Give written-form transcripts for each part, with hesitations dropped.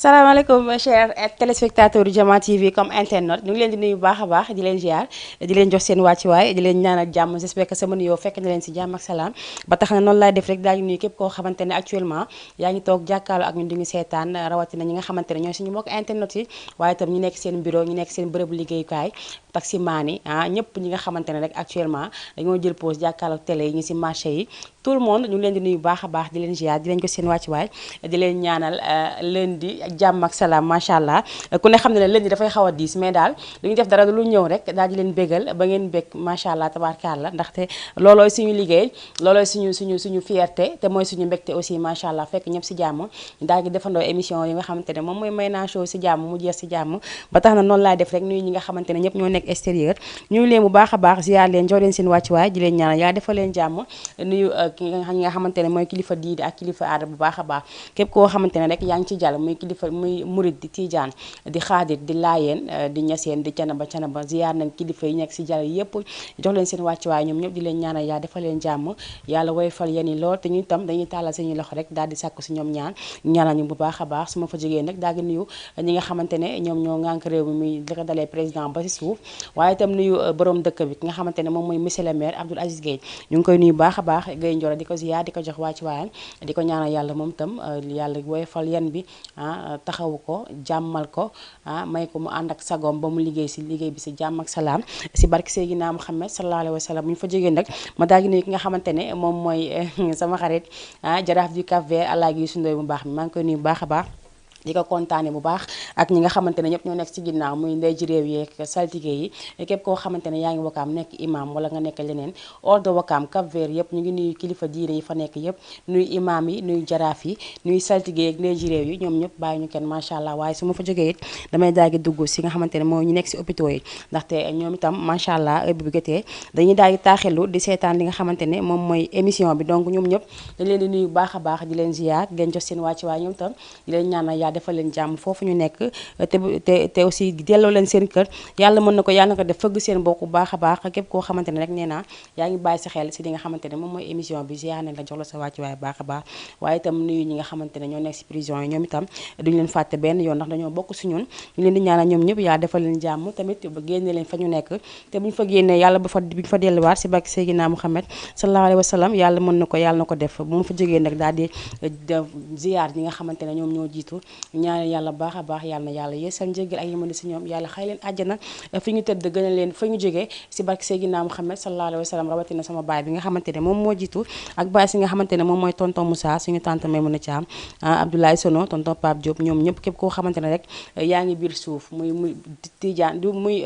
salaamaaleykum chers téléspectateurs Diama TV comme internet ñu ngi leen di nuyu bu baax a baax di leen ziar di leen jox seen wàccuwaay di leen ñaanal jàmm j'espère que sama nuyoo fekk na leen si jàmm ak salaam ba tax na noonu laay def rek daal di nuyu képp koo xamante ne actuellement yaa ngi toog jàkkaarloo ak ñun di ñu seetaan rawatina ñi nga xamante ne ñooy suñu mbokk internet yi waaye itam ñu nekk seen bureau ñu nekk seen bërëbu liggéeyukaay taximaan yi ñëpp ñi nga xamante ne rek actuellement dañoo jël pause jàkkaarloo télé yi ñu si marché yi tout le monde ñu ngi leen di nuyu bu baax a baax di leen ziar di leen jox seen wàccuwaay di leen ñaanal lundi ak jàmm ak salaam macha allah ku ne xam ne lundi dafay xaw a diis mais daal lu ñu def dara lu ñëw rek daal di leen bégal ba ngeen bég macha allah tabaarkalla ndaxte loolooy suñu liggéey loolooy suñu fierté te mooy suñu mbégte aussi macha allah fekk ñëpp si jàmm daal di defandoo émission yi nga xamante ne moom mooy Mayna Show si jàmm mu jeex si jàmm ba tax na noonu laay def rek nuyu ñi nga xamante ne ñëpp ñoo nekk extérieur ñu leen bu baax a baax ziar leen jox leen seen wàccuwaay di leen ñaanal yaa defal leen jàmm nuyu ki nga xamante ne mooy kilifa diidi ak kilifa aada bu baax a baax képp koo xamante ne rek yaa ngi ci jàll muy kilifa muy murid di tijaan di xaadir di laayeen di ñaseen di canaba ziyaar nañ kilifa yi nekk si jàll yépp jox leen seen wàccuwaay ñoom ñëpp di leen ñaanal yaa defal leen jàmm yàlla woy fal yéen yi lool te ñu itam dañuy tàllal suñuy loxo rek daal di sàkku si ñoom ñaanal ñu bu baax a baax su ma fa jógee nag daal di nuyu ñi nga xamante ne ñoom ñoo ŋànk réew mi muy li ko dalee président ba si suuf waaye itam nuyu borom dëkk bi ki nga xamante ne moom mooy monsieur le maire Abdoul Aziz Gueye ñu ngi koy nuyu baax a baax Gueye Ndioro di ko ziyaar di ko jox wàccuwaayam di ko ñaanal yàlla moom itam yàlla woy fal yéen bi taxawu ko jàmmal ko may ko mu ànd ak sagoom ba mu liggéey bi si jàmm ak salaam si barke Seydina Muhammad sallallahu alayhi wa sallam bu ñu fa jógee nag ma daal di nuyu ki nga xamante ne moom mooy sama xarit jaraaf du Cap Vert Alaaji Youssou Ndoye bu baax mi maa ngi koy nuyu bu baax a baax di ko kontaane bu baax ak ñi nga xamante ne ñëpp ñoo nekk ci ginnaaw muy ndey ji réew yeeg saltige yi képp koo xamante ne yaa ngi wakaam nekk imam wala nga nekk leneen hors de wakaam Cap Vert yëpp ñu ngi nuyu kilifa diine yi fa nekk yëpp nuyu imam yi nuyu jaraaf yi nuyu saltige yeeg ndey ji réew yi ñoom ñëpp bàyyi ñu kenn macha allah waaye su ma fa jógee it damay daal di dugg si nga xamante ne mooy ñu nekk si hôpitaux yi ndaxte ñoom itam macha allah heure bi gëtee dañuy daal di taaxelu di seetaan li nga xamante ne moom mooy émission bi donc ñoom ñëpp dañ leen di nuyu baax a baax di leen ziar di leen jox seen wàcc waaye ñoom itam di leen ñaanal yaa defal leen jàmm foofu ñu nekk te aussi delloo leen seen kër yàlla mën na ko yàlla na ko def fëgg seen bokk bu baax a baax képp koo xamante ne rek nee naa yaa ngi bàyyi sa xel si li nga xamante ne moom mooy émission bi ziar nañ la jox la sa wàcc waaye baax a baax waaye itam nuyu ñi nga xamante ne ñoo nekk si prison yi ñoom itam duñu leen fàtte benn yoon ndax dañoo bokk si ñun ñu leen di ñaanal ñoom ñëpp yaa defal leen jàmm tamit ba génne leen fa ñu nekk te buñu fa génnee yàlla bu ñu fa delluwaat si barke Seydina Muhammad sallallahu alayhi wa sallam yàlla mën na ko yàlla na ko def bu ma fa jógee nag daal di ziar ñi nga xamante ne ñoom ñoo jiitu ñaanal yàlla baax a baax yàlla na yàlla yeesal njéggal ak yërmande si ñoom yàlla xay leen àjjana fi ñu tëdd gën a leen fa ñu jógee si barke Seydina Muhammad sallallahu alayhi wa sallam rawatina sama baay bi nga xamante ne moom moo jiitu ak baay si nga xamante ne moom mooy tonton Moussa suñu tante Maymuna Thiam Abdoulaye Sono tonton Pape Diop ñoom ñëpp képp koo xamante ne rek yaa ngi biir suuf muy tijaan du muy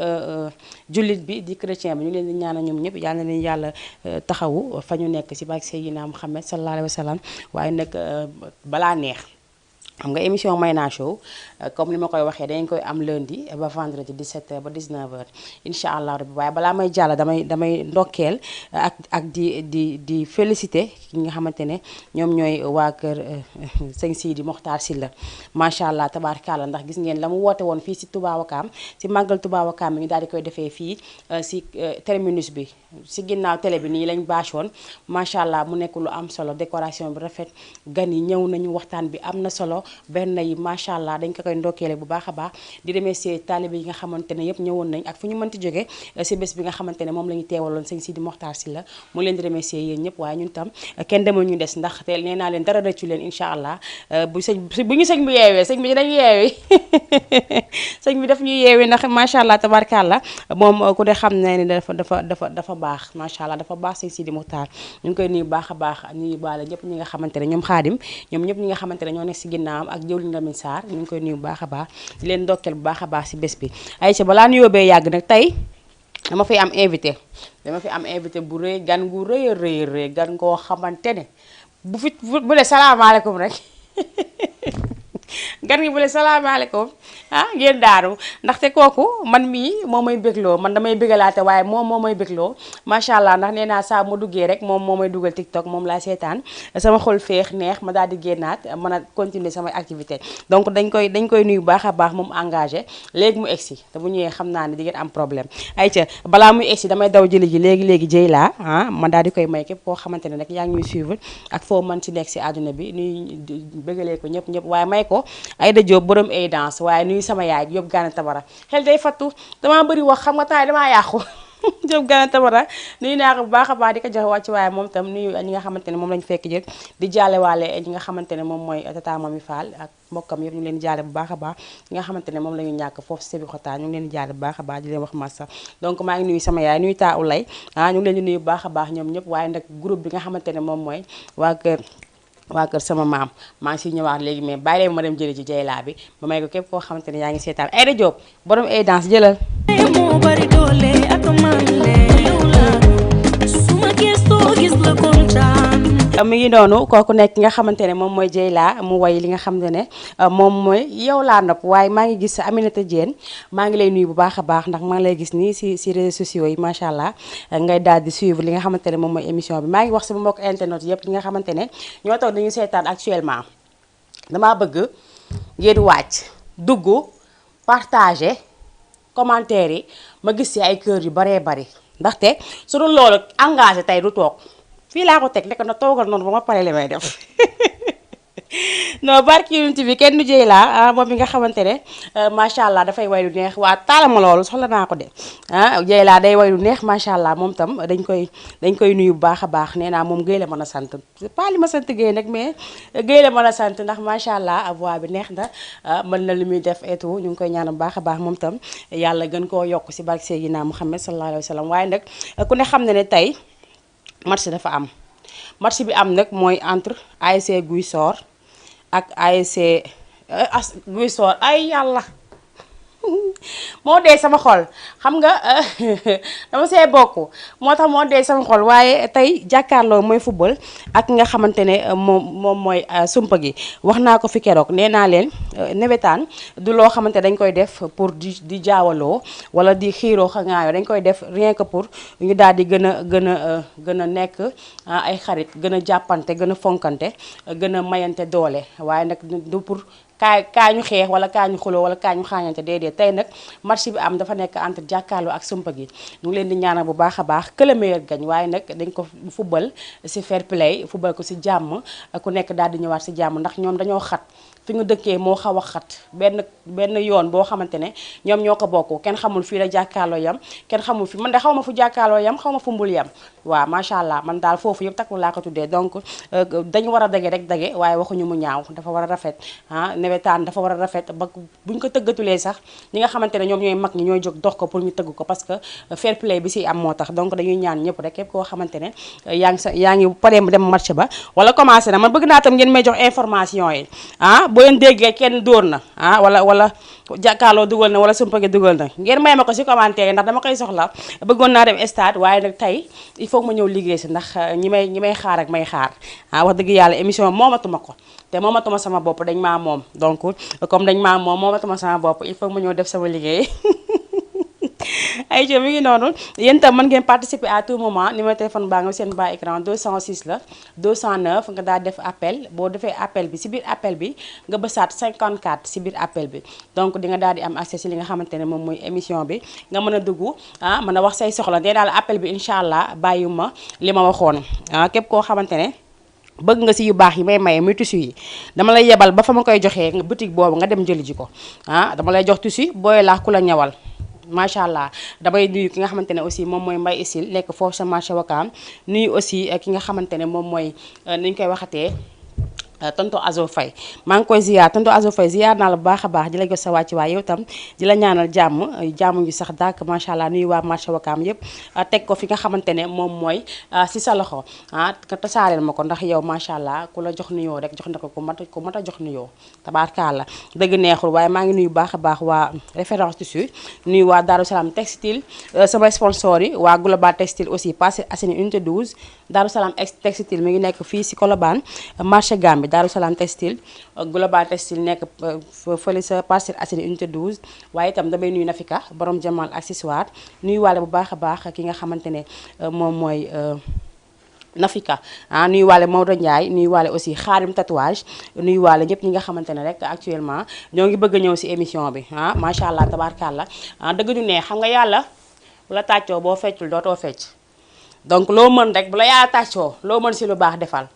jullit bi di chrétien bi ñu leen di ñaanal ñoom ñëpp yàlla na leen yàlla taxawu fa ñu nekk si barke Seydina Muhammad sallallahu alayhi wa sallam waaye nag balaa neex xam nga émission Mayna Show comme ni ma koy waxee dañ koy am lundi ba vendredi 17h ba 19h incha allah rabbi waaye balaa may jàll damay ndokkeel ak di félicité ki nga xamante ne ñoom ñooy waa kër sëñ Sidi Mokhtar Sylla macha allah tabaarkalla ndax gis ngeen la mu woote woon fii si Touba Wakaam si màggal Touba Wakaam bi ñu daal di koy defee fii si terminus bi si ginnaaw télé bi nii lañ bâche woon macha allah mu nekk lu am solo décoration bi rafet gan yi ñëw nañu waxtaan bi am na solo benn yi macha allah dañ ko koy ndokkeele bu baax a baax di remercier taalibe yi nga xamante ne yëpp ñëwoon nañ ak fu ñu mënti jógee si bés bi nga xamante ne moom la ñu teewaloon sëñ Sidi Mokhtar Sylla mu leen di remercier yéen ñëpp waaye ñun tam kenn demul ñu des ndax te nee naa leen dara rëccu leen incha allah bu ñu sëñ bi yeewee sëñ bi dinañ yeewi sëñ bi daf ñuy yeewi ndax macha allah tabarkalla moom ku de xam ne ni dafa baax macha allah dafa baax sëñ Sidi Mokhtar ñu ngi koy nuyu baax a baax ñuy baale ñëpp ñi nga xamante ne ñoom xaadim ñoom ñëpp ñi nga xamante ne ñoo nekk si ginnaaw ak jëwliñ Lamine Sarr ñu ngi koy nuyu bu baax a baax di leen ndokkeel bu baax a baax si bés bi Aïcha balaa nuyoo bee yàgg nag tey dama fi am invité bu rëy gan gu rëy gan koo xamante ne bu le salaamaaleykum rek gan gi bu le salaamaaleykum ngeen daaru ndaxte kooku man mii moo may bégloo man damay bégalaate waaye moom moo may bégloo macha allah ndax nee naa saa ma duggee rek moom moo may dugal TikTok moom laa seetaan sama xol féex neex ma daal di génnaat mën a continuer samay activité donc dañ koy nuyu baax a baax moom engagé léegi mu egsi te bu ñëwee xam naa ne di ngeen am problème ayca balaa muy egsi damay daw jëli ji léegi jëy laa ma daal di koy may képp koo xamante ne rek yaa ngi ñuy suivre ak foo mën si nekk si àdduna bi nuy bégalee ko ñëpp waaye may ko Aïda Diop borom ay danse waaye nuyu sama yaay Diop Gana Tabara xel day fattu damaa bëri wax xam nga taay damaa yàqu Diop Gana Tabara nuyu naa ko bu baax a baax di ko jox wàcc waaye moom tam nuyu ñi nga xamante ne moom lañu fekk jël di jaalewaale ñi nga xamante ne moom mooy tata Mami Fall ak mbokkam yëpp ñu ngi leen di jaale bu baax a baax ñi nga xamante ne moom la ñu ñàkk foofu Sébi Xotaan ñu ngi leen di jaale bu baax a baax di leen wax massa donc maa ngi nuyu sama yaay nuyu taa ulay ñu ngi leen di nuyu bu baax a baax ñoom ñëpp waaye nag groupe bi nga xamante ne moom mooy waa kër sama maam maa ngi siy ñëwaat léegi mais bàyyi leen ma dem jëli ci Jeyla bi ma may ko képp koo xamante ne yaa ngi seetaan Aïda Diop borom ay danse jëlal moo bari doole ak man yow la suma gëstoo gis la kontaan mi ngi noonu kooku nekk nga xamante ne moom mooy Jeyla mu way li nga xamante ne moom mooy yow laa nopp waaye maa ngi gis Aminata Diène maa ngi lay nuyu bu baax a baax ndax maa ngi lay gis nii si réseaux sociaux yi macha allah ngay daal di suivre li nga xamante ne moom mooy émission bi maa ngi wax sama mbokk internet yëpp li nga xamante ne ñoo toog dañu seetaan actuellement damaa bëgg ngeen wàcc dugg partager commentaire yi ma gis ci ay kër yu baree bari ndaxte su dul loolu engagé tey du toog fii laa ko teg nekk na toogal noonu ba ma pare li may def non barki unité bi kenn du Jeyla moom mi nga xamante ne macha allah dafay way lu neex waa taalama loolu soxla naa ko de Jeyla day way lu neex macha allah moom tam dañ koy nuyu bu baax a baax nee naa moom Guèye la mën a sant pas li ma sant Guèye nag mais Guèye la mën a sant ndax macha allah voix bi neex na mën na li muy def et tout ñu ngi koy ñaanal bu baax a baax moom tam yàlla gën koo yokk si barke Seydina Muhammad sallallahu alayhi wa sallam waaye nag ku ne xam ne tey match dafa am match bi am nag mooy entre ASC Guy Sor ak ASC Guy Sor ay yàlla moo dee sama xol xam nga dama see bokk moo tax moo dee sama xol waaye tey jàkkaarloo mooy football ak nga xamante ne moom mooy sumpa gi wax naa ko fi keroog nee naa leen nawetaan du loo xamante dañ koy def pour di jaawaloo wala di xiiroo xangaayoo dañ koy def rien que pour ñu daal di gën a nekk ay xarit gën a jàppante gën a fonkante gën a mayante doole waaye nag du pour kaa ñu xeex wala kaa ñu xuloo wala kaa ñu xaañante déedéet tey nag match bi am dafa nekk entre jàkkaarloo ak sumpa gi ñu ngi leen di ñaanal bu baax a baax que le meilleur gagne waaye nag dañ ko football ci fair play football ko ci jàmm ku nekk daal di ñëwaat ci jàmm ndax ñoom dañoo xat fi nga dëkkee moo xaw a xat benn yoon boo xamante ne ñoom ñoo ko bokk kenn xamul fii la jàkkaarloo yam kenn xamul fi man de xaw ma fu jàkkaarloo yam xaw ma fu mbul yam waaw macha allah man daal foofu yëpp takku laa ko tuddee donc dañu war a dage rek dage waaye waxuñu mu ñaaw dafa war a rafet nawetaan dafa war a rafet ba buñ ko tëggatulee sax ñi nga xamante ne ñoom ñooy mag ñi ñooy jóg dox ko pour ñu tëgg ko parce que fair play bi ci am moo tax donc dañuy ñaan ñëpp rek képp koo xamante ne yaa ngi paree dem match ba wala commencé na man bëgg naa tam ngeen may jox information yi boo leen déggee kenn dóor na wala jàkkaarloo dugal na wala sumpa gi dugal na ngeen may ma ko ci commentaire ndax dama koy soxla bëggoon naa dem stade waaye nag tey il faut ma ñëw liggéey ci ndax ñi may xaar ak may xaar wax dëgg yàlla émission moomatuma ko te moomatuma sama bopp dañ maa moom donc comme dañ maa moom moomatuma sama bopp il faut ma ñëw def sama liggéey ay jo mi ngi noonu yéen tam mën ngeen participer à tout moment numéro téléphone baa nga seen bas écran 206 la 209 nga daal def appel boo defee appel bi ci biir appel bi nga bësaat 54 ci biir appel bi donc di nga daal di am accès ci li nga xamante ne moom mooy émission bi nga mën a dugg mën a wax say soxla dee daal appel bi incha allah bàyyiwuma li ma waxoon képp koo xamante ne bëgg nga ci yu baax yi may maye muy tissu yi dama lay yebal ba fa ma koy joxee nga boutique boobu nga dem jëli ji ko dama lay jox tissu booy laax ku la ñawal macha allah damay nuyu ki nga xamante ne aussi moom mooy Mbaye Issil nekk foofu sa marché Wakaam nuyu aussi ki nga xamante ne moom mooy ni ñu koy waxatee tonton Azo Faye maa ngi koy ziar tonton Azo Faye ziar naa la bu baax a baax di la jox sa wàcc waaye yow tam di la ñaanal jàmm yu sax dàkk macha allah nuyu waa marché Wakaam yëpp teg ko fi nga xamante ne moom mooy si sa loxo nga tasaareel ma ko ndax yow macha allah ku la jox nuyoo rek jox na ko ku mat a jox nuyoo tabaarkalla dëgg neexul waaye maa ngi nuyu baax a baax waa référence tissu nuyu waa Darou Salam textile sama sponsor yi waa Global textile aussi Parcelles Assainies unité 12 Darou Salam textile mi ngi nekk fii si Colobane marché Gambie Darou Salam textile Global textile nekk fële sa Parcelles Assainies unité 12 waaye itam damay nuyu Nafika borom Jamal accessoire nuyu waale bu baax a baax ki nga xamante ne moom mooy Nafika nuyu waale Maodo Ndiaye nuyu waale aussi Xaarim tatouage nuyu waale ñëpp ñi nga xamante ne rek actuellement ñoo ngi bëgg a ñëw si émission bi macha allah tabaarkalla dëgg ñu ne xam nga yàlla bu la tàccoo boo feccul dootoo fecc donc loo mën rek bu la yàlla tàccoo loo mën si lu baax defal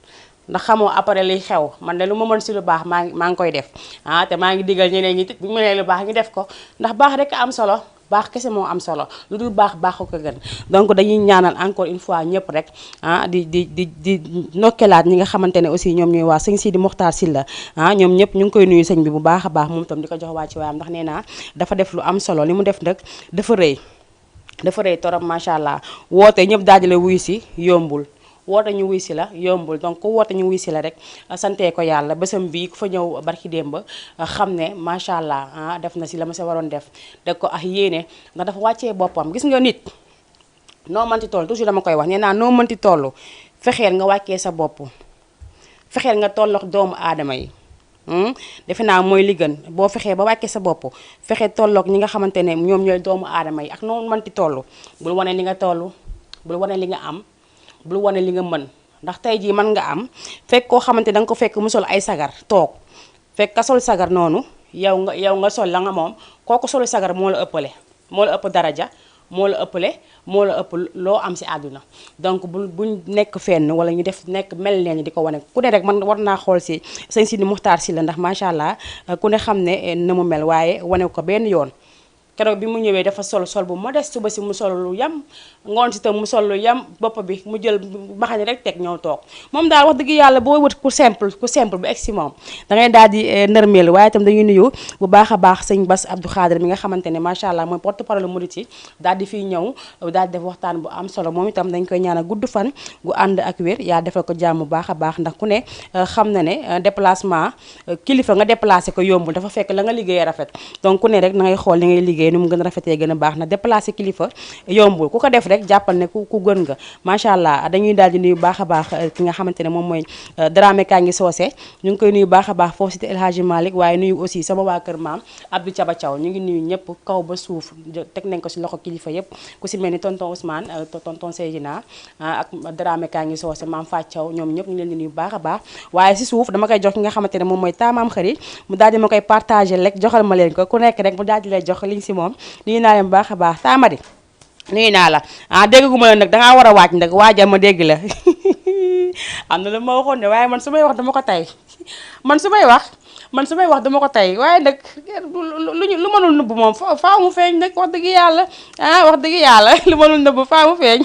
ndax xamoo après liy xew man de lu ma mën si lu baax maa ngi koy def te maa ngi digal ñeneen ñi bu ñu mënee lu baax ñu def ko ndax baax rek am solo baax kese moo am solo lu dul baax baaxu ko gën donc dañuy ñaanal encore une fois ñëpp rek di nokkelaat ñi nga xamante ne aussi ñoom ñooy waa sëñ Sidi Mokhtar Sylla ñoom ñëpp ñu ngi koy nuyu sëñ bi bu baax a baax moom itam di ko jox waa ci waayam ndax nee naa dafa def lu am solo li mu def nag dafa rëy torop macha allah woote ñëpp daajale wuyu si yombul woote ñu wuy si la yombul donc ku woote ñu wuy si la rek santee ko yàlla bésam bii ku fa ñëw barki démb xam ne macha allah def na si la ma sa waroon def ko ak yéene ndax dafa wàccee boppam gis nga nit noo mënti toll toujours dama koy wax nee naa noo mënti toll fexeel nga wàccee sa bopp fexeel nga tollox doomu aadama yi defe naa mooy li gën boo fexee ba wàccee sa bopp fexe tolloog ñi nga xamante ne ñoom ñooy doomu aadama yi ak noo mënti toll bul wane li nga toll bul wane li nga am bul wane li nga mën ndax tey jii mën nga am fekk koo xamante da nga ko fekk mu sol ay sagar toog fekk ka sol sagar noonu yow nga sol la nga moom kooku solu sagar moo la ëppale moo la ëpp daraja moo la ëpp loo am si àdduna donc buñ nekk fenn wala ñu def nekk mel leen di ko wane ku ne rek man war naa xool si sëñ Sidi Mokhtar Sylla ndax macha allah ku ne xam ne na mu mel waaye wane ko benn yoon keroog bi mu ñëwee dafa sol bu modeste suba si mu sol lu yam ngoon si tam mu sol lu yam bopp bi mu jël baxani rek teg ñëw toog moom daal wax dëgg yàlla boo wët ku simple bu egg si moom da ngay daal di nërmeel waaye itam dañuy nuyu bu baax a baax sëñ Bass Abdou Khadir mi nga xamante ne macha allah mooy porte parole murit yi daal di fiy ñëw daal di def waxtaan bu am solo moom itam dañ koy ñaanal gudd fan gu ànd ak wér yaa defal ko jàmm bu baax a baax ndax ku ne xam na ne déplacement kilifa nga déplacé ko yombul dafa fekk la nga liggéey rafet donc ku ne rek na ngay xool li ngay liggéey nu mu gën a rafetee gën a baax na déplacé kilifa yombul ku ko def rek jàppal ne ku gën nga macha allah dañuy daal di nuyu baax a baax ki nga xamante ne moom mooy Dramé Kangi Socé ñu ngi koy nuyu baax a baax foofu cité El Hadji Malick waaye nuyu aussi sama waa kër maam Abdou Thiaba Thiaw ñu ngi nuyu ñëpp kaw ba suuf teg nañ ko si loxo kilifa yëpp ku si mel ni tonton Ousmane tonton Seydina ak Dramé Kangi Socé maam Fatou Thiaw ñoom ñëpp ñu leen di nuyu baax a baax waaye si suuf dama koy jox ki nga xamante ne moom mooy taamaam xëri mu daal di ma koy partagé rek joxal ma leen ko ku nekk rek mu daal di lay jox liñ si moom nuyu naa leen baax a baax taamadi nuyu naa la dégg gu ma la nag dangaa war a waaj nag waajal ma dégg la am na lu ma waxoon ne waaye man su may wax dama ko tey man su may wax dama ko tey waaye nag lu mënul nëbb moom faaw mu feeñ nag wax dëgg yàlla wax dëgg yàlla lu mënul nëbb faaw mu feeñ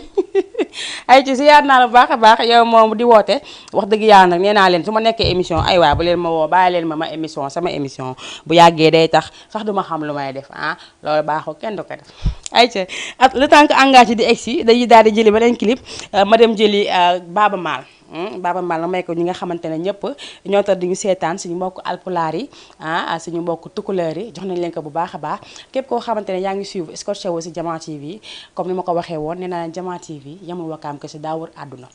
ay ci si yaat naa la baax a baax yow moom di woote wax dëgg yàlla nag nee naa leen su ma nekkee émission ay waay bu leen ma woo bàyyi leen ma émission sama émission bu yàggee day tax sax duma xam lu may def loolu baaxul kenn du ko def ay ci at le temps que engagé di egsi dañuy daal di jëli beneen clip ma dem jëli Baaba Maal Baaba Maal na may ko ñi nga xamante ne ñëpp ñoo tax duñu seetaan suñu mbokk alpulaar yi suñu mbokk tukuleur yi jox nañ leen ko bu baax a baax képp koo xamante ne yaa ngi suivre scotché wu si Diama TV comme ni ma ko waxee woon nee naa Diama TV yamul Wakaam kese daa wër àdduna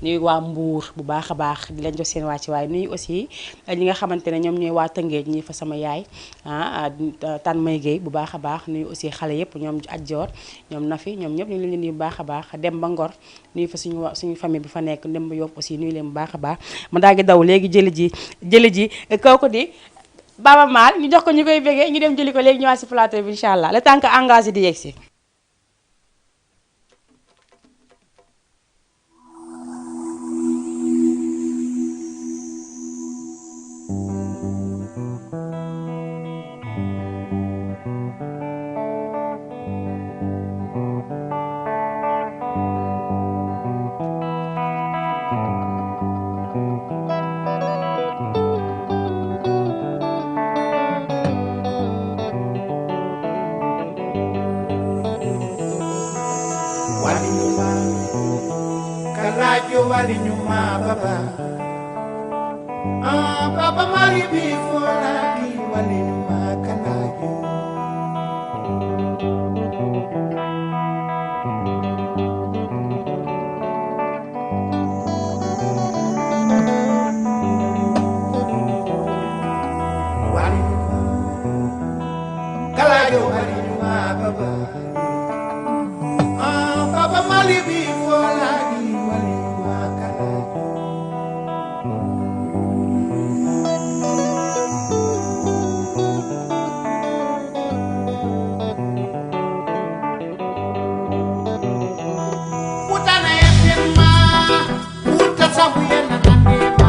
nuyu waa Mbuur bu baax a baax di leen jox seen wàcc waaye nuyu aussi ñi nga xamante ne ñoom ñooy waa Tëngéej ñi fa sama yaay tan may géey bu baax a baax nuyu aussi xale yëpp ñoom ajjoor ñoom Nafi ñoom ñëpp ñu ngi leen di nuyu bu baax a baax dem ba Ngor nuyu fa suñu famille bi fa nekk dem ba Yoff aussi nuyu leen bu baax a baax ma daal di daw léegi jëli ji kooku di Baaba Maal ñu jox ko ñu koy bégee ñu dem jëli ko léegi ñëwaat si plateau bi incha allah le temps que engagé di yegg si Walinyuma baba Baba Mali before I be walinyuma kanayo Walinyuma kalayo walinyuma baba Baba Mali before I be sabu yena nane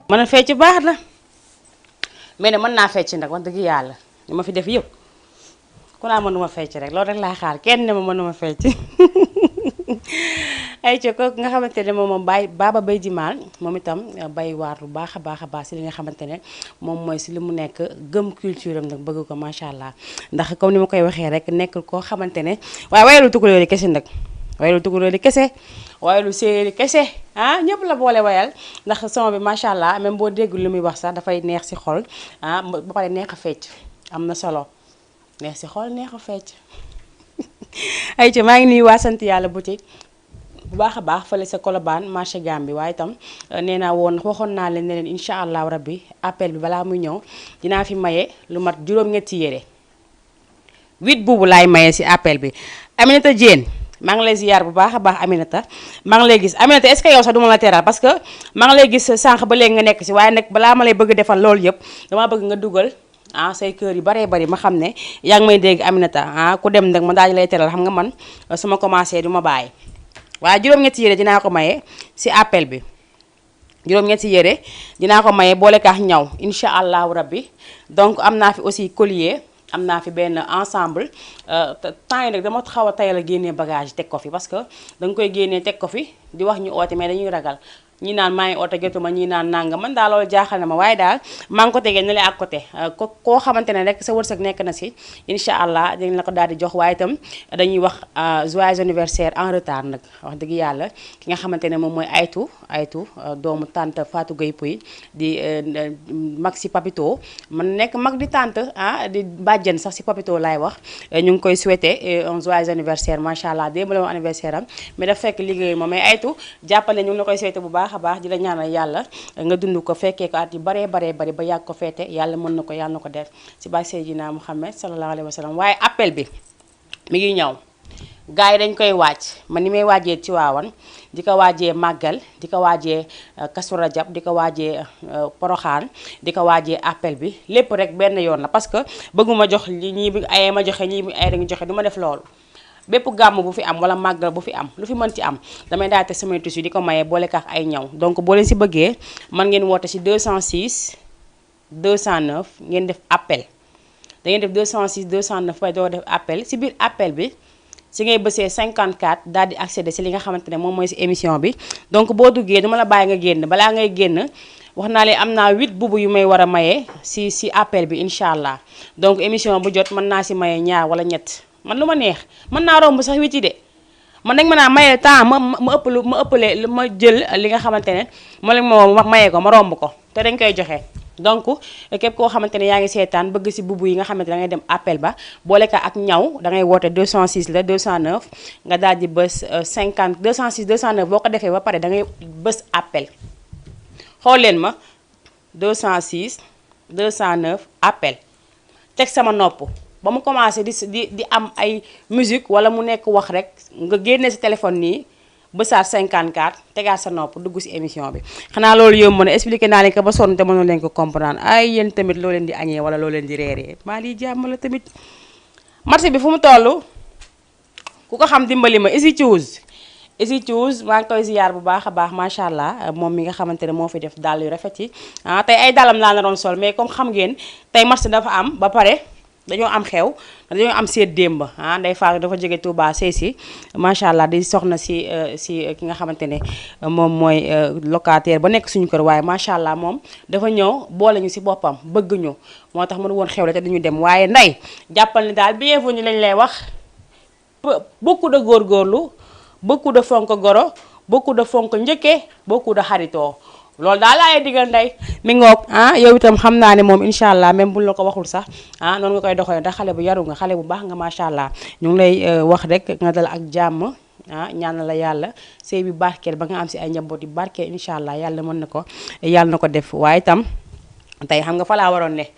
mën a fecc baax na mais ne mën naa fecc nag wax dëgg yàlla li ma fi def yëpp ku naa mënuma fecc rek loolu rek laa xaar kenn ne ma mënuma fecc ay ci kooku nga xamante ne moom Baye Baba Bay di maal moom itam bay waar lu baax a baax si li nga xamante ne moom mooy si li mu nekk gëm culture am nag bëgg ko macha allah ndax comme ni ma koy waxee rek nekk koo xamante ne waaye wayalu tukulóor yi kese nag wayalu tukulóor yi kese wayalu séeréer yi kese ah ñëpp la boole wayal ndax son bi macha allah même boo déggul lu muy wax sax dafay neex si xol ah ba pare neex a fecc am na solo neex si xol neex a fecc ay ci maa ngi nuyu waa sant yàlla boutique bu baax a baax fële sa Colobane marché Gambie waaye itam nee naa woon waxoon naa leen ne leen incha allahu rabbi appel bi balaa muy ñëw dinaa fi maye lu mat juróom-ñetti yére 8 buubu laay maye si appel bi. Aminata Diène maa ngi lay ziyaar bu baax a baax Aminata maa ngi lay gis Aminata est-ce que yow sax duma la teral parce que maa ngi lay gis sànq ba léegi nga nekk si waaye nag balaa ma lay bëgg defal loolu yëpp dama bëgg nga dugal. ah say kër yu baree bari ma xam ne yaa ngi may dégg Aminata ah ku dem nag ma daal di lay teral xam nga man su ma commencé du ma bàyyi waaye juróom-ñetti yére dinaa ko maye si appel bi juróom-ñetti yére dinaa ko maye boole kaax ñaw incha allahu rabbi donc am naa fi aussi collier am naa fi benn ensemble temps yi nag dama xaw a tayal a génnee bagage teg ko fi parce que danga koy génnee teg ko fi di wax ñu oote mais dañuy ragal ñi naan maa ngi oote jotuma ñi naan nanga man daal loolu jaaxal na ma waaye daal maa ngi ko tegee ne la ak côté koo xamante ne rek sa wërsëg nekk na si incha allah dañ la ko daal di jox waaye itam dañuy wax joyeux anniversaire en retard nag wax dëgg yàlla ki nga xamante ne moom mooy aytu doomu tante Fatou Gueye Pouy di mag si Papito man nekk mag di tante ah di bàjjen sax si Papito laay wax ñu ngi koy souhaiter un joyeux anniversaire macha allah démb la woon anniversaire am mais daf fekk liggéey moom mais aytu jàppale ñu ngi la koy souhaiter bu baax a baax di la ñaanal yàlla nga dund ko fekkee ko at yi baree bari ba yàgg ko feete yàlla mën na ko yàlla na ko def si baax Seydina Muhammad sallallahu alayhi wa sallam waaye appel bi mi ngi ñëw gars yi dañ koy waaj man ni may waajee ci waawan di ko waajee màggal di ko waajee Kazu Rajab di ko waajee Poroxaan di ko waajee appel bi lépp rek benn yoon la parce que bëgguma jox ñii bi ayee ma joxe ñii bi ay rek joxe du ma def loolu bépp gàmm bu fi am wala màggal bu fi am lu fi mën ci am damay daal te samay tissu di ko maye boole kax ay ñaw donc boo leen si bëggee man ngeen woote si 206 209 ngeen def appel da ngeen def 206 209 fay doo def appel si biir appel bi si ngay bësee 54 daal di accéder si li nga xamante ne moom mooy si émission bi donc boo duggee dama la bàyyi nga génn balaa ngay génn wax naa leen am naa 8 bubu yu may war a maye si appel bi incha allah donc émission bu jot mën naa si maye ñaar wala ñett man lu ma neex mën naa romb sax witi de man nañ mën naa maye temps ma ëppale ma jël li nga xamante ne ma leen ma maye ko ma romb ko te dañ koy joxe donc képp koo xamante ne yaa ngi seetaan bëgg si bubu yi nga xamante da ngay dem appel ba boole ka ak ñaw da ngay woote 206 la 209 nga daal di bës 50 206 209 boo ko defee ba pare da ngay bës appel xool leen ma 206 209 appel teg sama nopp ba mu commencé di am ay musique wala mu nekk wax rek nga génne si téléphone nii bësaat 54 tegaat sa nopp dugg si émission bi xanaa loolu yomb na expliqué naa leen ko ba sonn te mënoo leen ko comprendre ay yéen tamit loo leen di añee wala loo leen di reeree maa lii jàmm la tamit marché bi fu mu toll ku ko xam dimbali ma Easy Choose maa ngi koy ziyaar bu baax a baax macha allah moom mi nga xamante ne moo fi def dàll yu rafet yi ah tey ay dàllam laa naroon sol mais comme xam ngeen tey marché dafa am ba pare dañoo am xew dañoo am seet démb ah Ndeye Fatou dafa jóge Touba sey si macha allah di soxna si ki nga xamante ne moom mooy locataire ba nekk suñu kër waaye macha allah moom dafa ñëw boole ñu si boppam bëgg ñu moo tax mënu woon xew la te duñu dem waaye Ndeye jàppal ni daal bienvenue lañ lay wax beaucoup de góorgóorlu beaucoup de fonk goro beaucoup de fonk njëkke beaucoup de xaritoo loolu daal laa lay digal Ndeye mi ngoog ah yow itam xam naa ne moom incha allah même buñ la ko waxul sax ah noonu nga koy doxalee ndax xale bu yaru nga xale bu baax nga macha allah ñu ngi lay wax rek nga dal ak jàmm ah ñaan la yàlla sëy bi barkeel ba nga am si ay njaboot yu barkeel incha allah yàlla mën na ko yàlla na ko def waaye itam tey xam nga fa laa waroon ne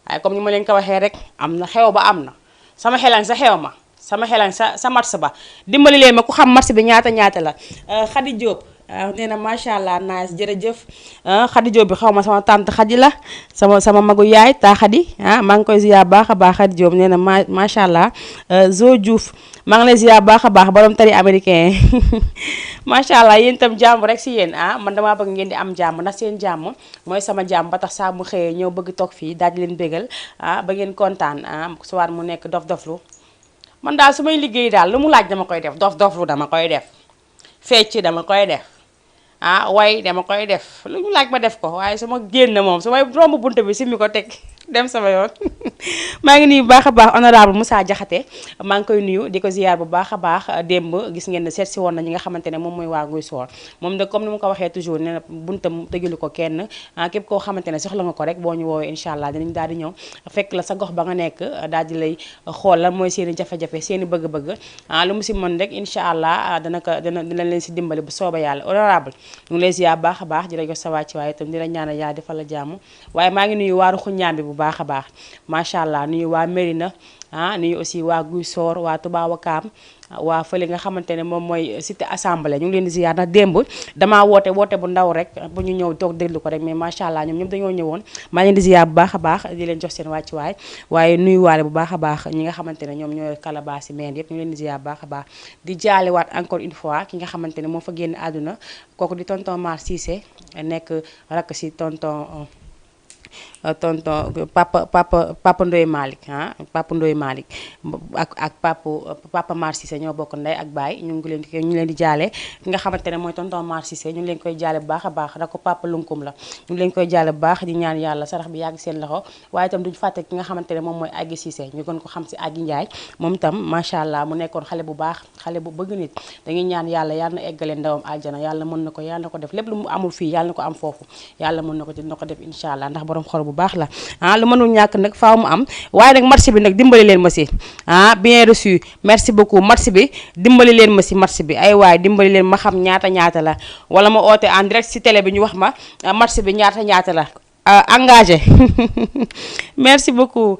waaye comme ni ma leen ko waxee rek am na xew ba am na sama xelan sa xew ma sama xelan sa mars ba dimbali leen ma ku xam mars bi ñaata la Khady Diop nee na macha allah nice jërëjëf Khady Diop bi xaw ma sama tante Khady la sama magu yaay taa Khady maa ngi koy ziar baax a baax Khady Diop nee na macha allah Zo Diouf maa ngi lay ziar baax a baax borom tari américain macha allah yéen itam jàmm rek si yéen man damaa bëgg ngeen di am jàmm ndax seen jàmm mooy sama jàmm ba tax saa mu xëyee ñëw bëgg toog fii daal di leen bégal ba ngeen kontaan soit mu nekk dof-doflu man daal su may liggéey daal lu mu laaj dama koy def dof-doflu dama koy def fecc dama koy def way dama koy def lu ñu laaj ma def ko waaye su ma génn moom su may romb bunt bi si mi ko teg dem sama yoon maa ngi nuyu bu baax a baax honorable Moussa Diakhaté maa ngi koy nuyu di ko ziar bu baax a baax démb gis ngeen ne seet si woon na ñi nga xamante ne moom mooy waa Nguy Soor moom de comme ni mu ko waxee toujours nee na buntam tëjulu ko kenn képp koo xamante ne soxla nga ko rek boo ñu woowee incha allah dinañ daal di ñëw fekk la sa gox ba nga nekk daal di lay xool lan mooy seen i jafe-jafe seen i bëgg-bëgg lu mu si mën rek incha allah dina leen si dimbali bu sooba yàlla honorable ñu ngi lay ziar baax a baax di la jox sa wàcc waaye itam di la ñaanal yaa defal la jàmm waaye maa ngi nuyu waaru xuññaan bi bu baax a baax macha allah nuyu waa Mérina nuyu aussi waa Guy Soor waa Touba Wakaam waa fële nga xamante ne moom mooy cité assemblée ñu ngi leen di ziar ndax démb damaa woote bu ndaw rek bu ñu ñëw toog déglu ko rek mais macha allah ñoom dañoo ñëwoon maa leen di ziar bu baax a baax di leen jox seen wàccuwaay waaye nuyu waale bu baax a baax ñi nga xamante ne ñoom ñooy kalabaasi meen yëpp ñu leen di ziar bu baax a baax di jaalewaat encore une fois ki nga xamante ne moo fa génn àdduna kooku di tonton Mar Cissé nekk rakk si tonton papa Ndoye Malick papa Ndoye Malick ak papa Mar Cissé ñoo bokk ndey ak baay ñu ngi leen di jaale ki nga xamante ne mooy tonton Mar Cissé ñu ngi leen koy jaale bu baax a baax da ko papa lunkum la ñu ngi leen koy jaale bu baax di ñaan yàlla sarax bi yàgg seen loxo waaye itam duñu fàtte ki nga xamante ne moom mooy Agui Cissé ñu gën ko xam si Agui Ndiaye moom itam macha allah mu nekkoon xale bu baax xale bu bëgg nit dañuy ñaan yàlla na eggale ndawam aljana yàlla mën na ko yàlla na ko def lépp lu mu amul fii yàlla na ko am foofu yàlla mën na ko def incha allah ndax borom xol bu baax la lu mënul ñàkk nag faaw mu am waaye nag marché bi nag dimbali leen ma si bien reçu merci beaucoup marché bi dimbali leen ma si marché bi ay waay dimbali leen ma xam ñaata la wala ma oote en direct si télé bi ñu wax ma marché bi ñaata la engagé merci beaucoup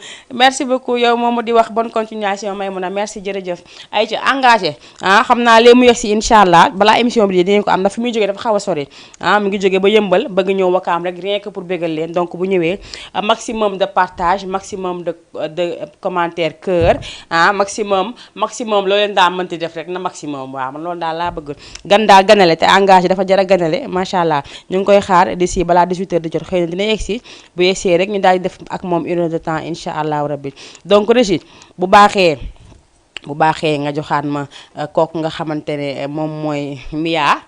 yow moom di wax bonne continuation may mun a merci jërëjëf ay ci engagé xam naa léegi mu yegg si incha allah balaa émission bi dinañ ko am na fi muy jógee dafa xaw a sori mu ngi jógee ba yëmbal bëgg ñëw wakaam rek rien que pour bégal leen donc bu ñëwee maximum de partage maximum de commentaire cœur maximum loo leen daa mënti def rek na maximum waaw man loolu daal laa bëgg gan daal ganale te engagé dafa jar a ganale macha allah ñu ngi koy xaar d'ici balaa 18h di jot xëy na dina yegsi bu yegsee rek ñu daal di def ak moom 1 heure de temps incha allahu rabbi donc Régis bu baaxee nga joxaat ma kooku nga xamante ne moom mooy Mia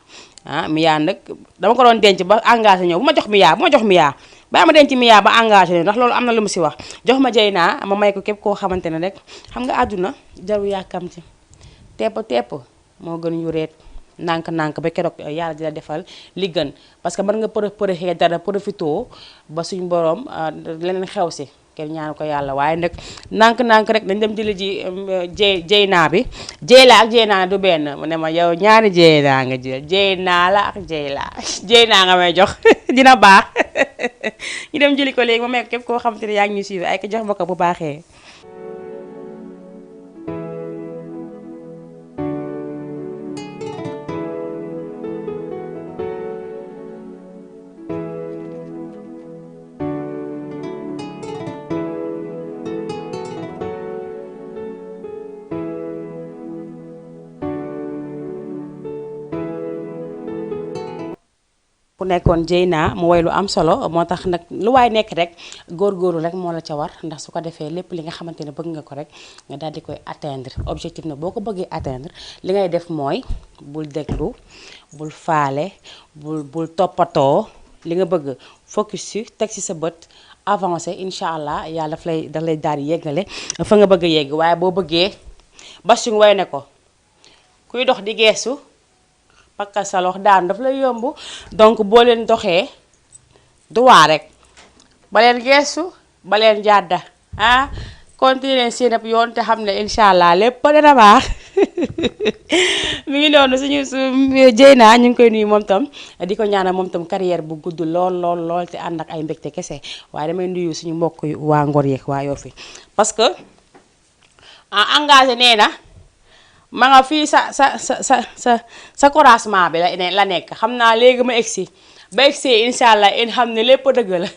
Mia nag dama ko doon denc ba engagé ñëw bu ma jox Mia bàyyi ma denc Mia ba engagé ñëw ndax loolu am na lu mu si wax jox ma Jeyna ma may ko képp koo xamante ne rek xam nga àdduna jaru yàkkamti tepp moo gën yu reet nànk ba keroog yàlla di la defal li gën parce que mën nga përëxee dara profitoo ba suñ borom leneen xew si kenn ñaanu ko yàlla waaye nag nànk rek dañ dem jëli ji Jeyna bi Jeyla ak Jeyna du benn mu ne ma yow ñaari Jeyna nga jël Jeyna la ak Jeyna nga may jox dina baax ñu dem jëli ko léegi ma mekk képp koo xam te ne yaa ngi ñu suivre ay ko jox ma ko bu baaxee ku nekkoon Jeyna mu woy lu am solo moo tax nag lu waay nekk rek góorgóorlu rek moo la ca war ndax su ko defee lépp li nga xamante ne bëgg nga ko rek nga daal di koy atteindre objectif na boo ko bëggee atteindre li ngay def mooy bul déglu bul faale bul toppatoo li nga bëgg focus si teg ci sa bët avancé incha allah yàlla daf lay daal di yeggale fa nga bëgg a yegg waaye boo bëggee basuñ way ne ko kuy dox di geesu pakka salox daan daf lay yomb donc boo leen doxee droit rek ba leen geesu ba leen jàdda continuer leen seen ab yoon te xam ne incha allah lépp dana baax mi ngi noonu suñu Jeyna ñu ngi koy nuyu moom tam di ko ñaanal moom tam carrière bu gudd lool te ànd ak ay mbégte kese waaye damay nuyu suñu mbokk waa Ngor yeeg waa Yoff parce que engagé nee na ma nga fii sa couragement bi la nekk xam naa léegi ma egsi ba egsee incha allah in xam ne lépp dëgg la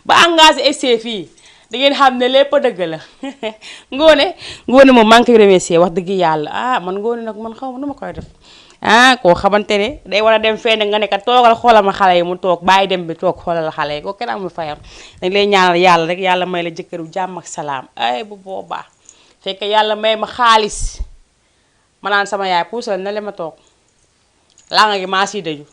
ba engagé egsee fii di ngeen xam ne lépp dëgg la ngoone moom maa ngi koy remercier wax dëgg yàlla man ngoone nag man xaw ma nu ma koy def koo xamante ne day war a dem fenn nga ne ka toogal xoolal ma xale yi mu toog bàyyi dem bi toog xoolal xale yi ko kenn amul fayam dañ lay ñaanal yàlla rek yàlla may la jëkkëru jàmm ak salaam bu boobaa fekk yàlla may ma xaalis ma naan sama yaay puusal na le ma toog laa nga gi maa siy daju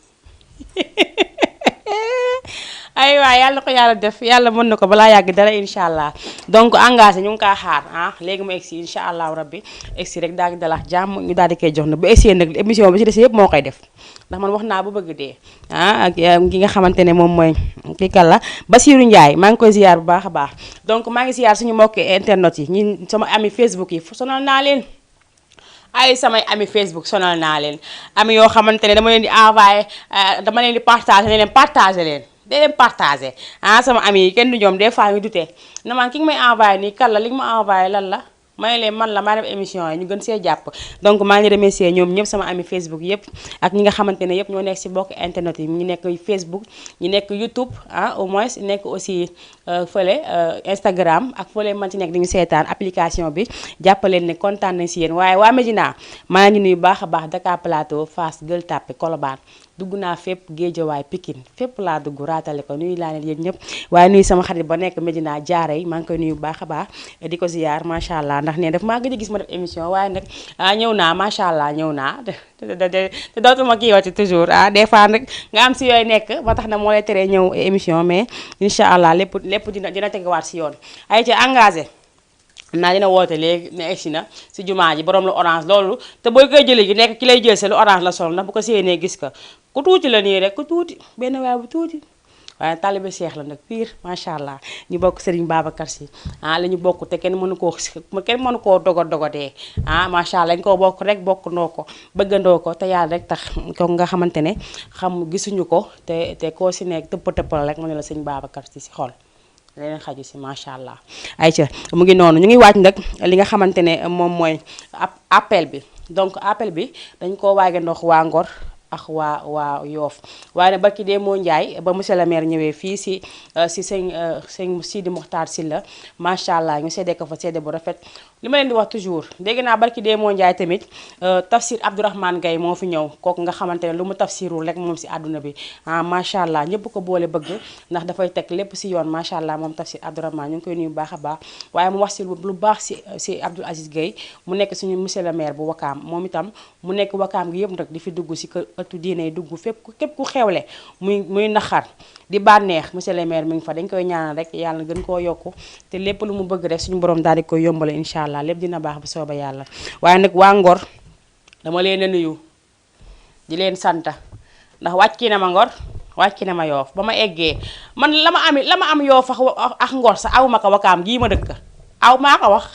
ay waay yàlla ko yàlla def yàlla mën na ko balaa yàgg dara incha allah donc engagé ñu ngi kaa xaar léegi mu egsi incha allahu rabbi egsi rek daal di dalax jàmm ñu daal di koy jox na bu egsi nag émission bi ci des yëpp moo koy def ndax man wax naa bu bëgg dee ak ki nga xamante ne moom mooy kii kan la Basirou Ndiaye maa ngi koy ziar bu baax a baax donc maa ngi ziar suñu mbokki internet yi ñi sama ami Facebook yi sonal naa leen ay samay ami Facebook sonal naa leen ami yoo xamante ne dama leen di envoyé dama leen di partagé ne leen partagé leen dee leen partagé sama ami yi kenn du ñoom des fois ñu dutee na man ki nga may envoyé nii kan la li nga ma envoyé lan la may leen man la maa def émission yi ñu gën see jàpp donc maa ngi remercier ñoom ñëpp sama ami Facebook yëpp ak ñi nga xamante ne yëpp ñoo nekk si bokk internet yi ñu nekk Facebook ñu nekk YouTube au moins nekk aussi fële Instagram ak fële man ci nekk di ñu seetaan application bi jàppaleen ne kontaan nañ si yéen waaye waa Médina maa ngi nuyu baax a baax Dakar Plateau Fass Gueule Tapée Colobane dugg naa fépp Géejawaay Pikine fépp laa dugg raatale ko nuyu laa leen yéen ñëpp waaye nuyu sama xarit ba nekk Médina jaare yi maa ngi koy nuyu baax a baax di ko ziar macha allah ndax ne daf maa gëj a gis ma def émission waaye nag ñëw naa macha allah ñëw naa te dootuma kii wati toujours des fois nag nga am si yooyu nekk ba tax na moo lay teree ñëw émission mais incha allah lépp dina tegewaat si yoon ay ci engagé naa dina woote léegi ne egsi na si jumaa ji borom lu orange loolu te booy koy jëlee gi nekk ki lay jël sa lu orange la sol ndax bu ko séenee gis ka ku tuuti la nii rek ku tuuti benn waay bu tuuti waaye taalibe Cheikh la nag pire macha allah ñu bokk Serigne Babacar Sy la ñu bokk te kenn mënu koo dogodee macha allah dañu koo bokk rek bokk ndoo ko bëggandoo ko te yàlla rek tax ko nga xamante ne xam gisuñu ko te koo si nekk tëppal rek mu ne la Serigne Babacar Sy si xol leneen xaju si macha allah ayca mu ngi noonu ñu ngi waaj nag li nga xamante ne moom mooy appel bi donc appel bi dañ koo waage ndox waa Ngor ak waa Yoof waaye nag barki dee moo Njaay ba monsieur le maire ñëwee fii si sëñ Sidi Mokhtar Sylla macha allah ñu seddee ko fa sedde bu rafet li ma leen di wax toujours dégg naa barki dee moo Njaay tamit tafsir Abdourahmane Gaye moo fi ñëw kooku nga xamante ne lu mu tafsirul rek moom si àdduna bi macha allah ñëpp ko boole bëgg ndax dafay teg lépp si yoon macha allah moom tafsir Abdourahmane ñu ngi koy nuyu bu baax a baax waaye mu wax si lu baax si Abdoul Aziz Gueye mu nekk suñu monsieur le maire bu Wakaam moom itam mu nekk Wakaam gi yëpp nag di fi dugg si kër ëttu diine dugg fépp képp ku xewle muy naxar di bànneex monsieur le maire mi ngi fa dañ koy ñaanal rek yàlla gën koo yokku te lépp lu mu bëgg rek suñu borom daal di koy yombale incha allah lépp dina baax bu sooba yàlla waaye nag waa Ngor dama leen a nuyu di leen santa ndax wàcc na ma Ngor wàcc na ma Yoof ba ma eggee man la ma am Yoof ak Ngor sa aw ma ko Wakaam gii ma dëkk aw maa ko wax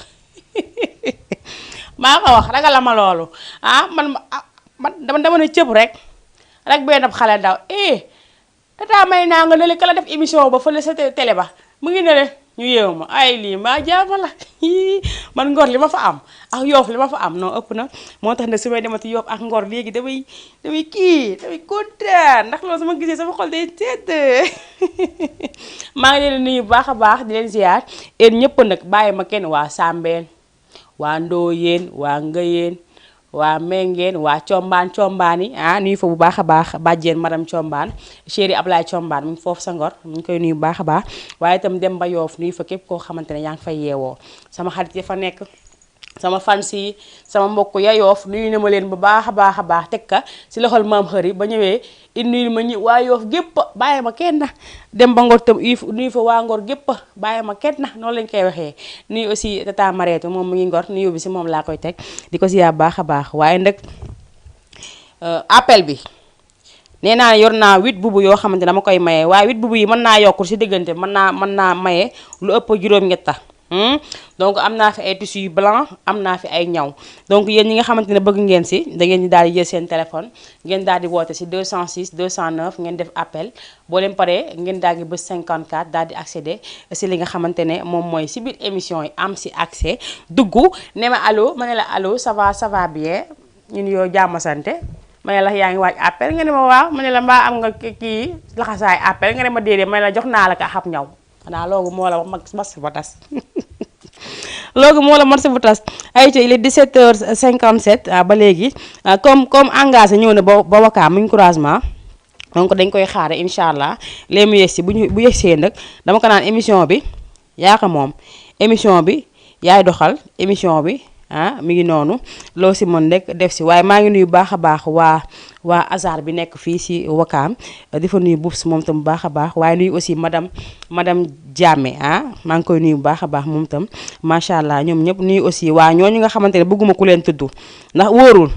maa ko wax ragal la ma loolu man dama ne cëb rek benn xale daw tata may naa nga ne kala def émission ba fële sa télé ba mu ngi ne le ñu yeewu ma ay lii maa jaama la man Ngor li ma fa am ak Yoof li ma fa am non ëpp na moo tax ne su may demati Yoof ak Ngor léegi damay kontaan ndax loolu sama gisee sama xol day tedd maa ngi leen nuyu bu baax a baax di leen ziar yéen ñëpp nag bàyyi ma kenn waa Sambeen waa Ndooyeen waa Ngëyeen waa Mengeen waa Combaan yi nuyu fa bu baax a baax bàjjeen madame Combaan chéri Ablaye Combaan mu ngi foofu sa Ngor mu ngi koy nuyu bu baax a baax waaye itam dem ba Yoof nuyu fa képp koo xamante ne yaa ngi fay yeewoo sama xarit yi fa nekk sama fans yi sama mbokk ya Yoof nuyu na ma leen bu baax a baax teg ka si loxol maam xëri ba ñëwee nuyu ma waa Yoof gépp bàyyi ma kenn dem ba Ngor tam nuyu fa waa Ngor gépp bàyyi ma kenn noonu lañ koy waxee nuyu aussi tata Mareetu moom mu ngi Ngor nuyu bi si moom laa koy teg di ko siyaa baax a baax waaye nag appel bi nee naa yor naa 8 bubu yoo xamante dama koy maye waaye 8 bubu yi mën naa yokkul si diggante mën naa maye lu ëpp juróom-ñetta donc am naa fi ay tissus yu blanc am naa fi ay ñaw donc yéen ñi nga xamante ne bëgg ngeen si da ngeen di daal di jël seen téléphone ngeen daal di woote si 206 209 ngeen def appel boo leen paree ngeen daal di bës 54 daal di accéder si li nga xamante ne moom mooy si biir émission yi am si accès dugg ne ma allo ma ne la allo ça va bien ñun yoo jàmm sante ma ne la yaa ngi waaj appel nga ne ma waaw ma ne la mbaa am nga kii laxasaay appel nga ne ma déedéet ma ne la jox naa la ka xam ñaw xanaa loogu moo la wax mas ba tas loogu moo la mat sa bu tas ay il est 17h57 ba léegi comme engagé ñëw na ba Wakaam mu encouragement donc dañ koy xaare incha allah léegi mu yegsi bu yegsee nag dama ko naan émission bi yaa ko moom émission bi yaay doxal émission bi mi ngi noonu loo si mën rek def si waaye maa ngi nuyu baax a baax waa Azar bi nekk fii si Wakaam di fa nuyu buuf si moom tam bu baax a baax waaye nuyu aussi madame Diame maa ngi koy nuyu bu baax a baax moom tam macha allah ñoom ñëpp nuyu aussi waa ñooñu nga xamante ne bëgguma ku leen tudd ndax wóorul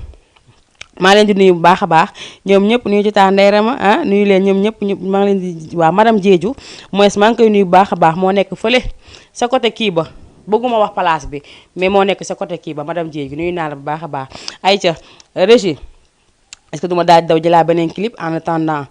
maa leen di nuyu bu baax a baax ñoom ñëpp nuyu ci taa ndeyrama nuyu leen ñoom ñëpp maa ngi leen di waa madame Diédiou mooy maa ngi koy nuyu bu baax a baax moo nekk fële sa côté kii ba bëgguma wax place bi mais moo nekk sa côté kii ba madame Diédiou nuyu naa la bu baax a baax ayca Régie est-ce que duma daal di daw jëlaa beneen clip en attendant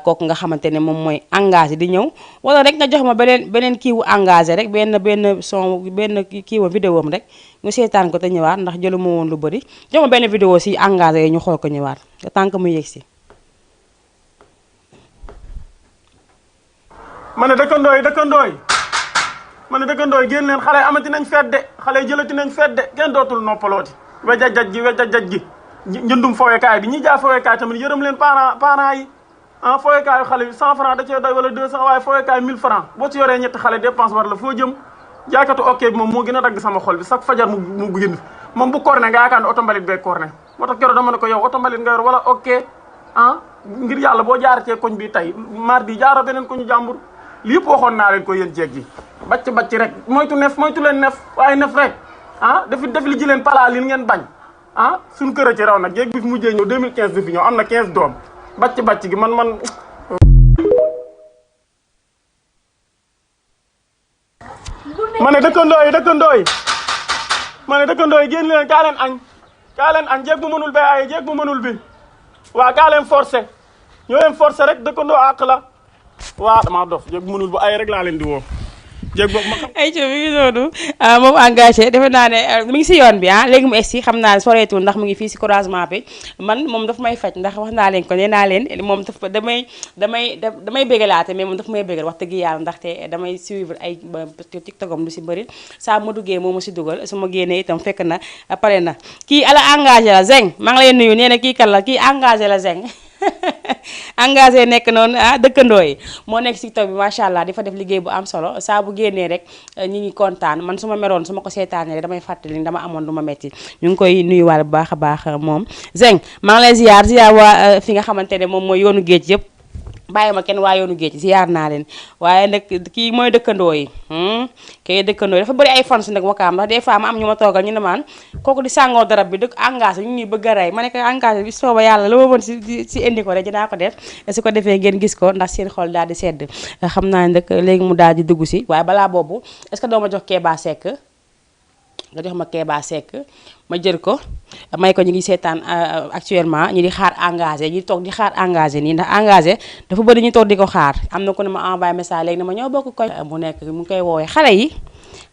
kooku nga xamante ne moom mooy engagé di ñëw wala rek nga jox ma beneen kii wu engagé rek benn son benn kii wu vidéo am rek ñu seetaan ko te ñëwaat ndax jëluma woon lu bëri jox ma benn vidéo si engagé yi ñu xool ko ñëwaat tant que muy yegg si. ma ne dëkkandoo yi génn leen xale yi amati nañ fedde xale yi jëlati nañ fedde kenn dootul noppalooti wejajaj gi njëndum fowekaay bi ñi jaay fowekaay tamit yërëm leen parents yi fowekaayu xale bi 100 francs da cee doy wala 200 waaye fowekaay 1000 francs boo ci yoree ñetti xale dépense war la foo jëm jaaykatu ok bi moom moo gën a dagg sama xol bi chaque fajar mu génn moom bu korne nga yaakaar ne oto mbalit bee korne moo tax keroog dama ne ko yow oto mbalit nga yor wala ok ngir yàlla boo jaaratee koñ bi tey mardi jaaro beneen koñu jàmbur li yëpp waxoon naa leen ko yéen jeeg ji bacc rek moytu leen nef waaye nef rek def li ji leen palaa li ngeen bañ suñu kër a ci raw nag jéeg bi fi mujjee ñëw 2015 bi fi ñëw am na 15 doom bacc gi man ma ne dëkkandoo yi génn leen kaa leen añ jéeg bu mënul bay aye jéeg bu mënul bi waa kaa leen forcé ñoo leen forcé rek dëkkandoo àq la waa damaa dof jéeg bu mënul bu aye rek laa leen di woo jéeg boobu ma xam. ayca mi ngi noonu moom engagé defe naa ne mi ngi si yoon bi léegi mu egsi xam naa ne soreetul ndax mu ngi fii si croisement bi moom daf may faj ndax wax naa leen ko nee naa leen moom damay bégalaate mais moom daf may bégal wax dëgg yàlla ndaxte damay suivre ay TikTok am lu si bëri saa ma duggee moom ma si dugal su ma génnee itam fekk na pare na kii ala engagé la Zeng maa ngi lay nuyu nee na kii kan la kii engagé la Zeng engagé nekk noonu dëkkandoo yi moo nekk si TikTok bi macha allah di fa def liggéey bu am solo saa bu génnee rek ñi ngi kontaan man su ma meroon su ma ko seetaanee rek damay fàttali dama amoon lu ma metti ñu ngi koy nuyuwaale bu baax a baax moom Zeng maa ngi lay ziar waa fi nga xamante ne moom mooy yoonu géej yëpp bàyyi ma kenn waa yoonu géej ziar naa leen waaye nag kii mooy dëkkandoo yi kii dëkkandoo yi dafa bëri ay fans nag Wakaam ndax des fois ma am ñu ma toogal ñu ne maan kooku di sàngoo darab bi dëkk engagé ñu ñuy bëgg a rey ma ne ko engagé bi sooba yàlla la ma mën si indi ko rek dinaa ko def su ko defee ngeen gis ko ndax seen xol daal di sedd xam naa nag léegi mu daal di dugg si waaye balaa boobu est-ce que doo ma jox Kéba Seck nga jox ma Kéba Seck ma jël ko may ko ñu ngi seetaan actuellement ñu di xaar engagé ñu toog di xaar engagé nii ndax engagé dafa bëri ñu toog di ko xaar am na ko ne ma envoyé message léegi ne ma ñoo bokk koñ mu nekk mu ngi koy woowee xale yi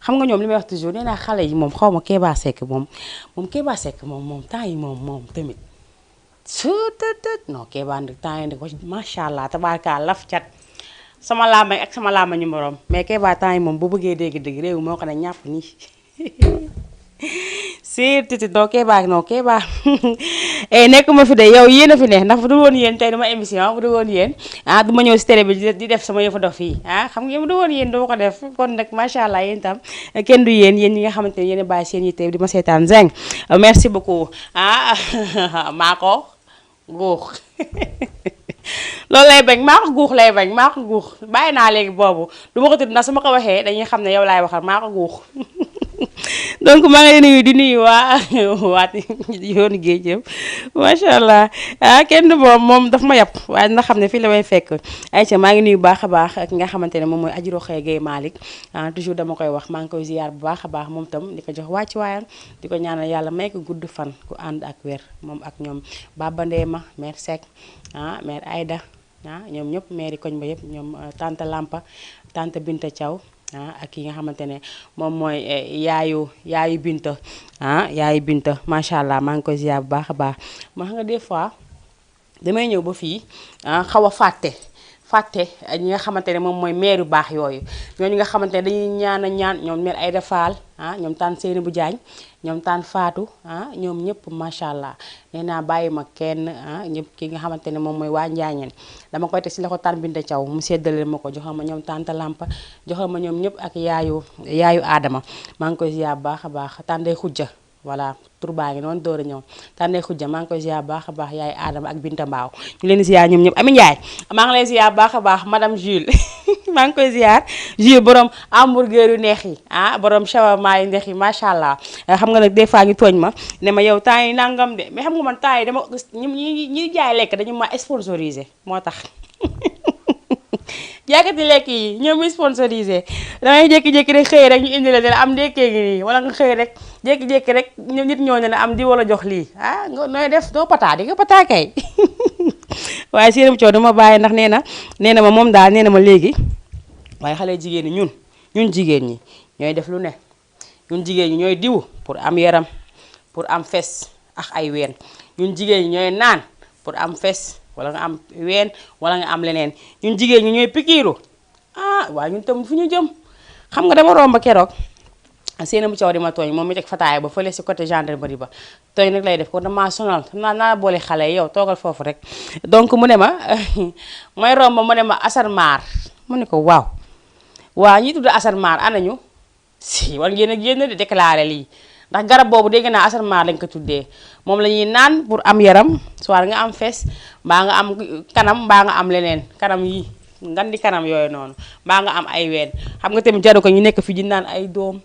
xam nga ñoom li may wax toujours nee naa xale yi moom xaw ma Kéba Seck moom Kéba Seck moom temps yi moom tamit non Kéba nag temps yi nag macha allah tabaarka laf cat sama laamañ ak sama laamañu morom mais Kéba temps yi moom bu bëggee dégg-dégg réew moo ko ne ñàpp nii si titi non Kéba nekkuma fi de yow yéen a fi ne ndax bu dul woon yéen tey dama émission bu dul woon yéen du ma ñëw si télé bi di def sama yëfa dof fii xam nga bu dul woon yéen dama ko def kon nag macha allah yéen tam kenn du yéen ñi nga xamante ne yéen a bàyyi seen yitte di ma seetaan Zeng merci beaucoup maa ko guux loolu lay bañ maa ko guux lay bañ maa ko guux bàyyi naa léegi boobu du ma ko tudd ndax su ma ko waxee dañuy xam ne yow laay waxal maa ko guux donc maa ngi lay nuyu di nuyu waati yoonu géej yëpp macha allah kenn moom daf ma yàpp waaye na xam ne fii la may fekk ayca maa ngi nuyu baax a baax ki nga xamante ne moom mooy Adji Rokhaya Gaye Malick toujours dama koy wax maa ngi koy ziar bu baax a baax moom tam di ko jox wàcc waayam di ko ñaanal yàlla may ko gudd fan ku ànd ak wér moom ak ñoom Baba Ndéema mère Seck mère Aïda ñoom ñëpp mère yi koñ ba yëpp ñoom tante Lampa tante Binta Thiaw ak ki nga xamante ne moom mooy yaayu Binta yaayu Binta macha allah maa ngi koy ziar bu baax a baax ma xam nga des fois damay ñëw ba fii xaw a fàtte ñi nga xamante ne moom mooy maire yu baax yooyu ñooñu nga xamante ne dañuy ñaan ñoom mère Aïda Fall ñoom taan Seynabou Diagne ñoom taan Fatou ñoom ñëpp macha allah nee naa bàyyi ma kenn ñëpp ki nga xamante ne moom mooy waa Njaañeen dama koy teg si loxo taan Binta Thiaw mu seddale ma ko joxal ma ñoom tante Lampa joxal ma ñoom ñëpp ak yaayu Adama maa ngi koy ziar baax a baax tànday xujja voilà tur baa ngi noonu door a ñëw tànnee xujja maa ngi koy ziar baax a baax yaay Adama ak Binta Mbaaw ñu leen ziar ñoom ñëpp Ami Ndiaye maa ngi lay ziar baax a baax madame Jules maa ngi koy ziar Jules borom hamburger yu neex yi borom shawarma yu neex yi macha allah xam nga nag des fois ñu tooñ ma ne ma yow temps yi nangam de mais xam nga man temps yi dama ñi jaay lekk dañu ma sponsorisé moo tax jaaykati lekk yi ñoom muy sponsorisé damay jékki-jékki rek xëy rek ñu indi la am ndekkee ngi nii wala nga xëy rek jékki-jékki rek nit ñoo ne la am di wala jox lii nooy def doo pataa di nga pataa kay waaye Seynabou Thiaw dama bàyyi ndax nee na ma moom daal nee na ma léegi waaye xale jigéen ñi ñun jigéen ñi ñooy def lu ne ñun jigéen ñi ñooy diw pour am yaram pour am fes ak ay ween ñun jigéen ñi ñooy naan pour am fes wala nga am ween wala nga am leneen ñun jigéen ñi ñooy pikiiru waaye ñun tam fu ñu jëm xam nga dama romb keroog Seynabou Thiaw di ma tooñ moom mi teg fataaya ba fële si côté gendarmerie ba tooñ nag lay def ko dama sonal naa boole xale yow toogal foofu rek donc mu ne ma may romb mu ne ma Assane Mar mu ne ko waaw ñi tudd Assane Mar anañu si war ngeen a génn di déclaré lii ndax garab boobu dégg naa Assane Mar lañ ko tuddee moom la ñuy naan pour am yaram soit nga am fes mbaa nga am kanam mbaa nga am leneen kanam yi ngan di kanam yooyu noonu mbaa nga am ay ween xam nga tamit jaru ko ñu nekk fi di naan ay doom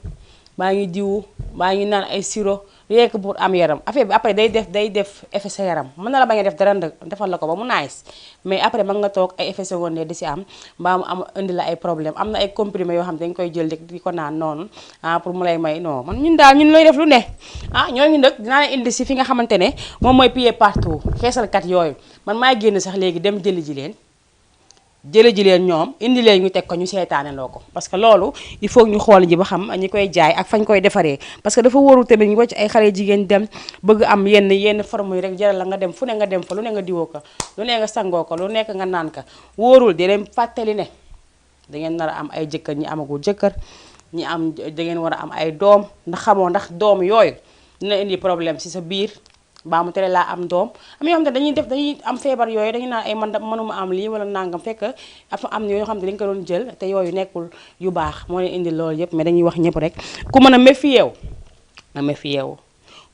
maa ngi diwu maa ngi naan ay sirop rekk pour am yaram affaire bi après day def effet sa yaram mën na la bañ a def dara defal la ko ba mu nice mais après mën nga toog ay effet secondaire di si am mbaa mu am indi la ay problème am na ay comprimés yoo xam dañ koy jël di ko naan noonu pour mu lay may non man ñun daal ñun looy def lu ne ñooñu nag dinaa leen indi si fi nga xamante ne moom mooy pied partout xeesalkat yooyu man maay génn sax léegi dem jëli ji leen ñoom indi leen ñu teg ko ñu seetaaneloo ko parce que loolu il faut ñu xool ji ba xam ñi koy jaay ak fañ koy defaree parce que dafa wóorul tamit ñu wacc ay xale jigéen dem bëgg am yenn forme yi rek jaral la nga dem fu ne nga dem fa lu ne nga diwoo ko lu ne nga sangoo ko lu nekk nga naan ka wóorul di leen fàttali ne dangeen nar a am ay jëkkër ñi amagul jëkkër ñi am dangeen war a am ay doom ndax xamoo ndax doom yooyu dina indi problème ci sa biir baa mu tere laa am doom am yoo xam ne dañuy am feebar yooyu dañuy naan ay man mënuma am lii wala nangam fekk am yoo xam ne dañu ko doon jël te yooyu nekkul yu baax moo leen indi loolu yëpp mais dañuy wax ñëpp rek ku mën a méfier wu na méfier wu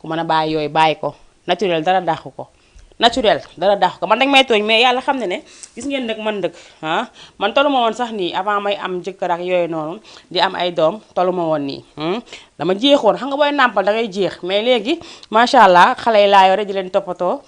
ku mën a bàyyi yooyu bàyyi ko naturel dara dàqu ko man dañ may tooñ mais yàlla xam ne ne gis ngeen nag man dëkk man tollu ma woon sax nii avant may am jëkkër ak yooyu noonu di am ay doom tollu ma woon nii dama jeexoon xam nga booy nàmpal da ngay jeex mais léegi macha allah xale yi laa yore di leen toppatoo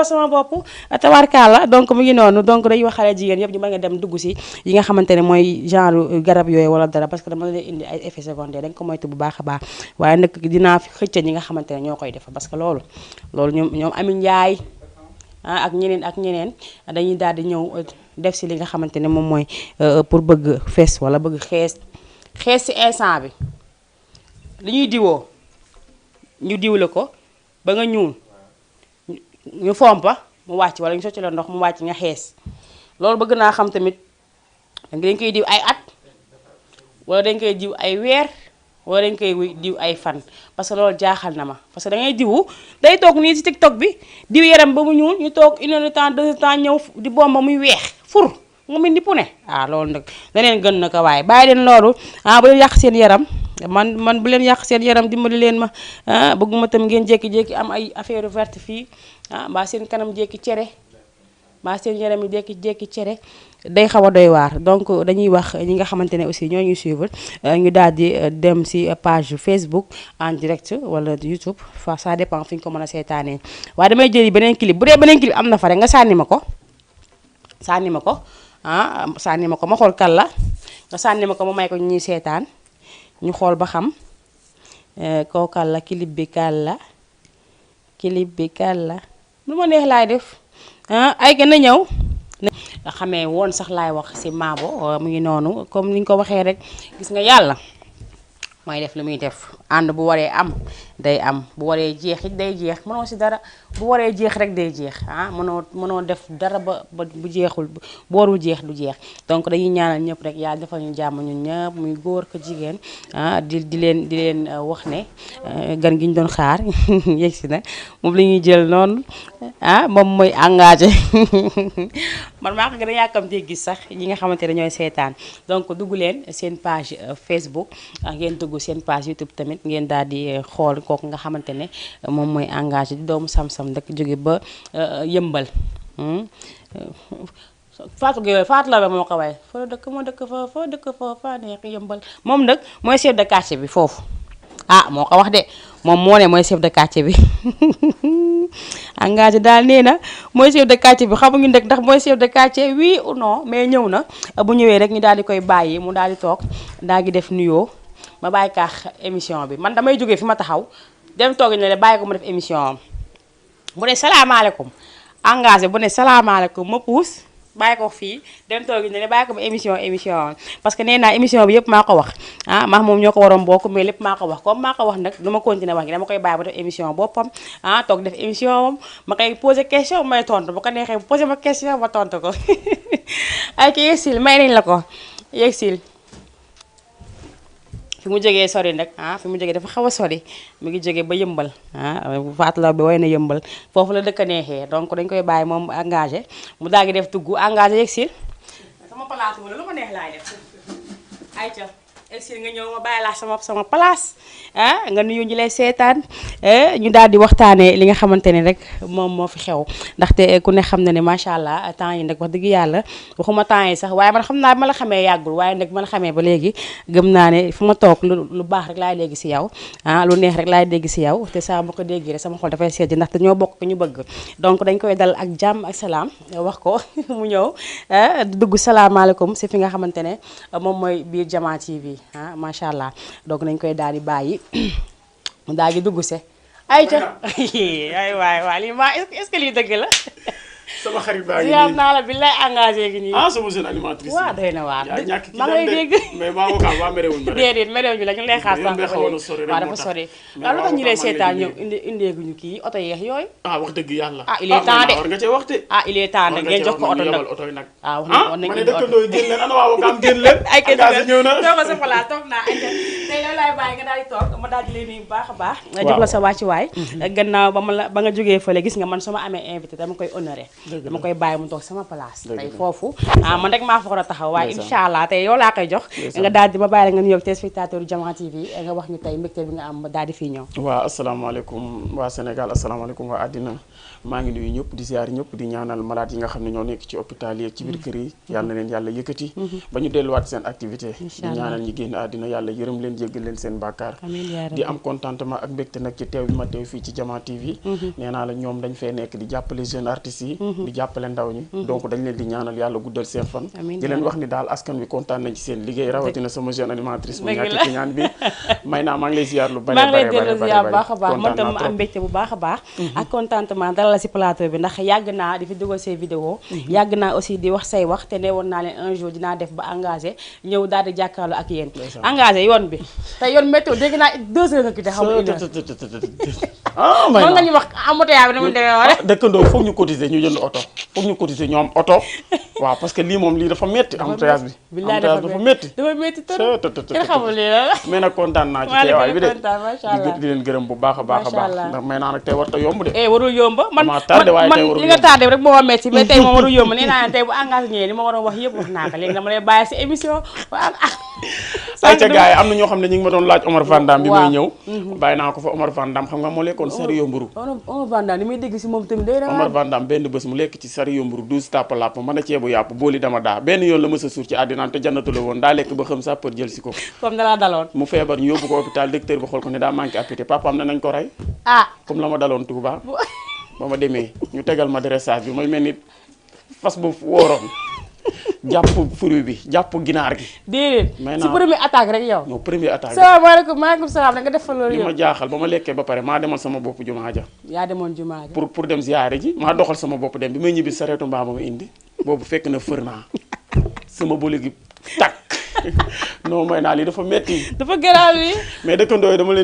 sama bopp tabarkaala donc mu ngi noonu donc dañuy wax xale jigéen yëpp ñu mën nga dem dugg si yi nga xamante ne mooy genre garab yooyu wala dara parce que dama leen indi ay effets secondaires dañ ko moytu bu baax a baax waaye nag dinaa fi xëcc ñi nga xamante ne ñoo koy def parce que loolu ñoom Ami Ndiaye ak ñeneen dañuy daal di ñëw def si li nga xamante ne moom mooy pour bëgg fees wala bëgg xees si instant bi li ñuy diwoo ñu diwle ko ba nga ñuul ñu fompa mu wàcc wala ñu sotti la ndox mu wàcc nga xees loolu bëgg naa xam tamit dañ koy diw ay at wala dañ koy diw ay weer wala dañ koy diw ay fan parce que loolu jaaxal na ma parce que da ngay diwu day toog nii ci TikTok bi diw yaram ba mu ñuul ñu toog 1 heure de temps 2 heures de temps ñëw di bomba muy weex fur nga mel ni pune loolu nag leneen gën na ko waaye bàyyi leen loolu bu leen yàq seen yaram man bu leen yàq seen yaram dimbali leen ma bëgguma tam ngeen jékki-jékki am ay affaire verte fii mbaa seen kanam jékki cere mbaa seen yaram yi jékki-jékki cere day xaw a doy waar donc dañuy wax ñi nga xamante ne aussi ñoo ñuy suivre ñu daal di dem si page Facebook en direct wala YouTube fa ça dépend fi ñu ko mën a seetaanee waaye damay jëli beneen clip bu dee beneen clip am na fa rek nga sànni ma ko sànni ma ko ma xool kan la nga sànni ma ko ma may ko ñuy seetaan ñu xool ba xam koo kan la clip bi kan la lu ma neex laay def ay gën a ñëw nga xamee woon sax laay wax ci Mabo mu ngi noonu comme ni ñu ko waxee rek gis nga yàlla mooy def lu muy def ànd bu waree am day am bu waree jeex it day jeex mënoo ci dara bu waree jeex rek day jeex mënoo def dara ba bu jeexul bu warul jeex du jeex donc dañuy ñaanal ñëpp rek yàlla defal ñu jàmm ñun ñëpp muy góor ko jigéen di leen wax ne gan gi ñu doon xaar yegg si na moom la ñuy jël noonu moom mooy engagé man maa ko gën a yàkkamtee gis sax ñi nga xamante ne ñooy seetaan donc dugg leen seen page Facebook ngeen dugg seen page YouTube tamit ngeen daal di xool kooku nga xamante ne moom mooy engagé di doomu sam-sam rek jóge ba yëmbal Fatou Gueye Fatou la moo ko waay foo dëkk fa neex yëmbal moom nag mooy chef de quartier bi foofu moo ko wax de moom moo ne mooy chef de quartier bi engagé daal nee na mooy chef de quartier bi xamuñu nag ndax mooy chef de quartier oui ou non mais ñëw na bu ñëwee rek ñu daal di koy bàyyi mu daal di toog daal di def nuyoo ma bàyyi kaax émission bi man damay jógee fi ma taxaw dem toog ne la bàyyi ko mu def émission am bu ne salaamaaleykum engagé bu ne salaamaaleykum ma puus bàyyi ko fii dem toog ne la bàyyi ko mu émission am parce que nee naa émission bi yëpp maa ko wax maa moom ñoo ko waroon bokk mais lépp maa ko wax comme maa ko wax nag du ma continuer wax gi dama koy bàyyi ba def émission boppam toog def émission am ma koy posé question may tontu bu ko neexee posé ma question ma tontu ko ay ki yegsil may nañ la ko yegsil fi mu jógee sori nag fi mu jógee dafa xaw a sori mu ngi jógee ba yëmbal Fatou la bi woy na yëmbal foofu la dëkk neexee donc dañ koy bàyyi moom engagé mu daal di def tugg engagé yegsil sama place wala lu ma neex laay def ayca yegsil nga ñëw ma bàyyi laa sama place nga nuyu ñu lay seetaan ñu daal di waxtaanee li nga xamante ne rek moom moo fi xew ndaxte ku ne xam na ne macha allah temps yi nag wax dëgg yàlla waxuma temps yi sax waaye man xam naa bi ma la xamee yàggul waaye nag ma la xamee ba léegi gëm naa ne fu ma toog lu baax rek laay dégg si yow lu neex rek laay dégg si yow te saa ma ko déggee rek sama xol dafay sedd ndaxte ñoo bokk ñu bëgg donc dañ koy dal ak jàmm ak salaam wax ko mu ñëw dugg salaamaaleykum si fi nga xamante ne moom mooy biir Jama TV macha allah donc nañ koy daal di bàyyi mu daal di dugg se ay ca ay waay lii maa est-ce que lii dëgg la sama xarit baa ngi nii naa la bi lay engagé gi nii sama jeune animatrice waaw doy na waar maa ngi lay dégg mais maa ko waa merewul ma déedéet merewuñu la ñu lay xaar sax waaw dafa sori waaw lu tax ñu lay seetaan ñëw indeeguñu kii oto yeex yooyu wax dëgg yàlla il est temps de war nga cee wax de il est temps nag ngeen jox ko oto nag waaw ma ne dëkkandoo génn leen ana waa nga am génn leen ay kay ñëw na toog sa place toog naa ay tey loolu laay bàyyi nga daal di toog ma daal di lay nuyu bu baax a baax jox la sa wàccuwaay gannaaw ba nga jógee fële gis nga man su ma amee invité dama koy honoré dama koy bàyyi mu toog sama place tey foofu man rek maa fa war a taxaw waaye incha allah tey yow laa koy jox nga daal di ma bàyyi la nga nuyoog téléspectateur Jama TV nga wax ñu tey mbégte bi nga am daal di fii ñëw waaw asalaamaaleykum waa Sénégal asalaamaaleykum waa àddina maa ngi nuyu ñëpp di ziar ñëpp di ñaanal malade yi nga xam ne ñoo nekk ci hôpital yi ci biir kër yi yàlla na leen yàlla yëkkati ba ñu delluwaat seen activité di ñaanal ñi génn àddina yàlla yërëm leen jéggal leen seen bàkkaar di am contentement ak mbégte nag ci teew bi ma teew fii ci Jama TV nee naa la ñoom dañ fee nekk di jàppale jeunes artistes yi di jàppale ndaw ñi donc dañ leen di ñaanal yàlla guddal seen fan di leen wax ni daal askan wi kontaan nañ ci seen liggéey rawatina sama jeune animatrice mu ñàkk ci ñaan bi may naa maa ngi lay ziar lu bari baax a baax man tam ma am mbégte bu baax a baax ak contentement dala la si plateau bi ndax yàgg naa di fi dugal say vidéo yàgg naa aussi di wax say wax te ne woon naa leen un jour dinaa def ba engagé ñëw daal di jàkkaarloo ak yéen engagé yoon bi te yoon météo dégg naa 2 heures nga ki te xamu mën nga ñu wax embouteillage bi na mu demee wala dëkkandoo foog ñu cotiser ñu jënd oto foog ñu cotiser ñu am oto waaw parce que lii moom lii dafa métti embouteillage bi embouteillage dafa métti kenn xamul lii la mais nag kontaan naa ci teewaay bi de di leen gërëm bu baax a baax a baax ndax may naa nag tey warta yomb de warul yomb man li nga tardé rek moo ma métti mais tey moom warul yomb nee naa ne tey bu engagé ñëwee li ma waroon wax yëpp wax naa ko léegi dama lay bàyyi si émission ay ca gars yi am na ñoo xam ne ñu ngi ma doon laaj Omar Vandam bi may ñëw bàyyi naa ko fa Omar Vandam xam nga moo lekkoon sari yomburu Omar Vandam ni muy dégg si moom tamit day Omar Vandam benn bés mu lekk ci sari yomburu 12 tàpp làpp mën a ceebu yàpp booli dama daa benn yoon la mës a suur ci àddinaam te jannatu la woon daa lekk ba xam sàppar jël si ko comme dalaa daloon mu feebar ñu yóbbu ko hôpital docteur bi xool ko ne daa manqué appétit papaam ne nañ ko rey comme la ma daloon Touba ba ma demee ñu tegal ma dressage bi mooy mel ni fas bu wooroon jàpp fruit bi jàpp ginaar gi. déedéet si premier attaque rek yow. non premier attaque salaamaaleykum maaleykum salaam da nga def fa loolu li ma jaaxal ba ma lekkee ba pare maa demal sama bopp jumaa ja. yaa demoon jumaa ja pour dem ziyaare ji maa doxal sama bopp dem bi may ñibbi sareetu mbaa ma indi boobu fekk na fër naa sama boli gi takk non mooy naa lii dafa metti dafa garaaw yi mais dëkkandoo yi dama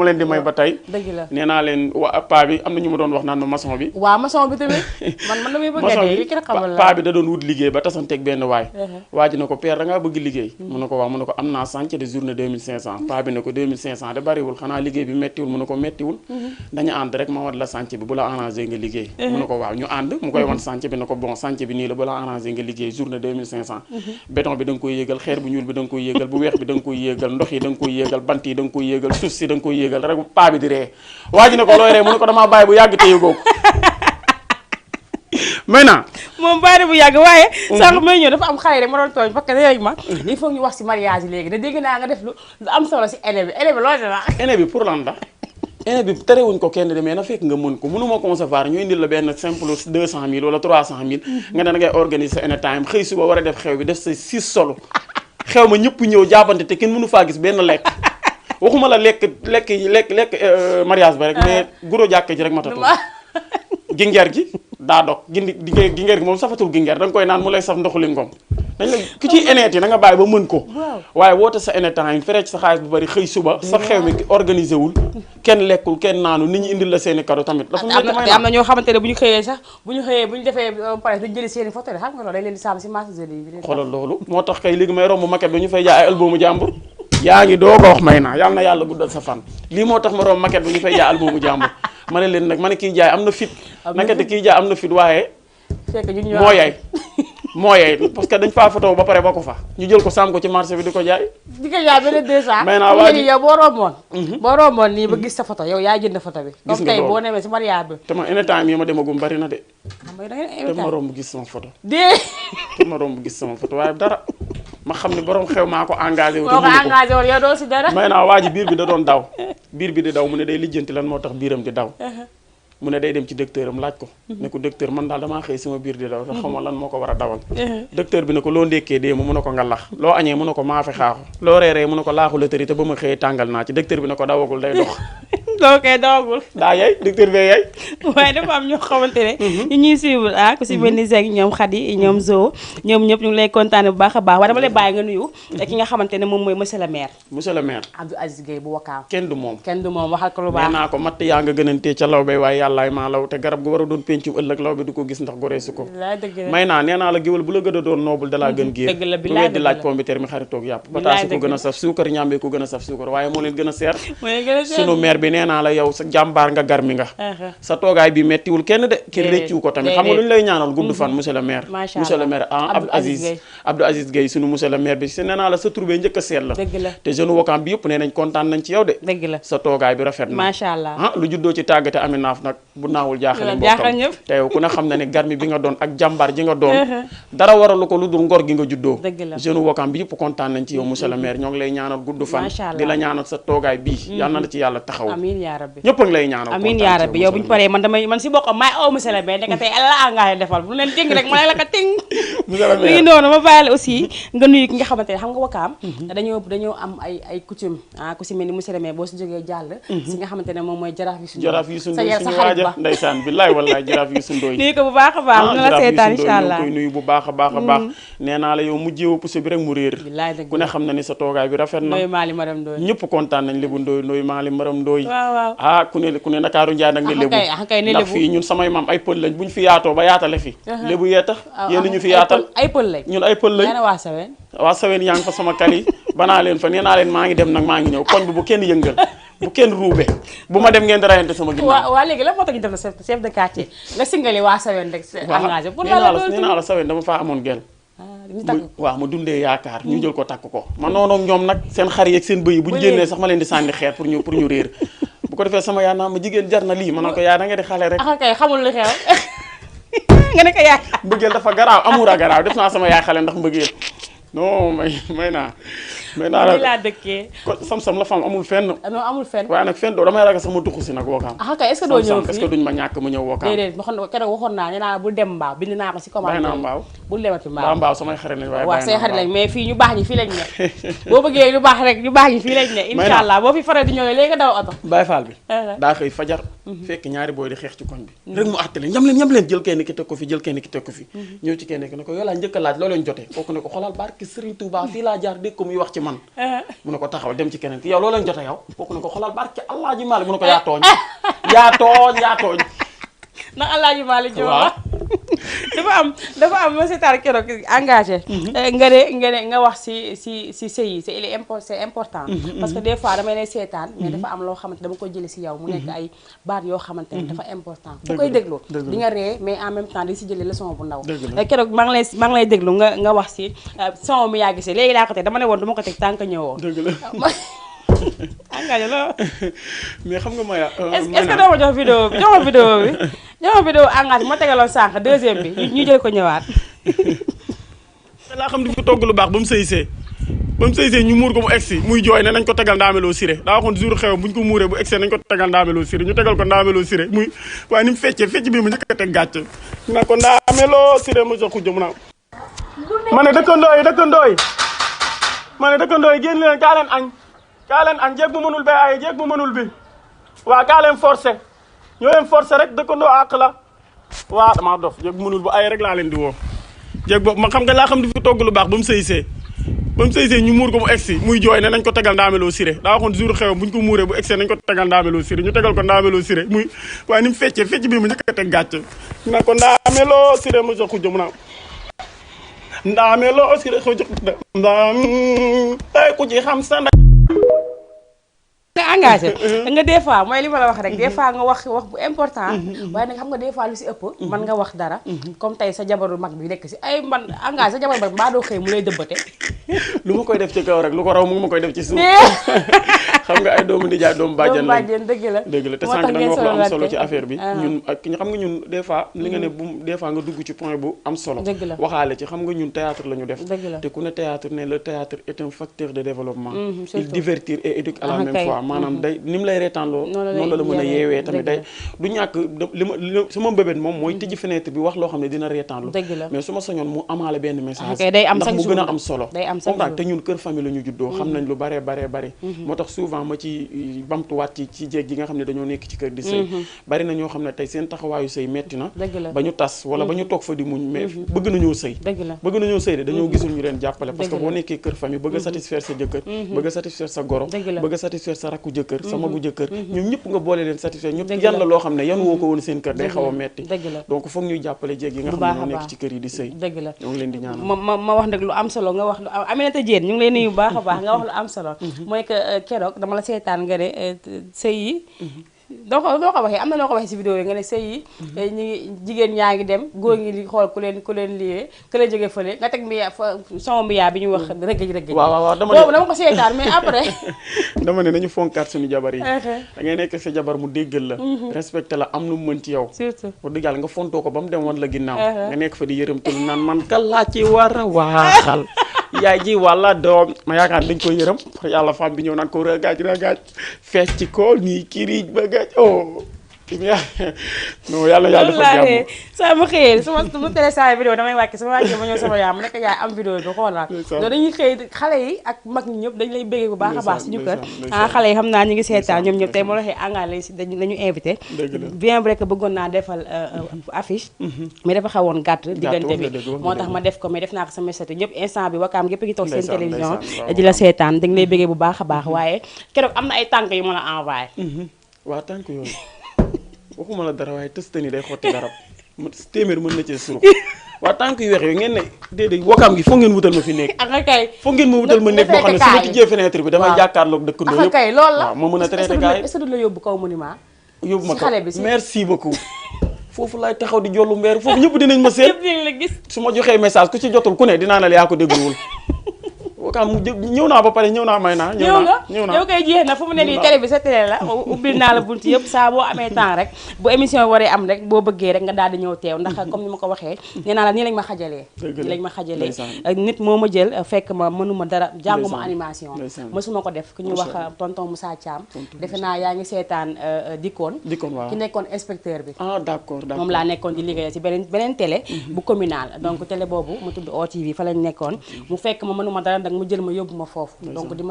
leen di may ba tey. dëgg la nee naa leen waa paa bi am na ñu ma doon wax naan ma maçon bi. waaw maçon bi tamit man damay bëgg a dee ki xamal la paa bi da doon wut liggéey ba tasanteeg benn waay. waa ji na ko père da ngaa bëgg liggéey. mu ne ko waaw mu ne ko am naa chantier de journée 2500 paa bi ne ko 2500 de bariwul xanaa liggéey bi mettiwul mu ne ko mettiwul. dañu ànd rek ma wan la chantier bi bu la arrangé nga liggéey. mu ne ko waaw ñu ànd mu koy wan chantier bi ne ko bon chantier bi nii la bu la arrangé nga liggéey journée 2500. béton bi da nga koy yéegal xeer bu ñuul bi da nga koy yéegal bu weex bi da nga koy yéegal ndox yi da nga koy yéegal bant yi da nga koy yéegal suuf si da nga koy yéegal rek paa bi di ree waa ji ne ko looy ree mu ne ko damaa bàyyi bu yàgg te yëgoo ko maintenant moom bàyyi bu yàgg waaye sànq may ñëw dafa am xale rek ma doon tooñ parce que léegi ma il faut ñu wax si mariage yi léegi da dégg naa nga def lu am solo si aîné bi loolu la aîné bi pour lan la aîné bi terewuñ ko kenn demee na fekk nga mën ko mënuma concevoir ñu indil la benn simple 200 000 wala 300 000 nga ne da ngay organiser sa aîné time xëy suba war a def xew bi def sa 6 solo xew ma ñëpp ñëw jàppante te kenn mënu faa gis benn lekk waxuma la lekk mariage ba rek mais guro jàkk ji rek matatul gingeer gi daa dog gingeer gi moom safatul gingeer da nga koy naan mu lay saf ndoxuli ngom dañ la ku ciy éneet yi na nga bàyyi ba mën ko waaye woote sa éné temps yi fere ci sa xaalis bu bari xëy suba sa xew mi organisé wul kenn lekkul kenn naanu nit ñi indil la seeni cadeau tamit dafa am na ñoo xamante ne bu ñu xëyee sax bu ñu defee pare dañu jëli seeni photo xam nga loolu dañ leen di sàmm si marché yi xoolal loolu moo tax kay léegi may romb maquette ba ñu fay jaay ay albumu jàmbur yaa ngi doo ko wax may naa yàlla na yàlla guddal sa fan lii moo tax ma romb maquette ba ñu fay jaay albumu jàmbur ma ne leen nag ma ne kii jaay am na fit maquette kii jaay am na fit waaye moo yay parce que dañ faa photo ba pare ba ko fa ñu jël ko sàmm ko ci marché bi di ko jaay benn 200 may naa waa ji yow boo romboon nii ba gis sa photo yow yaa jënd photo bi comme tey boo nemee si mariage bi te ma en temps yi ma demagum bari na de te ma romb gis sama photo te ma romb gis sama photo waaye dara ma xam ne borom xew maa ko engagé wu yow doo si dara may naa waa ji biir bi da doon daw biir bi di daw mu ne day lijjanti lan moo tax biiram di daw mu ne day dem ci docteur am laaj ko ne ko docteur man daal damaa xëy sama biir di daw te xaw ma lan moo ko war a dawal docteur bi ne ko loo ndékkee déema mu ne ko nga lax loo añee mu ne ko maafe xaaxu loo reeree mu ne ko laaxu la tëri te ba ma xëyee tàngal naa ci docteur bi ne ko dawagul day dox ok dawagul daa yay docteur bee yay waaye dafa am ñoo xamante ne ñu ñuy suivre ku si mel ni Zeg ñoom Khady ñoom Zo ñoom ñëpp ñu ngi lay kontaane bu baax a baax waaye dama lay bàyyi nga nuyu ki nga xamante ne moom mooy monsieur le maire Abdou Aziz Gueye bu Wakaam kenn du moom waxal ko lu baax nee naa ko matt yaa nga gënantee ca law bay waaye yàllaay maa law te garab gu war a doon pencum ëllëg law bi du ko gis ndax goreesu ko may naa nee naa la géwél bu la gën a doon noobul dalaa gën géer bu weddi laaj pombiteer mi xaritoog yàpp pataasi ko gën a saf suukar ñàmbee ko gën a saf suukar waaye moo leen gën a seer sunu maire bi nee naa la yow sa jàmbaar nga garmi nga sa toogaay bi mettiwul kenn de kenn récciwu ko tamit xam nga lu ñu lay ñaanal gudd fan monsieur le maire Abdou Aziz Gueye sunu monsieur le maire bi si nee naa la sa tur bee njëkk a seet la te jeune Wakaam bi yëpp nee nañ kontaan nañ ci yow de sa toogaay bi rafet na macha allah lu juddoo ci tàggate ami naaf nag bu naawul jaaxale mbokkam te yow ku ne xam na ne garmi bi nga doon ak jàmbaar ji nga doon dara waralu ko lu dul ngor gi nga juddoo jeune Wakaam bi yëpp kontaan nañ ci yow monsieur le maire ñoo ngi lay ñaanal gudd fan di la ñaanal sa toogaay bii yal na la ci yàlla taxaw amiin yaa rabbi ñëpp a ngi lay ñaanal amiin yaa rabbi yow bu ñu paree man si bokkam maay aw monsieur le maire nekk tey la engagé defal bu leen ting rek ma la ko ting monsieur le maire ngi noonu ma bàyyi la aussi nga nuyu ki nga xamante ne xam nga Wakaam dañoo am ay coutume ku si mel ni monsieur le maire boo si jógee jàll si nga xamante ne moom mooy jaraaf yi Youssou Ndoye suñu waaja ndeysaan billaay wallaay jaraaf Youssou Ndoye nuyu ko bu baax a baax na la seetaan incha allah koy nuyu bu baax a baax a baax nee naa la yow mujjeewu puso bi rek mu réer ku ne xam na ni sa toogaay bi rafet na ñëpp kontaan nañ Lébu Ndoye maali maram Ndoye ku ne Ndakaaru Njaay nag ne Lébu ndax fii ñun samay maam ay pël lañ buñ fi yaatoo ba yaatale fi Lébu yee tax yéen ñu fi yaatal ay pël lañ ñun ay pël lañ waa Sawen yaa ngi fa sama kali banaa leen fa nee naa leen maa ngi dem nag maa ngi ñëw koñ bi bu kenn yëngal bu kenn ruube bu ma dem ngeen di rayante sama ginnaaw waaw léegi la moo tax ñu def la chef de quartier nga singali waa Sawen rek engagé pour nee naa la Sawen dama faa amoon gel ñu takk ko waaw ma dundee yaakaar ñu jël ko takk ko ma noonu ñoom nag seen xar yeeg seen bëy yi bu ñu génnee sax ma leen di sànni xeer pour ñu réer bu ko defee sama yaa naa ma jigéen jar na lii ma naan ko yaa da nga di xale rek kay xamul lu xew nga ne ko yaay mbëggeel dafa garaaw amour a garaaw def naa sama yaay xale ndax mbëggeel non may naa lii laa dëkkee ko sam-sam la fam amul fenn non amul fenn waaye nag fenn doo damay ragal sax ma tuxu si nag wookaam kay est-ce que doo ñëw est-ce que duñ ma ñàkk ma ñëw wookaam déedéet keroog waxoon naa ne naa bul dem mbaaw bind naa ko si commande bàyyi naa mbaaw bul demati mbaaw mbaaw samay xarit lañ waaye waaw say xarit lañ mais fii ñu baax ñi fii lañ ne boo bëggee lu baax rek ñu baax ñi fii lañ ne incha allah boo fi faral di ñëwee léegi nga daw oto Baye Fall bi daa xëy fajar fekk ñaari booy di xeex ci koñ bi rek mu àtte leen ñam leen jël kenn ki teg ko fi jël kenn ki teg ko fi ñëw ci kenn ki ne ko yow laa njëkk a laaj loo leen jotee kooku ne ko xoolal barke Serigne Touba fii laa jaar dégg ko muy wax ci man mu ne ko taxaw dem ci keneen ki yow loo leen jotee yow kooku ne ko xoolal barke Allah ji Maalik mu ne ko yaa tooñ yaa tooñ ndax Allah ji Maalik jox dafa am ma seetaan keroog engagé nga wax si sëy yi c'est important parce que des fois damay lay seetaan mais dafa am loo xamante dama ko jële si yow mu nekk ay baat yoo xamante ne dafa important ku koy déglu di nga ree mais en même temps di si jële leçon bu ndaw keroog maa ngi lay déglu nga wax si son mi yaa gisee léegi daa ko teg dama ne woon du ma ko teg tant que ñëwoo engagé la mais xam nga Maya est-ce que doo ma jox vidéo bi jox ma vidéo engagé ma tegaloon sànq deuxième bi ñu jël ko ñëwaat laa xam di fi togg lu baax ba mu sëysee ñu muur ko mu egsi muy jooy ne nañ ko tegal ndaameloo siré daa waxoon jour xew buñ ko muuree bu egsee nañ ko tegal ndaameloo siré ñu tegal ko ndaameloo siré muy waaye ni mu feccee fecc bii mu njëkk a teg gàcce naa ko ndaameloo siré mu jox xujja mu naa ma ne dëkkandoo yi génn leen kaa leen añ jéeg bu mënul bay ay jéeg bu mënul bi waaw kaa leen forcé ñoo leen forcé rek dëkkandoo àq la waaw damaa dof jéeg bu mënul bu ay rek laa leen di woo jéeg boobu ma xam nga laa xam di fi togg lu baax ba mu sëysee ñu muur ko mu egsi muy jooy ne nañ ko tegal ndaameloo siré daa waxoon jour xew buñ ko muuree bu egsee nañ ko tegal ndaameloo siré ñu tegal ko ndaameloo siré muy waaye ni mu feccee fecc bii mu njëkk a teg gàcce naa ko ndaameloo siré mu jox xujja mu naa ndaameloo siré xujja ay ku ci xam sa nga engagé nga des fois mooy li ma la wax rek des fois nga wax bu important waaye nag xam nga des fois lu si ëpp man nga wax dara comme tey sa jabaru mag bi nekk si ay man engagé sa jabaru mag mbaa doo xëy mu lay dëbbate lu ma koy def ci kaw rek lu ko raw mu ngi ma koy def ci suuf xam nga ay doomu nijaay doomu bàjjen dëgg la te sànq da nga wax lu am solo ci affaire bi ñun ak xam nga ñun des fois li nga ne bu des fois nga dugg ci point bu am solo waxaale ci xam nga ñun théâtre la ñu def te ku ne théâtre ne le théâtre est un facteur de développement il divertir et éduque à la même fois maanaam day ni mu lay reetaanloo noonu la mën a yeewee tamit day du ñàkk li ma sama mbébét moom mooy tijji fenêtre bi wax loo xam ne dina reetaanlu mais su ma sañoon mu amaale benn message ndax mu gën a am solo comprendre te ñun kër famille la ñu juddoo xam nañ lu bare moo tax souvent ma ci bamtuwaat ci jéeg yi nga xam ne dañoo nekk ci kër di sëy bari na ñoo xam ne tey seen taxawaayu sëy metti na ba ñu tas wala ba ñu toog fa di muñ mais bëgg nañoo sëy de dañoo gisul ñu leen jàppale parce que boo nekkee kër famille bëgg a satisfaire sa jëkkër bëgg a satisfaire sa goro bëgg a satisfaire sa rakku jëkkër sa magu jëkkër ñoom ñëpp nga boole leen satisfaire ñëpp yan la loo xam ne yan woo ko woon seen kër day xaw a metti donc foog ñuy jàppale jéeg yi nga xam ne ñoo nekk ci kër yi di sëy ñoo ngi leen di ñaanal ma wax nag lu am solo nga wax lu Aminata Diène ñu ngi lay nuyu bu baax a baax nga wax lu am solo mooy que keroog dama la seetaan nga ne sëy yi doo ko waxee am na noo ko waxee si vidéo yi nga ne sëy yi ñu ngi jigéen ñaa ngi dem góor ngi di xool ku leen liyee ku leen jógee fële nga teg mbiya son mbiya bi ñu wax rëgg waaw dama ko seetaan mais après dama ne nañu fonkaat suñu jabar yi da ngay nekk sa jabar mu déggal la respecté la am lu mu mën ci yow surtout pour dëgg yàlla nga fontoo ko ba mu dem wan la ginnaaw nga nekk fa di yërëmtul naan man kan laa ci war a waaxal yaay ji walla doom ma yaakaar dañ ko yërëm yàlla femme bi ñëw naan ko ragaaj fecc ko nii kiriij ba gaaj non yàlla dafa jàmm saa ma xëyee su ma téléchargé vidéo damay wàcc sama wàccee ma ñëw sama yaay mu nekk yaay am vidéo bi xoolal loolu dañuy xëy xale yi ak mag ñi ñëpp dañ lay béggee bu baax a baax suñu kër xale yi xam naa ñu ngi seetaan ñoom ñëpp tey moo la waxee engrais si dañu invité bien vrai que bëggoon naa defal affiche mais dafa xawoon gàtt diggante bi moo tax ma def ko mais def naa ko sama statut ñëpp instant bi wakaam gépp ngi toog seen télévision di la seetaan dañ lay béggee bu baax a baax waaye keroog am na ay tànk yu mën a envoyé waaw tànk yooyu waxuma la dara waaye tëstani day xotti garab téeméer mën na cee suru waa tànk yu weex yooyu ngeen ne déedéet wakaam gi foog ngeen wutal ma fi nekk foog ngeen ma wutal ma nekk boo xam ne su ma tijjee fenêtre bi damay jàkkaarloog dëkkandoo yëpp kay loolu la waaw ma mën a traité gars yi est-ce que du la yóbbu kaw monument yóbbu ma kaw merci beaucoup foofu laay taxaw di jollu mbeer foofu ñëpp dinañ ma seet ñëpp dinañ la gis. su ma joxee message ku ci jotul ku ne dinaa ne la yaa ko dégluwul Wakaam ñëw naa ba pare ñëw naa may naa ñëw nga yow koy jeex na fu mu ne nii télé bi sa télé la ubbil naa la bunt yëpp saa boo amee temps rek bu émission waree am rek boo bëggee rek nga daal di ñëw teew ndax comme ni ma ko waxee nee naa la nii lañ ma xajalee nit moo ma jël fekk ma mënuma dara jànguma animation mësuma ko def ku ñu wax tonton Moussa Thiam defe naa yaa ngi seetaan dikkoon ki nekkoon inspecteur bi d'accord moom laa nekkoon di liggéey ci beneen télé bu communal donc télé boobu mu tudd OTV fa lañ nekkoon mu fekk ma mënuma dara mu jël ma yóbbu ma foofu donc di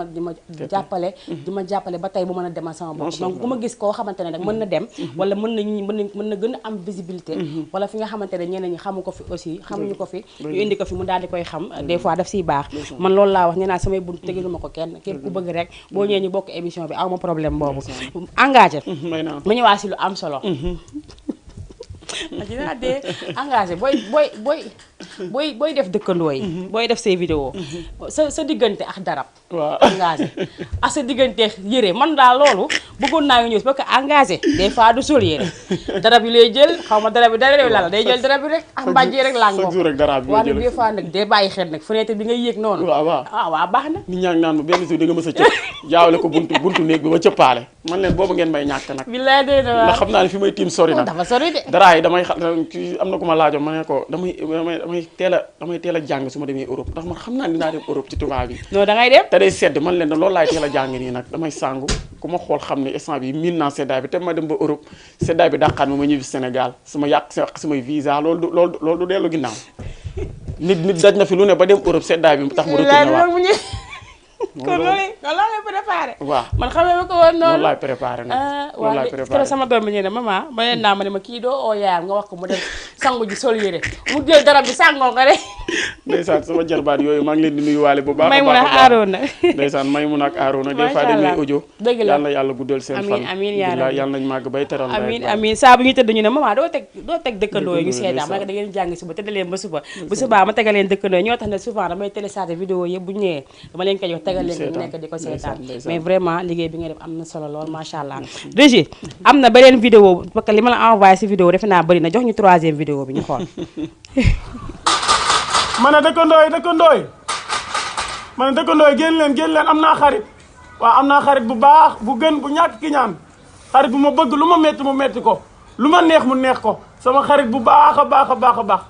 ma jàppale ba tey bu mën a demal sama bopp donc bu ma gis koo xamante ne nag mën na dem wala mën na gën a am visibilité wala fi nga xamante ne ñeneen ñi xamu ko fi aussi xamuñu ko fi ñu indi ko fi mu daal di koy xam des fois daf siy baax man loolu laa wax nee naa samay bunt tegelu ma ko kenn képp ku bëgg rek boo ñëwee ñu bokk émission bi aw ma problème boobu engagé ma ñëwaat si lu am solo dinaa dee engagé booy def dëkkandoo yi booy def say vidéo sa diggante ak darab engagé ak sa diggante yére man daal loolu bëggoon naa ngi ñëw parce que engagé des fois du sol yére darab yi lay jël xaw ma darab yi dara réew la day jël darab yi rek ak mbàjjee rek laa ngoog waaye des fois nag day bàyyi xel nag fenêtre bi nga yéeg noonu waaw baax na nit ñaa ngi naan ma benn jour di nga mës a cëpp jaawale ko buntu néeg bi ma cëppaale man leen boobu ngeen may ñàkk nag billaay dee na ndax xam naa ne fi may tiim sori na dafa sori de dara yi damay am na ku ma laajoon ma ne ko damay teel a jàng su ma demee Europe ndax man xam naa dinaa dem Europe ci tubaab yi non da ngay dem te day sedd man leen loolu laay teel a jàng nii nag damay sangu ku ma xool xam ne instant bi miin naa seddaay bi te ma dem ba Europe seddaay bi dàqaat ma ñibbi Sénégal su ma yàq samay visa loolu du dellu ginnaaw nit daj na fi lu ne ba dem Europe seddaay bi tax mu retourné waat kon loolu lay préparé waaw man xamee ma ko woon noonu loolu laay préparé nag loolu laay préparé sama doom bi ñu ne maman ma leen naa ma ne ma kii doo oo yaayam nga wax ko mu dem sangu ji sol yére mu jël darab bi sangoo ko de ndeysaan sama jarbaat yooyu maa ngi leen di nuyuwaale bu baax Maymuna ak Arona ndeysaan Maymuna ak Arona des fois dañuy audio dëgg la yàlla yàlla guddal seen fan amiin yàlla yàlla nañ màgg bay teral amiin saa bu ñu tëdd ñu ne maman doo teg dëkkandoo yi ñu seetaan ma ne ko da ngeen jàng suba tëdd leen ba suba bu subaa ma tegal leen dëkkandoo yi ñoo tax ne souvent damay télécharger vidéo yëpp bu ñëwee dama leen ko jox tegal leen ñu nekk di ko seetaan mais vraiment liggéey bi nga def am na solo lool macha allah Régis am na beneen vidéo parce que li ma la envoyé si vidéo defe naa bëri na jox ñu 3e vidéo bi ñu xool ma ne dëkkandooy génn leen am naa xarit waaw am naa xarit bu baax bu gën bu ñàkk ki ñaan xarit bu ma bëgg lu ma metti ko lu ma neex mu neex ko sama xarit bu baax a baax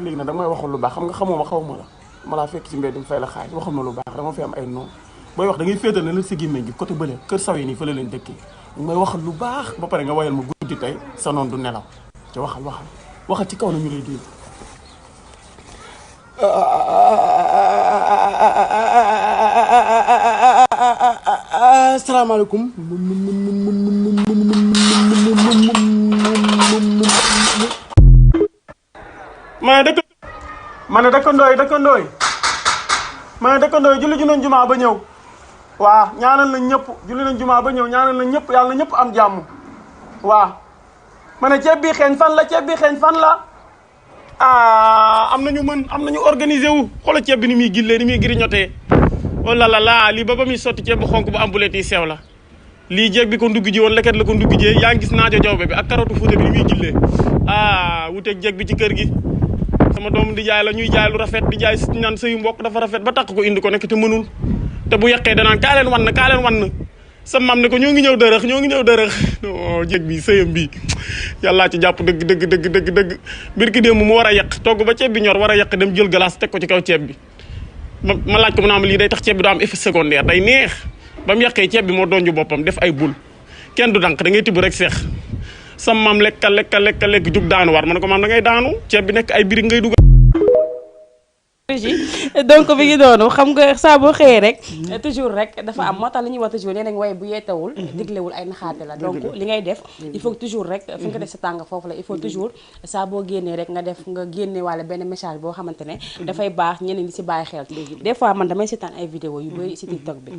léegi nag damay waxul lu baax xam nga xaw ma la ma laa fekk ci mbedd mi fay la xaaj waxal ma lu baax dama fi am ay noonu booy wax da ngay féetal ne la si gémmiñ gi côté bële kër saw yi nii fa la leen dëkkee may waxal lu baax ba pare nga wayal ma guddi tey sa noon du nelaw ci waxal ci kaw na ñu lay dégg asalaamaaleykum ma ne dëkkandooy julli ju nañ jumaa ba ñëw waaw ñaanal nañ ñëpp julli nañ jumaa ba ñëw ñaanal nañ ñëpp yàlla na ñëpp am jàmm waaw ma ne ceeb bi xeeñ fan la am nañu organisé wu xoolal ceeb bi ni muy gillee ni muy grignoté oh là là lii ba muy sotti ceeb bu xonk bu am bulet yi sew la lii jeeg bi ko ndugg ji woon leket la ko ndugg jee yaa ngi gis naajo jawbe bi ak karotu fuuta bi ni muy gillee wuteeg jeeg bi ci kër gi sama doom di jaay la ñuy jaay lu rafet di jaay naan sëyu mbokk dafa rafet ba takk ko indi ko nekk te mënul te bu yeqee danaan kaa leen wan sa mam ne ko ñoo ngi ñëw dërëx non jéeg bi sëyam bi yàllaa ci jàpp dëgg birki démb mu war a yàq togg ba ceeb bi ñor war a yàq dem jël glace teg ko ci kaw ceeb bi ma laaj ko mu naam lii day tax ceeb bi du am effet secondaire day neex ba mu yàqee ceeb bi moo donju boppam def ay bul kenn du dank da ngay tibb rek seex sa mam lekk jug daanu war ma ne ko maam da ngay daanu ceeb bi nekk ay birig ngay dugal donc bi ngi doonu xam nga saa boo xëyee rek toujours rek dafa am moo tax li ñuy wax toujours nee nañ waaye bu yeetawul diglewul ay naxaate la donc li ngay def il faut toujours rek fi nga def sa tàng foofu la il faut toujours saa boo génnee rek nga génne wala benn message boo xamante ne dafay baax ñeneen ñi si bàyyi xel des fois man damay seetaan ay vidéo yu bëri si TikTok bi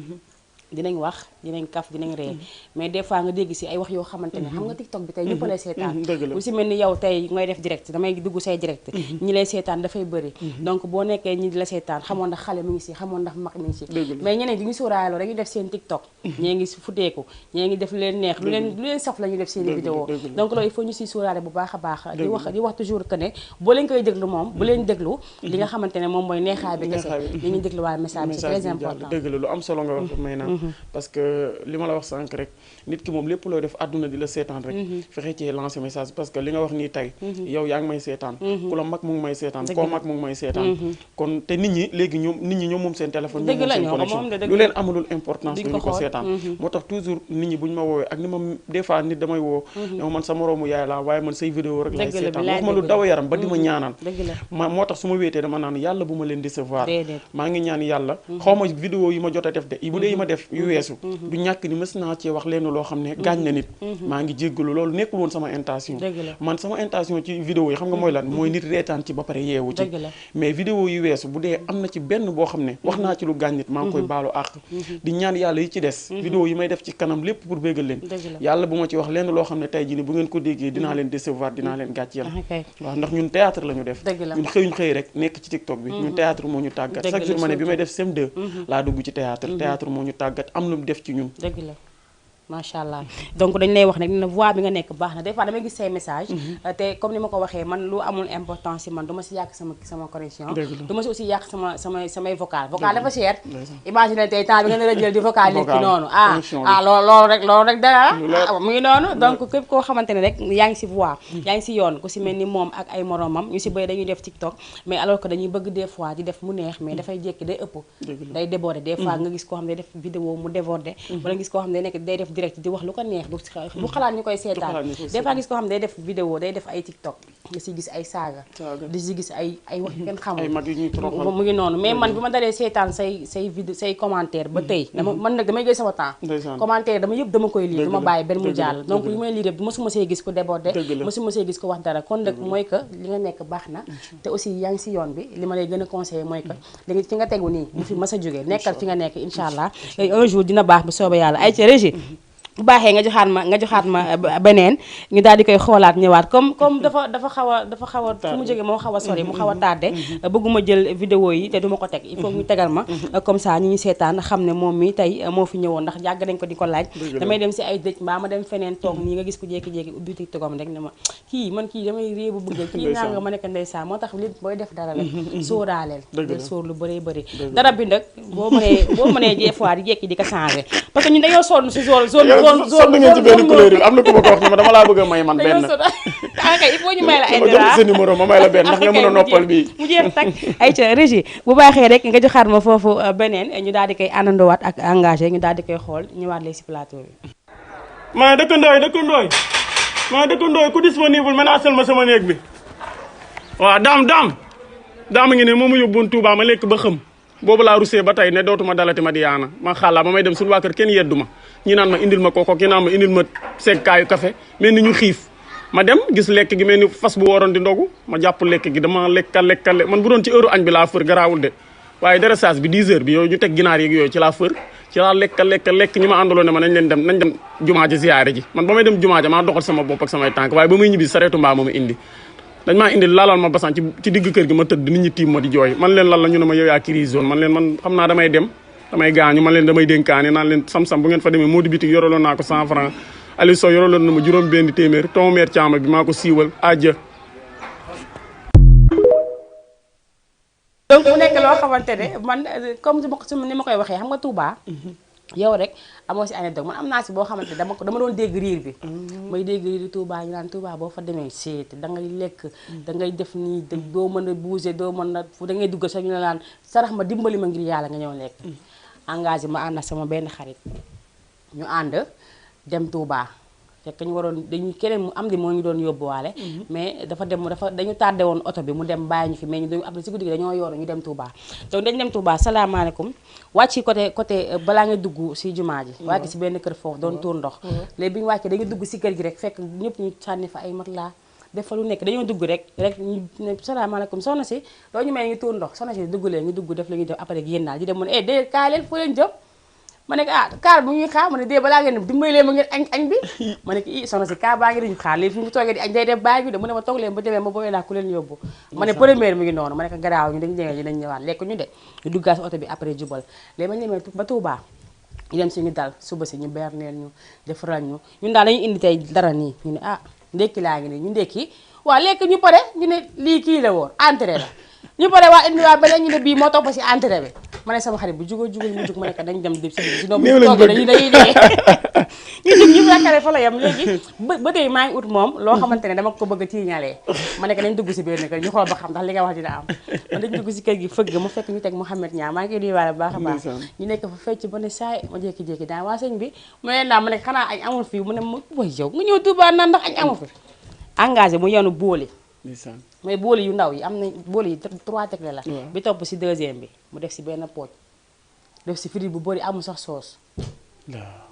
dinañ wax dinañ kaf dinañ ree mais des fois nga dégg si ay wax yoo xamante ne xam nga TikTok bi tey ñëpp lay seetaan bu si mel ni yow tey ngay def direct damay dugg say direct ñi lay seetaan dafay bëri donc boo nekkee ñi di la seetaan xamoon ndax xale mi ngi si xamoon ndax mag mi ngi si mais ñeneen di ñu sóoraaloo rek ñu def seen TikTok ñee ngi futeeku ñee ngi def lu leen neex lu leen saf la ñuy def seen vidéo donc loolu il faut ñu siy sóoraale bu baax a baax di wax toujours que ne boo leen koy déglu moom bu leen déglu li nga xamante ne moom mooy neexaay bi kese li ñuy déglu waa message bi c'est très important dëgg la lu am solo nga wax may naan parce que li ma la wax sànq rek nit ki moom lépp looy def àdduna di la seetaan rek fexe ci lancer message parce que li nga wax nii tey yow yaa ngi may seetaan ku la mag mu ngi may seetaan koo mag mu ngi may seetaan kon te nit ñi léegi ñoom moom seen téléphone ñoom moom seen connexion lu leen amalul importance du ñu ko seetaan moo tax toujours nit ñi bu ñu ma woowee ak ni ma des fois nit damay woo dama man sa moroomu yaay laa waaye man say vidéo rek laay seetaan wax ma lu daw yaram ba di ma ñaanal moo tax su ma wéetee dama naan yàlla bu ma leen décevoir maa ngi ñaan yàlla xaw ma vidéo yi ma jot a def de bu dee yi ma def yu weesu du ñàkk ni mës naa cee wax leen loo xam ne gaañ na nit maa ngi jéggalu loolu nekkul woon sama intention man sama intention ci vidéo yi xam nga mooy lan mooy nit reetaan ci ba pare yeewu ci mais vidéo yu weesu bu dee am na ci benn boo xam ne wax naa ci lu gaañ nit maa ngi koy baalu àq di ñaan yàlla yi ci des vidéo yi may def ci kanam lépp pour béggal leen yàlla bu ma ci wax lenn loo xam ne tey jii ni bu ngeen ko déggee dinaa leen décevoir dinaa leen gàcceel waaw ndax ñun théâtre la ñu def ñun xëy rek nekk ci TikTok bi ñun théâtre moo ñu tàggat chaque jour ma ne bi may def CM2 laa dugg ci théâtre moo ñu tàggat am lu mu def ci ñun macha allah donc dañ lay wax nag ne voix bi nga nekk baax na des fois damay gis say message te comme ni ma ko waxee man lu amul importance si man du ma si yàq sama connexion du ma si aussi yàq samay vocal dafa cher imagine tey temps bi nga nar a jël di vocal nit ki noonu loolu rek dara mu ngi noonu donc képp koo xamante ne rek yaa ngi si voix yaa ngi si yoon ku si mel ni moom ak ay moromam ñu si bëri dañuy def TikTok mais alors que dañuy bëgg des fois di def mu neex mais dafay jékki day ëpp day déborder des fois nga gis koo xam ne day def vidéo mu déborder wala nga gis koo xam ne day def direct di wax lu ko neex bu xalaat ñu koy seetaan des fois gis koo xam ne day def vidéo day def ay TikTok nga si gis ay saaga di si gis ay wax yu kenn xamul mu ngi noonu mais man bi ma dalee seetaan say vidéo say commentaire ba tey man nag damay jël sama temps commentaire dama koy lire du ma bàyyi benn mu jàll donc li may lire mosuma see gis ko déborder mosuma see gis ko wax dara kon nag mooy que li nga nekk baax na te aussi yaa ngi si yoon bi li ma lay gën a conseiller mooy que léegi fi nga tegu nii bu fi mas a jógee nekkal fi nga nekk incha allah un jour dina baax bu soobee yàlla ay ci régie bu baaxee nga joxaat ma beneen ñu daal di koy xoolaat ñëwaat comme dafa xaw a fu mu jógee moo xaw a sori mu xaw a tardé bëgguma jël vidéo yi te duma ko teg il faut ñu tegal ma comme ça ñi ñu seetaan xam ne moom mi tey moo fi ñëwoon ndax yàgg nañ ko di ko laaj damay dem si ay dëj mbaa ma dem feneen toog nii nga gis ko jékki-jékki ubbi TikTokam rek ne ma kii damay réew bu bëgg kii naa nga ma nekk ndeysaan moo tax li booy def dara rek sóoraaleel del sóor lu bëree bëri dara bi nag boo mënee des fois di jékki di ko changé parce que ñun dañoo sonn si zone sonn ngeen ci benn couleur yi am na ku ma ko wax ne ma dama laa bëgg a may man benn il faut ñu may la ma jox sa numéro ma may la benn ndax nga mën a noppal bi mu jeex tak ay ca régie bu baaxee rek nga joxaat ma foofu beneen ñu daal di koy àndandoowaat ak engagé ñu daal di koy xool ñëwaat léegi si plateau bi maa dëkkandooy ku disponible menacel ma sama néeg bi waaw daam ngi ne moom ma yóbbuwoon Touba ma lekk ba xëm boobu laa rusee ba tey ne dootuma dalati ma diyaana ma xàllaa ba may dem suñu waa kër kenn yeddu ma ñi naan ma indil ma kooko ki naan ma indil ma seggkaayu café mel ni ñu xiif ma dem gis lekk gi mel ni fas bu waroon di ndogu ma jàpp lekk gi dama lekka man bu doon ci heure añ bi laa fër garaawul de waaye dressage bi 10 heures bi yooyu ñu teg ginaar yeeg yooyu ci laa fër ci laa lekk ñi ma àndaloon ne ma nañ dem jumaa ji ziyaare ji man ba may dem jumaa ja maa doxal sama bopp ak samay tànk waaye ba may ñibbi sareetu mbaa ma indi dañ maa indi laalal ma basan ci digg kër gi ma tëdd nit ñi tiim ma di jooy man leen lan la ñu ne ma yow yaa crise zone man leen man xam naa damay gaañu man leen damay dénkaane naan leen sam-sam bu ngeen fa demee moo di bitik yoroloon naa ko 100 francs Aliou Sow yoroloon na ma juróom benn téeméer tomameer caama bi maa ko siiwal aja donc mu nekk loo xamante ne man comme ni ma koy waxee xam nga Touba yow rek amoo si anecdote man am naa si boo xamante dama doon dégg riir bi may dégg riir Touba ñu naan Touba boo fa demee seet da ngay lekk da ngay def nii doo mën a bouger doo mën a fu da ngay duggal sax ñu ne naan sarax ma dimbali ma ngir yàlla nga ñëw lekk engagé ma ànd ak sama benn xarit ñu ànd dem Touba fekk ñu waroon dañu keneen mu am di moo ñu doon yóbbuwaale mais dañu tardé woon oto bi mu dem bàyyi ñu fi mais ñu dañu après si guddi gi dañoo yoonu ñu dem Touba donc dañu dem Touba salaamaaleykum wàcc côté balaa nga dugg si jumaa ji wàcc si benn kër foofu doon tuur ndox léegi bi ñu wàccee dañu dugg si kër gi rek fekk ñëpp ñu sànni fa ay matelas def fa lu nekk dañoo dugg rek ñu ne salaamaaleykum soxna si doo ñu may ngi tuur ndox soxna si dugg leen ñu dugg def la ñuy def après yéen daal di dem mu ne déedéet kaay leen foo leen jëm ma ne ko kaar bu ñuy xaar ma ne dee balaa ngeen dimbali leen ma ngeen añ bi ma ne ko soxna si kaar baa ngi dañu xaar léegi fi mu toogee di añ day def baay bi de mu ne ma toog leen ba demee ma boobee naa ku leen yóbbu ma ne première mi ngi noonu ma ne ko garaaw ñu dañ jege dinañ ñëwaat lekk ñu de ñu duggaat si oto bi après jubal léegi ma ñemee ba Touba ñu dem suñu dal suba si ñu berneel ñu defaral ñu ñun daal dañuy indi tey dara nii ñu ne ndekki laa ngi nii ñu ndekki waaw lekk ñu pare ñu ne lii kii la woon entrée la ñu pare waa indi waa beneen ñu ne bii moo topp si entrée bi ma ne sama xarit bu jugul mu jug ma ne ko dañ dem si sinon bu toogee dañuy dee ñu jug ñu fekkale fa la yam léegi ba tey maa ngi ut moom loo xamante ne dama ko bëgg a tiiñalee ma ne ko nañ dugg si benn kër ñu xool ba xam ndax li nga wax dina am man dañ dugg si kër gi fëgg ma fekk ñu teg Mouhamed Niang maa ngi nuyuwaale bu baax a baax ñu nekk fa fecc ba ne saay ma jékki-jékki daan waa sëñ bi mu ne naa ma ne xanaa añ amul fii mu ne ma way yow nga ñëw Touba naan ndax añ amul fi engagé mu yenu booli mais booli yu ndaw yi am na booli yi 3 tegle la bi topp si deuxième bi mu def si benn pooj def si frite bu bëri amul sax soos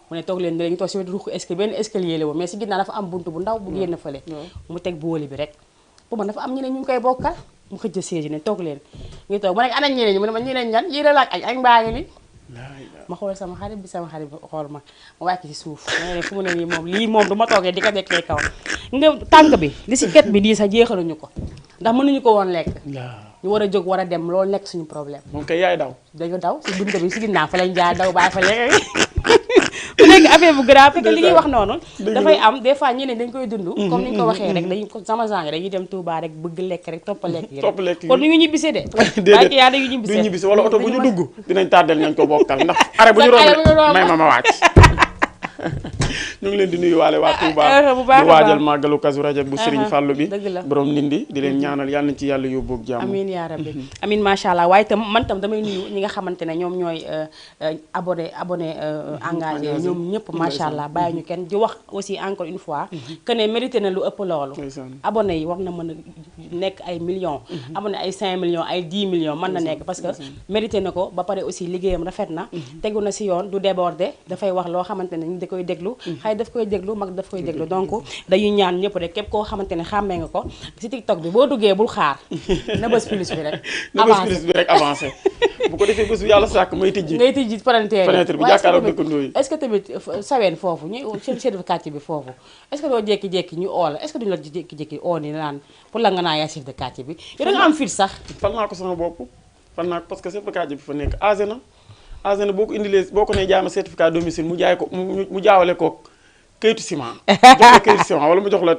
mu ne toog leen ñu toog si wetu ruuxu benn escalier la woon mais si ginnaaw dafa am buntu bu ndaw bu génn fële mu teg booli bi rek bu man dafa am ñeneen ñu ngi koy bokkal mu xëcc siège ne toog leen ngi toog ma nekk ana ñeneen ñi mu ne ma ñeneen ñan yéen a laaj añ baa ngi ni ma xool sama xarit bi xool ma wàcc ci suuf ma ne fu mu ne nii moom lii moom du ma toogee di ko dekkee kaw nga tànk bi li si ket bi di sax jeexaluñu ko ndax mënuñu ko woon lekk ñu war a jóg war a dem loolu nekk suñu problème moom kay yaay daw dañu daw si buntu bi si ginnaaw fa lañ jaar daw bàyyi fa lekk mu nekk affaire bu grave fekk li ñuy wax noonu dafay am des fois ñeneen dañ koy dund comme ni ñu ko waxee rek dañu sama genre dañuy dem Touba rek bëgg lekk rek toppa lekk yi kon du ñu ñibbisee de déedéet yaa dañu ñibbisee du ñibbisi wala oto bu ñu dugg dinañ tardel nañ ko bokkal ndax are bu ñu romb may ma wàcc ñu ngi leen di nuyu waale waa Touba di waajal màggalu Kazu Rajab bu Serigne Fallou bi borom Ndindi di leen ñaanal yàlla nañ ci yàlla yóbbu ak jàmm amiin yaa rabbi amiin macha allah waaye tam man tam damay nuyu ñi nga xamante ne ñoom ñooy abonné engagé ñoom ñëpp macha allah bàyyi ñu kenn di wax aussi encore une fois que ne mérité na lu ëpp loolu abonné yi war na mën a nekk ay millions abonné ay 5 millions ay 10 millions mën na nekk parce que mérité na ko ba pare aussi liggéeyam rafet na tegu na si yoon du déborder dafay wax loo xamante ne da koy déglu xëy daf koy déglu mag daf koy déglu donc dañuy ñaan ñëpp rek képp koo xamante ne xàmmee nga ko si TikTok bi boo duggee bul xaar na bës plus bi rek avancé bu ko defee bés bu yàlla sàkk may tijji ngay tijji fenêtre bi jàkkaarloo dëkkandoo yi est-ce que tamit saween foofu ñu chef de quartier bi foofu est-ce que doo jékki-jékki ñu oo la est-ce que duñu la jékki-jékki oo ni naan pour la nga naa yaa chef de quartier bi yow da nga am fit sax fal naa ko sama bopp fal naa ko parce que chef de quartier bi fa nekk âgé na boo ko indilee boo ko nee jaay ma certificat domicile mu jaay ko mu jaawale ko kayitu ciment jox la kayitu ciment wala mu jox la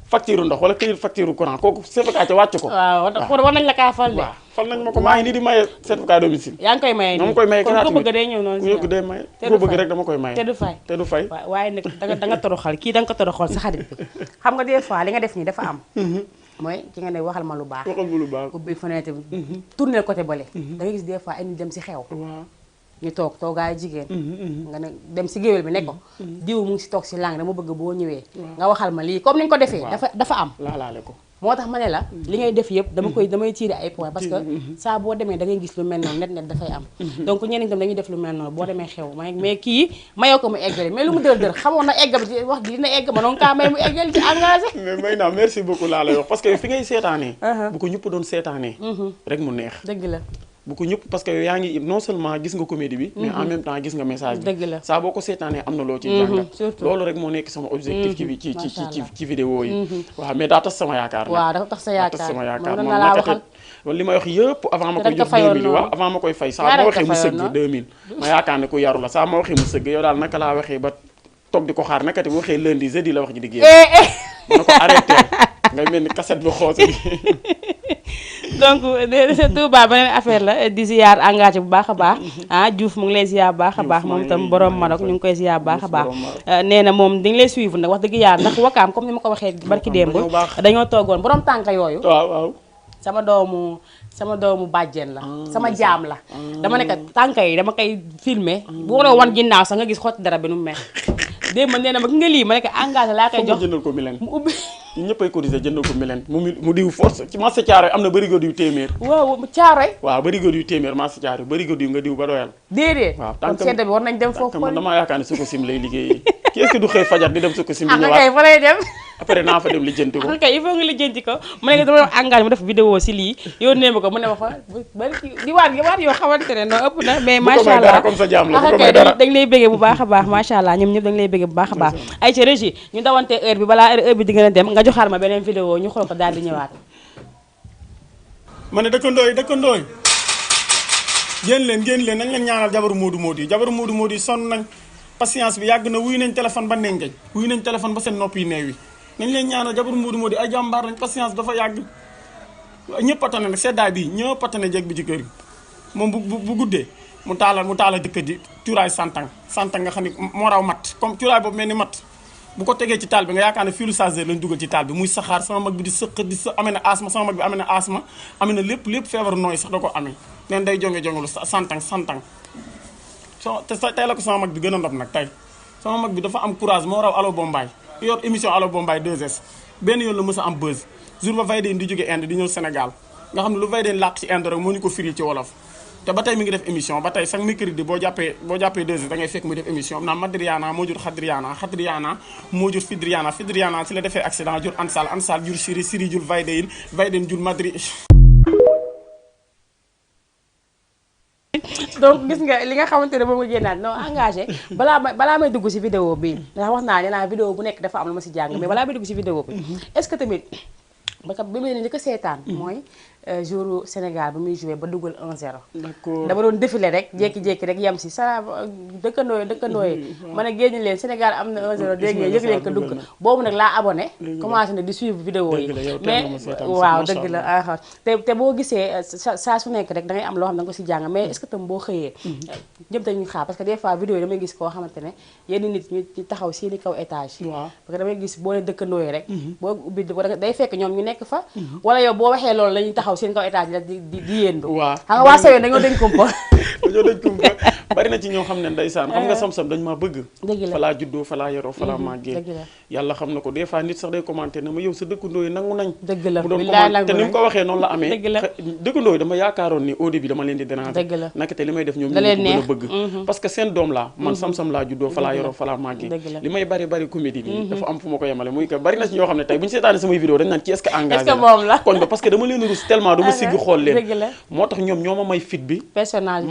facture ndox wala kayitu facture courant kooku certificat ca wàcc ko waaw war nañ la kaa fal de waaw fal nañ ma ko maa ngi nii di maye certificat domicile yaa ngi koy maye dama koy maye kon ko bëgg day ñëw noonu ko day maye ko bëgg rek dama koy maye te du fay waaye nag da nga toroxal kii da nga ko toroxal sa xarit bi xam nga des fois li nga def nii dafa am mooy ki nga ne waxal ma lu baax ubbi fenêtre bi tourner côté bële da nga gis des fois ay nit dem si xew ñu toog toogaay jigéen nga ne dem si géwél bi ne ko diw mu ngi si toog si langue dama bëgg boo ñëwee nga waxal ma lii comme ni ñu ko defee dafa am laalaale ko moo tax ma ne la li ngay def yëpp damay tirer ay points parce que saa boo demee da ngay gis lu mel noonu net dafay am donc ñeneen tam dañuy def lu mel noonu boo demee xew mais kii mayoo ko mu eggale mais lu mu dër xamoon na egg bi wax gi dina egg ma noonu kaa may mu eggal ci engagé mais may naa merci beaucoup laa lay wax parce que fi ngay seetaanee bu ko ñëpp doon seetaanee rek mu neex dëgg la bu ko ñëpp parce que yaa ngi non seulement gis nga comédie bi mais en même temps gis nga message bi dëgg la saa boo ko seetaanee am na loo ci jàngat surtout loolu rek moo nekk sama objectif ci vidéo yi waaw mais daa tas sama yaakaar waaw dafa tax sa yaakaar sama yaakaar moom la waxal li may wax yëpp avant ma koy jox 2000 waaw avant ma koy fay saa ma waxee mu sëgg 2000 ma yaakaar ne ku yaru la saa ma waxee mu sëgg yow daal naka laa waxee ba toog di ko xaar nakati bu waxee lundi jeudi la wax ji di génn ma ne ko arrêté ngay mel ni cassette bu xoos bi donc Touba beneen affaire la di ziar engagé bu baax a baax Diouf mu ngi lay ziar bu baax a baax moom itam borom Maroc ñu ngi koy ziar bu baax a baax nee na moom dañu lay suivre nag wax dëgg yàlla ndax wakaam comme ni ma ko waxee barki démb dañoo toogoon borom tànk yooyu waaw sama doomu bàjjen la sama jaam la dama nekk tànk yi dama koy filmer bu waree wan ginnaaw sax nga gis xotti dara bi nu mu mel démb nee na ma nga lii ma nekk engagé laa koy jox jëndal ko milen mu ubbi ñun ñëppay cotiser jëndal ko milen mu diw force ci marché Thiaroye am na barigo diw téeméer waaw Thiaroye waaw barigo diw téeméer marché Thiaroye barigo diw nga diw ba doyal déedéet waaw kon sedd bi war nañ dem foofu man damaa yaakaar ne Sococim lay liggéeyee ki est-ce que du xëy fajar di dem Sococim di ñëwaat kay fa lay dem après naa fa dem lijjanti ko. ok il faut nga lijjanti ko mu ne dama engagé mu def vidéo si lii yónnee ma ko mu ne ma fa bari di waat yoo xamante ne non ëpp na mais macha allah comme sa jaam la bu ko ok may dara. dañ lay bëggee bu baax a baax macha allah ñoom ñëpp dañ lay bëggee bu baax a baax ay ci régie ñu dawante heure bi balaa heure bi di gën a dem nga joxaat ma beneen vidéo ñu xool ko daal di ñëwaat ma ne dëkkandoo yi génn leen nañ leen ñaanal jabaru Modou Modou yi sonn nañ patience bi yàgg na wuyu nañ téléphone ba nengeñ wuyu nañ téléphone ba seen nopp yi neew yi nañ leen ñaanal jabaru Modou ay jàmbaar lañ patience dafa yàgg ñëpp a tane nag seddaay bi ñëpp a tane jeeg bi ci kër gi moom bu guddee mu taala jëkkër ji cuuraay santang nga xam ne moo raw mat comme cuuraay boobu mel ni mat bu ko tegee ci taal bi nga yaakaar ne fiilu chargeur lañ dugal ci taal bi muy saxaar sama mag bi di sëq di amee na asma sama mag bi amee na asma amee na lépp feebaru nooy sax da ko amee neen day jonge-jongelu santang te tey la ko sama mag bi gën a ndob nag tey sama mag bi dafa am courage moo raw Allo Bombay yor émission Allo Bombay 2S benn yoon la mës a am buzz jour ba Vaydeen di jóge Inde di ñëw Sénégal nga xam ne lu Vaydeen làq ci Inde rek moo ñu ko firi ci wolof te ba tey mi ngi def émission ba tey chaque mercredi boo jàppee 2S da ngay fekk muy def émission naan Madriana moo jur Xadriana moo jur Fidriana si la defee accident jur Ansal jur Siri jur Vaydeen jur Madri. donc gis nga li nga xamante ne moom nga génnaat non engagé balaa may dugg si vidéo bi ndax wax naa ne naa vidéo bu nekk dafa am lu ma si jàng mais balaa may dugg si vidéo bi est-ce que tamit parce que bi may ne li ko seetaan mooy jour Sénégal ba muy joué ba dugal 1-0 d'accord dama doon défilé rek jékki-jékki rek yem si dëkkandoo yi ma ne génn leen Sénégal am na 1-0 dégg ngeen yëg leen ko dugg boobu nag laa abonné commencé na di suivre vidéo yi mais waaw dëgg la te boo gisee saa su nekk rek da ngay am loo xam ne da nga ko si jàng mais est-ce que tam boo xëyee ñëpp dañuy xaar parce que des fois vidéo yi damay gis koo xamante ne yenn nit ñu taxaw seeni kaw étage parce que damay gis boo ne dëkkandoo yi rek boo ubbi day fekk ñoom ñu nekk fa wala yow boo waxee loolu lañuy taxaw seen kaw étage la di yéendu waaw xam nga waa Sowone dañoo dañ kumpa bari na ci ñoo xam ne ndeysaan xam nga sam-sam dañ maa bëgg dëgg la fa laa juddoo fa laa yoroo fa laa màggee yàlla xam na ko des fois nit sax day commenté ne ma yow sa dëkkandoo yi nangu nañ dëgg la mu doon commenté te ni mu ko waxee noonu la amee dëkkandoo yi dama yaakaaroon ni au début dama leen di déranger dëgg la naka te li may def ñoom ñu gën a bëgg parce que seen doom laa man sam-sam laa juddoo fa laa yoroo fa laa màggee li may bari comédie bi dafa am fu ma ko yemale muy que bari na ci ñoo xam ne tey bu ñu seetaane samay vidéo dañ naan ci est-ce que engagé la koñ ba parce que dama leen rus tellement dama sigg xool leen moo tax ñoom ñoo ma may fit bi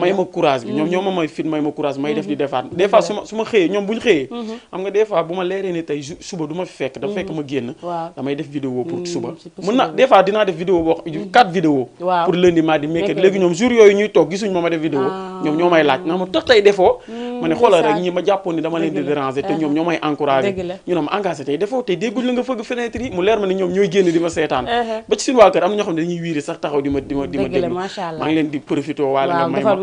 may ma courage bi ñoom ñoo ma may fit may ma courage may def di defaat des fois su ma xëyee ñoom bu ñu xëyee xam nga des fois bu ma leeree ni tey suba du ma fi fekk dafa fekk ma génn damay def vidéo pour suba mën na des fois dinaa def vidéo boo 4 vidéo pour lundi mardi mercredi léegi ñoom jour yooyu ñuy toog gisuñ ma def vidéo ñoom ñoo may laaj naa ma tax tey defoo ma ne xoolal rek ñi ma jàppoon ni dama leen di déranger te ñoom ñoo may encouragé ñu ne ma engagé tey defoo tey dégguñ la nga fëgg fenêtre yi mu leer ma ni ñoom ñooy génn di ma seetaan ba ci suñu waa kër am na ñoo xam ne dañuy wiiri sax taxaw di ma déglu maa ngi leen di profité waale nga may ma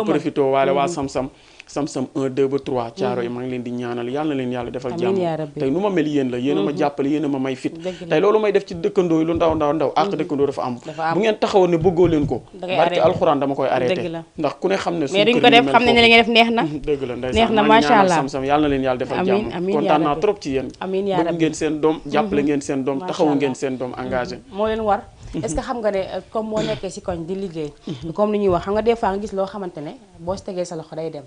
profité waale waa sam-sam 1 2 ba 3 caaro yi maa ngi leen di ñaanal yàlla na leen yàlla defal jàmm tey nu ma mel yéen la yéen a ma jàppale yéen a ma may fit tey loolu may def ci dëkkandoo yi lu ndaw ak dëkkandoo dafa am bu ngeen taxawoon ne bëggoo leen ko barke alxuraan dama koy arrêté ndax ku ne xam ne mais duñ ko def xam ne li nga def neex na dëgg la neex na macha allah sam-sam yàlla na leen yàlla defal jàmm kontaan naa trop ci yéen bëgg ngeen seen doom jàppale ngeen seen doom taxawu ngeen seen doom engagé moo leen war est-ce que xam nga ne comme moo nekkee si koñ di liggéey comme ni ñuy wax xam nga des fois nga gis loo xamante ne boo si tegee sa loxo day dem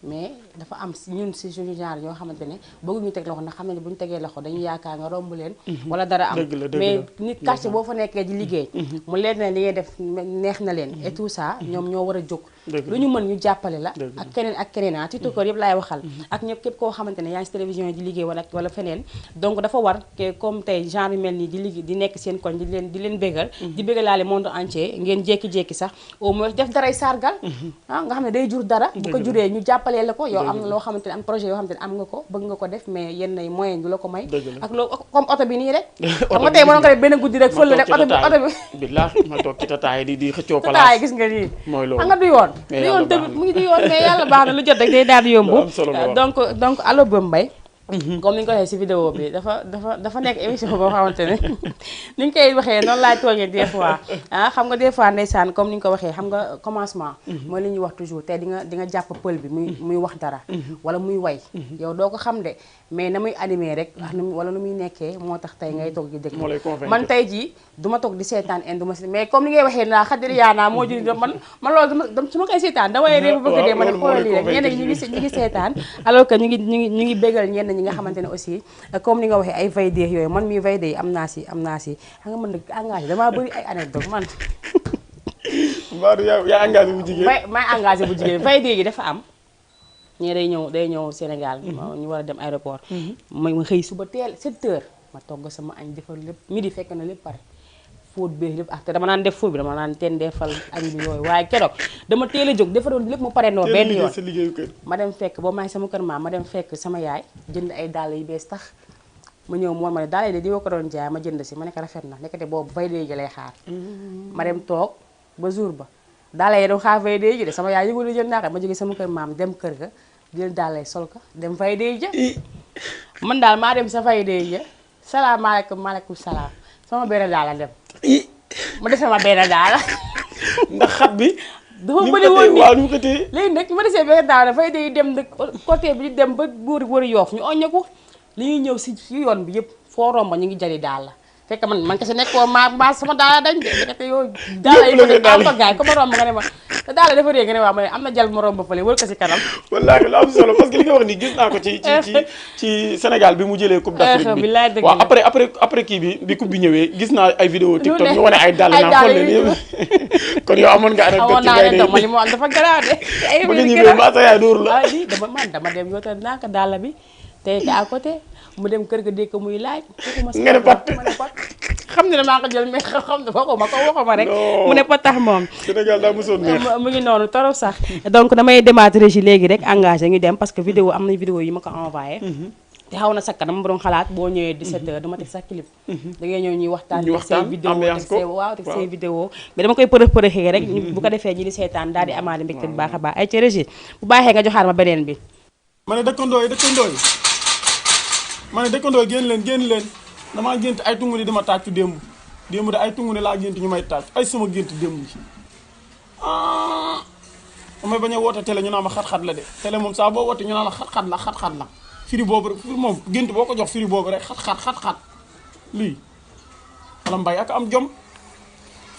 mais dafa am ñun si suñu genre ñoo xamante ne bëgguñu teg loxo ndax xam ne bu ñu tegee loxo dañuy yaakaar nga romb leen wala dara am mais nit quartier boo fa nekkee di liggéey mu leen ne li ngay def neex na leen et tout ça ñoom ñoo war a jóg lu ñu mën ñu jàppale la ak keneen ah tiktokeur yëpp laay waxal ak ñëpp képp koo xamante ne yaa ngi si télévision yi di liggéey wala feneen donc dafa war que comme tey genre yu mel nii di liggéey di nekk seen koñ di leen bégal di bégalaale monde entier ngeen jékki-jékki sax au moins def daray sargal ah nga xam ne day jur dara bu ko juree ñu jàppalee la ko yow am na loo xamante ne am projet yoo xamante ne am nga ko bëgg nga ko def mais yenn ay moyen du la ko may ak loo comme oto bi nii rek xam nga tey mënoon ko def benn guddi rek fël rek oto bi billaahi ma toog ci tataay di xëccoo place tataay gis nga nii xam nga du yoon tamit mu ngi du yoon mais yàlla baax na lu jot rek day daal di yomb donc Allo Bombay comme ni nga ko waxee si vidéo bi dafa nekk émission boo xamante ne ni ñu koy waxee noonu laay tooñee des fois xam nga des fois ndeysaan comme ni nga ko waxee xam nga commencement mooy li ñuy wax toujours tey di nga jàpp pël bi muy wax dara wala muy way yow doo ko xam de mais na muy animé rek wala nu muy nekkee moo tax tey ngay toog di dégg man tey jii du ma toog di seetaan du ma si mais comme ni ngay waxee naa Xadriyaana moo juri man loolu su ma koy seetaan damay réew bëgg dee ma ne xoolal lii rek ñenn ñi ngi seetaan alors que ñu ngi bégal ñenn ñi ñi nga xamante ne aussi comme ni nga waxee ay VD yooyu man mii VD yi am naa si xam nga man nag engagé damaa bëri ay anecdote man. Mbadou yaa engagé bu jigéen. may engagé bu jigéen VD yi dafa am. ñii day ñëw Sénégal. ñu war a dem aéroport. ma xëy suba teel 7h ma togg sama añ defar lépp midi fekk na lépp pare. fóot bee lépp te dama naan def fóot bi dama naan teen defal añ bi yooyu waaye keroog dama teel a jóg defaroon lépp mu pare noo benn yoon ma dem fekk boo may sama kër maam ma dem fekk sama yaay jënd ay dàll yu bees tax ma ñëw moom ma ne dàll yi de di ko doon jaay ma jënd si ma ne ko rafet na nekkate boobu VD ji lay xaar ma dem toog ba jour ba dàll yi doon xaar VD ji de sama yaay yëgul jënd naa ko ma jógee sama kër maam dem kër ga jël dàll yi sol ko dem VD ja man daal maa dem sa VD ja salaamaaleykum maaleykum salaam sama benn daala dem ma dese ma benn daala ndax xat bi dafa bëri woon nii waaw ni mu ko téye léegi nag ma desee benn daala dafay day dem nag côté bi di dem ba wër Yoof ñu oññe ko li ñuy ñëw si yoon bi yëpp foo romba ñu ngi jali daala fekk man kese nekkoo ma sama daala dañ de ndekete yow daala yi ma gaay ko ma romb nga ne ma te daala dafa rée nga ne waa ma ne am na jal ma romb fële wër ko si kanam wallaahi lu am solo parce que li nga wax ni gis naa ko ci Sénégal bi mu jëlee coupe d'Afrique bi waaw après kii bi coupe bi ñëwee gis naa ay vidéo TikTok ñu wane ay dàll naa xool leen yëpp kon yow amoon nga anecdote ci ngay de ma li mu am dafa garaaw de ba nga ñëwee mbaa sa yaay dóor la di dama dem yoota naa ko dàll bi tey ko à côté mu dem kër ga dégg ko muy laaj nga ne pat xam ne maa ko jël mais xam ne waxuma rek mu ne pat tax moom Sénégal daa mosoon neex mu ngi noonu torop sax donc damay démarrer régie léegi rek engagé ñu dem parce que vidéo am na vidéo yi ma ko envoyé te xaw na sakka dama doon xalaat boo ñëwee 17h dama teg sa clip da ngay ñëw ñuy waxtaan teg say vidéo teg say vidéo mais dama koy përëxee rek bu ko defee ñi di seetaan daal di amaale mbégte bu baax a baax ay ci régie bu baaxee nga joxaat ma beneen bi ma ne dëkkandoo yi génn leen damaa gént ay tungu ni dama tàccu démb de ay tungu ni laa gént ñu may tàccu ay sama gént démb ji damay bañ a woote télé ñu naan ma xat-xat la de télé moom saa boo woote ñu naan la xat-xat la firi boobu rek moom gént boo ko jox firi boobu rek xat-xat lii xala mbay ak am jom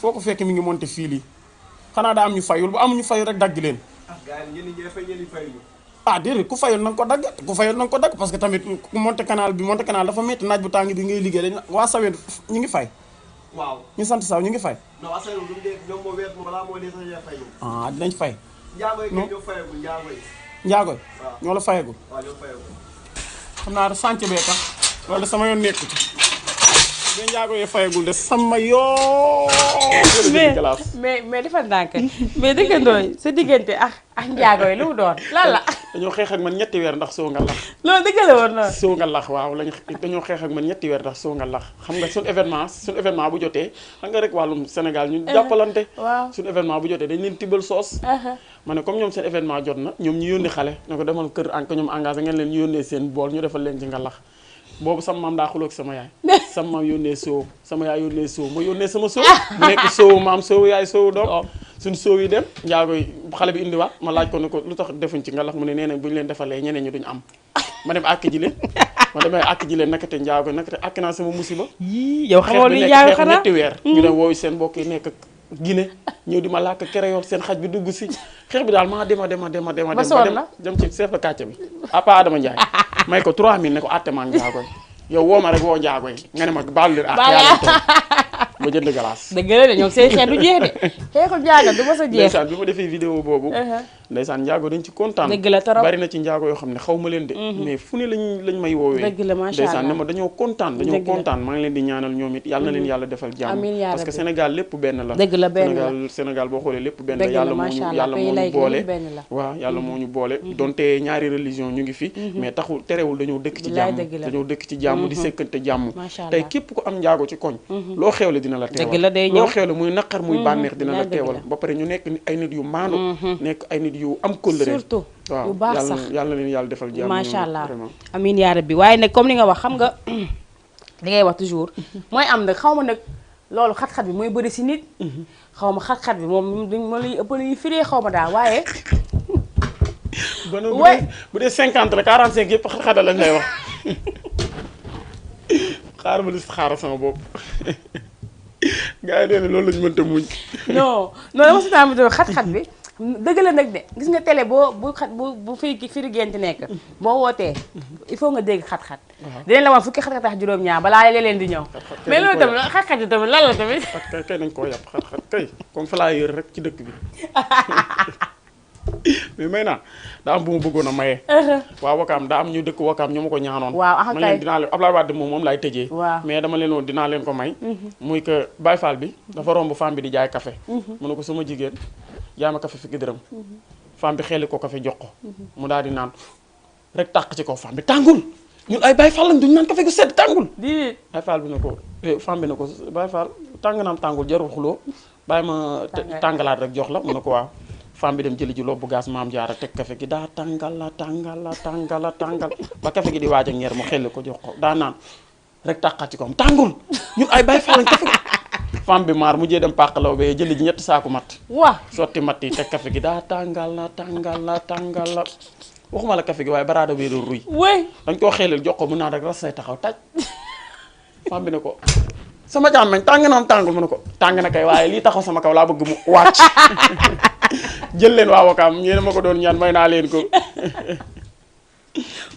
foo ko fekk mi ngi monté fii lii xanaa daa am ñu fayul bu am ñu fayul rek dagg leen déedéet ku fayul na nga ko dagg parce que tamit ku monté canal dafa métti naaj bu tàng bi ngay liggéey dañ waa saween ñu ngi fay waaw ñu sant saw ñu ngi fay dinañ fay njaagoy ñoo la fayagul xam naa da sànc bee tax loolu de sama yoon nekku ci de njaago yee fayagul de sama yoo mais defal ndànk mais dëggandooy sa diggante ak njaago yi lu mu doon lan la dañoo xeex ak man ñetti weer ndax soo nga lax loolu dëgg la woon noonu soo nga lax waaw dañoo xeex ak man ñetti weer ndax soo nga lax xam nga suñu événement bu jotee xam nga rek wàllum Sénégal ñu jàppalante suñu événement bu jotee dañ leen tibbal soos ma ne comme ñoom seen événement jot na ñoom ñu yónni xale ne ko demal kër an ko ñoom engagé ngeen leen ñu yónnee seen bool ñu defal leen ci nga lax boobu sama maam daa xuloo ak sama yaay sama maam yónnee soow sama yaay yónnee soow ma yónnee sama soow mu nekk soowu maam soowu yaay soowu doom suñ soow yi dem njaago yi xale bi indiwaat ma laaj ko ne ko lu tax defuñ ci nga lax mu ne nee nañ bu ñu leen defalee ñeneen ñi duñ am ma dem àkk ji leen ma demee àkk ji leen nakate njaago nakate àkk naa sama musiba yow xamoon lu njaago xanaa ñetti weer ñu dem wooyu seen mbokk yi nekk Guinée ñëw di ma làkk créole seen xaj bi dugg si xeex bi daal maa dema dem ci chef de quartier bi apa Adama Ndiaye may ko 3000 ne ko atte maa njaagoy yow woo ma rek woo njaagoy nga ne ma baalu leen ak yàlla toog ma jënd glace dëgg la de ñoom seen xeet du jeex de xeexul njaago du ma sa jeex ndeysaan bi ma defee vidéo boobu ndeysaan njaago dañ ci kontaan dëgg la trop bari na ci njaago yoo xam ne xaw ma leen de mais fu ne lañ may woowee dëgg la macha ndeysaan ne ma dañoo kontaan maa ngi leen di ñaanal ñoom it yàlla na leen yàlla defal jàmm parce que Sénégal lépp benn la dëgg la benn la Sénégal boo xoolee lépp benn la yàlla moo ñu boole waaw yàlla moo ñu boole donte ñaari religion ñu ngi fi mais terewul dañoo dëkk ci jàmm dañoo dëkk ci jàmm di sekkante jàmm tey képp ku am njaago ci koñ loo xewle dina la teewal loo xewle muy naqar muy bànneex dina la teewal ba pare ñu nekk ay nit yu maandu nekk ay nit yu am kóllëre surtout waaw yu baax sax yàlla na leen yàlla defal jàmm macha allah amiin yaa rabbi waaye nag comme ni nga wax xam nga li ngay wax toujours mooy am nag xaw ma nag loolu xat-xat bi mooy bëri si nit xaw ma xat-xat bi moom lay ëpp luy firee xaw ma daal waaye bu dee 50 la 45 yëpp xat-xat lañ lay wax xaaral ma lis xaaral sama bopp gars yi nee na loolu lañu mënta muñ non dama si tamit xat-xat bi dëgg la nag de gis nga télé bu firi gént nekk boo wootee il faut nga dégg xat-xat dinañ la wax fukki xat-xat ak juróom-ñaar balaa leen di ñëw mais loolu tamit xat-xat yi tamit lan la tamit kay nañ koo yàpp xat-xat kay comme fa laa yër rek ci dëkk bi mais may naa daa am bu ma bëggoon a maye waaw Wakaam daa am ñu dëkk Wakaam ñu ma ko ñaanoon waaw man leen dinaa leen Ablaye Wade moom laay tëjee mais dama leen woon dinaa leen ko may muy que Baye Fall bi dafa romb femme bi di jaay café mu ne ko sama jigéen jaay ma café fukki dërëm femme bi xeeli ko café jox ko mu daal di naan rek tàq ci kaw femme bi tàngul ñun ay Baye Fall lañ duñu naan café gu sedd tàngul di Baye Fall bi ne ko femme bi ne ko Baye Fall tàng naam tàngul jarul xuloo bàyyi ma tàngalaat rek jox la mu ne ko waaw femme bi dem jëli ji lobbu gaas maam jaara teg café gi daa tàngal ba café gi di waaj a ñeer mu xelli ko jox ko daa naan rek tàqaat ci koom tàngul ñun ay Baye Fall lañ café gi femme bi maar mujjee dem pàqalaw ba jëli ji 3 saaku mat waa sotti mat yi teg café gi daa tàngal la waxuma la café gi waaye baraada bee doon ruy wéy dañ koo xelil jox ko mu naan rek ras say taxaw taj femme bi ne ko sama jàmmeñ tàng naam tàngul mu ne ko tàng na kay waaye lii taxaw sama kaw laa bëgg mu wàcc jël leen waa Wakaam ñeene ma ko doon ñaan may naa leen ko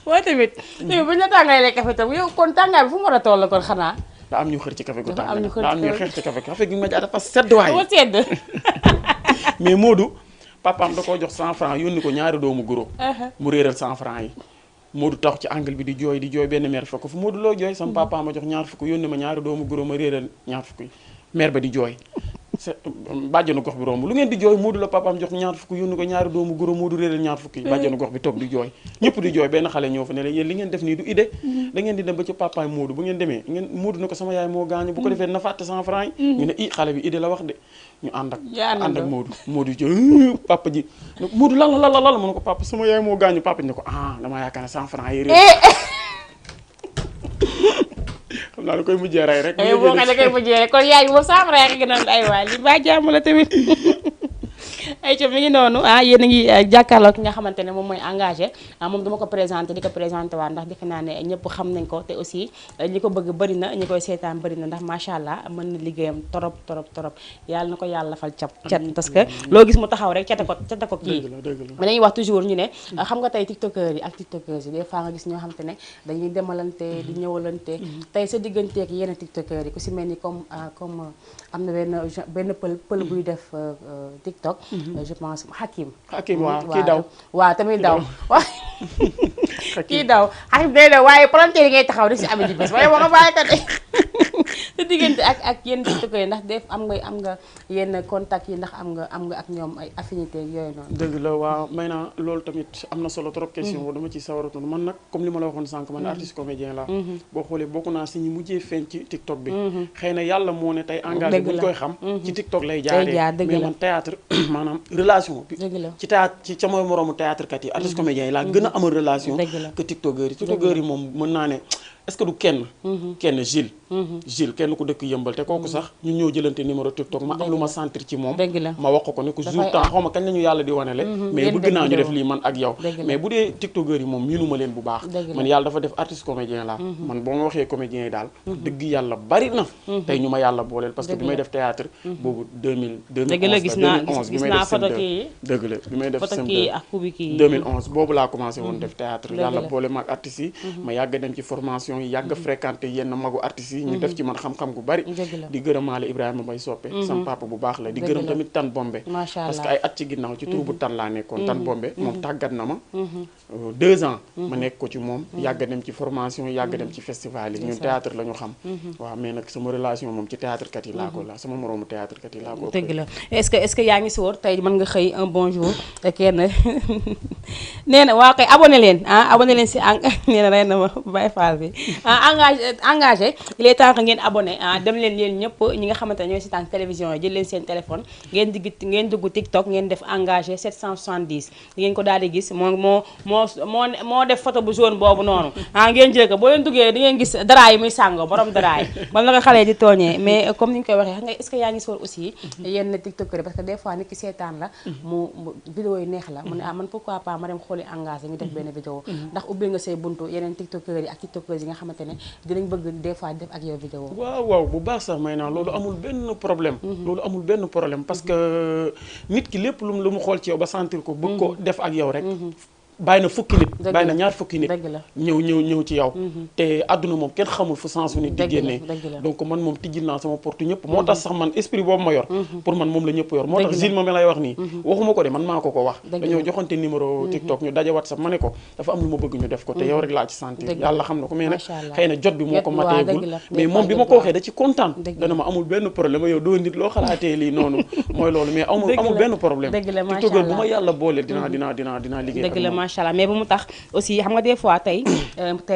waaye tamit bu ñu la tàngalee café tam yow kon tàngaay bi fu mu war a toll kon xanaa daa am ñu xër ci café gu tàng am ñu xër daa am ñu xër ci café gi ma jaar dafa sedd waay moo sedd mais Modou papaam da koo jox 100 francs yónni ko ñaari doomu goro mu réeral 100 francs yi Modou tax ci angle bi di jooy benn mère fekk fu Modou loo jooy sama papa ma jox ñaar fukk yónni ma ñaari doomu goro ma réeral ñaar fukk yi mère ba di jooy bàjjenu gox bi romb lu ngeen di jooy Modou la papaam jox ñaar fukk yónni ko ñaari doomu goro Modou réeral ñaar fukk yi bàjjenu gox bi toog di jooy ñëpp di jooy benn xale ñëw fa ne leen yéen li ngeen def nii du idée da ngeen di dem ba ci papaay Modou bu ngeen demee Modou ne ko sama yaay moo gaañu bu ko defee na fàtte 100 francs yi ñu ne xale bi idée la wax de ñu ànd ak Modou jooy papa ji Modou lan la mu ne ko papa sama yaay moo gaañu papa ji ne ko damaa yaakaar ne 100 francs yi réer xam naa da koy mujjee rey rek boo xam ne da koy mujjee rek kon yaay bi moom 100 francs yi gënal ay waay li ba jàmm la tamit ay ca mi ngi noonu yéen a ngi jàkkaarloo ki nga xamante ne moom mooy engagé moom dama ko présenté di ko présenté waat ndax defe naa ne ñëpp xam nañ ko te aussi ñi ko bëgg bëri na ñi koy seetaan bëri na ndax macha allah mën na liggéeyam torop yàlla na ko yàlla fal cat parce que loo gis mu taxaw rek cate ko kii mais dañuy wax toujours ñu ne xam nga tey tiktokeurs yi ak tiktokeuses yi des fois nga gis ñoo xamante ne dañuy demalante di ñëwalante tey sa digganteeg yenn tiktokeurs yi ku si mel ni comme am na benn pël buy def tiktok je pense Hakim waaw kii daw waaw tamit daw waaw kii daw Hakim day daw waaye palanteer yi ngay taxaw rek si ami ji bés waaye nga bàyyi ko de sa diggante ak yenn tiktokers yi ndax def am nga yenn contact yi ndax am nga ak ñoom ay affinité yooyu noonu dëgg la waaw may naa loolu tamit am na solo trop question boobu dama ci sawaratu man nag comme li ma la waxoon sànq man artiste comédien la boo xoolee bokk naa si ñi mujjee feeñ ci tiktok bi xëy na yàlla moo ne tey engagé bu ñu koy xam ci tiktok lay jaaree mais man théâtre maanaam relation bi ci théâtre ci sama moroomu théâtre kat yi artiste comédien yi laa gën a amal relation que tiktokeurs yi moom mën naa ne est-ce que du kenn Gilles kenn ku dëkk yëmbal te kooku sax ñu ñëw jëlante numéro TikTok ma am lu ma sentir ci moom ma wax ko ne ko jour temps xaw ma kañ la ñu yàlla di wanele mais bëgg naa ñu def lii man ak yow mais bu dee tiktokeurs yi moom miinu ma leen bu baax man yàlla dafa def artiste comédien la man boo ma waxee comédien yi daal dëgg yàlla bari na tey ñu ma yàlla booleel parce que bi may def théâtre boobu 2011 bi may def photo kii dëgg la bi may def 2011 boobu laa commencé woon def théâtre yàlla boole ma ak artistes yi ma yàgg dem ci formation yi yàgg fréquenté yenn magu artistes yi ñu def ci man xam-xam gu bari di gërëmaale Ibrahima Mbaye Soppe sama papa bu baax la di gërëm tamit Tan Bombe parce que ay at ci ginnaaw ci tur bu Tan laa nekkoon Tan Bombe moom tàggat na ma 2 ans ma nekk ko ci moom yàgg dem ci formation yàgg dem ci festival yi ñun théâtre la ñu xam waaw mais nag sama relation moom ci théâtre kat yi laa ko la sama moroomu théâtre kat yi laa ko dëgg la est-ce que yaa ngi si wóor tey mën nga xëy un bon jour kenn nee na waa koy abonné leen si nee na rey na ma Baye Fall bi engagé il est temps que ngeen abonné dem leen yéen ñëpp ñi nga xamante ne ñooy seetaan télévision yi jël leen seen téléphone ngeen dugg TikTok ngeen def engagé 770 di ngeen ko daal di gis moo def photo bu jaune boobu noonu ngeen jël ko boo leen duggee di ngeen gis dara yi muy sàngoo borom dara yi man la ko xale di tooñee mais comme ni ñu koy waxee xam nga est-ce que yaa ngi soor aussi yenn TikTokers parce que des fois nit ki seetaan la mu vidéo yi neex la mu ne man pourquoi pas ma dem xooli engagé ñu def benn vidéo ndax ubbil nga say buntu yeneen TikTokers yi ak TikTokers yi nga xamante ne dinañ bëgg des fois def ak yow vidéo. waaw bu baax sax may naa loolu amul benn problème. loolu amul benn problème parce que nit ki lépp lu mu xool ci yow ba sentir ko bëgg ko def ak yow rek. bàyyi na fukki nit bàyyi na ñaar fukki nit ñëw ci yow te àdduna moom kenn xamul fu sensu nit di génnee donc man moom tijjil naa sama porte ñëpp moo tax sax man esprit boobu ma yor pour man moom la ñëpp yor moo tax Zil ma lay wax nii waxuma ko de man maa ko wax dañoo joxante numéro TikTok ñu daje WhatsApp ma ne ko dafa am lu ma bëgg ñu def ko te yow rek laa ci sentir yàlla xam na ko mais nag xëy na jot bi moo ko mateegul mais moom bi ma ko waxee da ci kontaan dana ma amul benn problème yow doo nit loo xalaatee lii noonu mooy loolu mais amul benn problème TikTok bu ma yàlla boole dinaa liggéey macha allah mais bu mu tax aussi xam nga des fois tey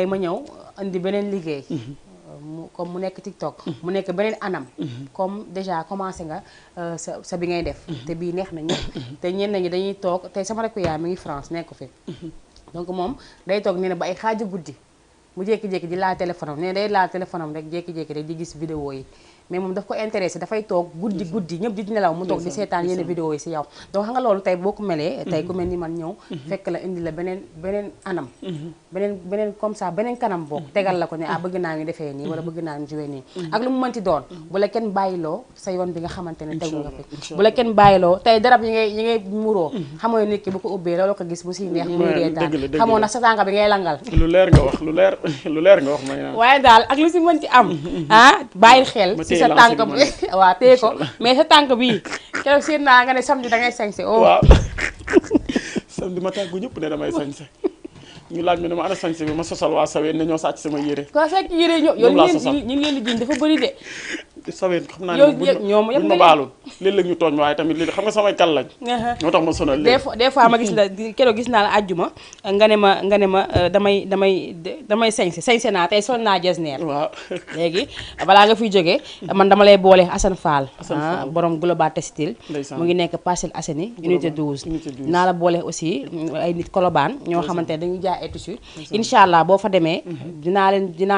ma ñëw indi beneen liggéey comme mu nekk TikTok mu nekk beneen anam comme déjà commencé nga sa bi ngay def te bii neex na ñëpp te ñenn ñi dañuy toog tey sama rekk yaay mi ngi France nekk fi donc moom day toog nee na ba ay xaaju guddi mu jékki-jékki di laal téléphone am nee day laal téléphone am rek jékki-jékki rek di gis vidéo yi mais moom daf ko intéressé dafay toog guddi ñëpp di nelaw mu toog di seetaan yenn vidéo yi si yow donc xam nga loolu tey boo ko melee tey ku mel ni man ñëw fekk la indi la beneen anam beneen comme ça beneen kanam boog tegal la ko ne bëgg naa ñu defee nii wala bëgg naa ñu joué nii ak lu mu mënti doon bu la kenn bàyyiloo sa yoon bi nga xamante ne tegu nga fi bu la kenn bàyyiloo tey darab yi ngay muroo xamoo nit ki bu ko ubbee loolu ko gis bu siy neex muy reetaan xamoo nag sa tànk bi ngay langal lu leer nga wax may naan waaye daal ak lu si mënti am bàyyil xel sa tànk bi waaw téye ko mais sa tànk bii keroog seen naa nga ne samedi da ngay sañse waaw samedi ma tàggu ñëpp ne damay sañse ñu laaj ma ne ma ana sañse bi ma sosal waa Saween ne ñoo sàcc sama yére ko fekk yére ñoo yow ñu ngi leen di jiñ dafa bëri de Saween xam naa ne buñ ma baalul léeg-léeg ñu tooñ waaye tamit léegi xam nga samay kal lañ ñoo tax ma sonal léegi des fois ma gis la keroog gis naa la àjjuma nga ne ma damay sañse naa tey sol naa jesneer waaw léegi balaa nga fiy jógee man dama lay boole Assane Fall borom Global Textile mu ngi nekk Parcelles Assainies unité 12 naa la boole aussi ay nit Colobane ñoo xamante ne dañuy jaay ay tissu incha allah boo fa demee dinaa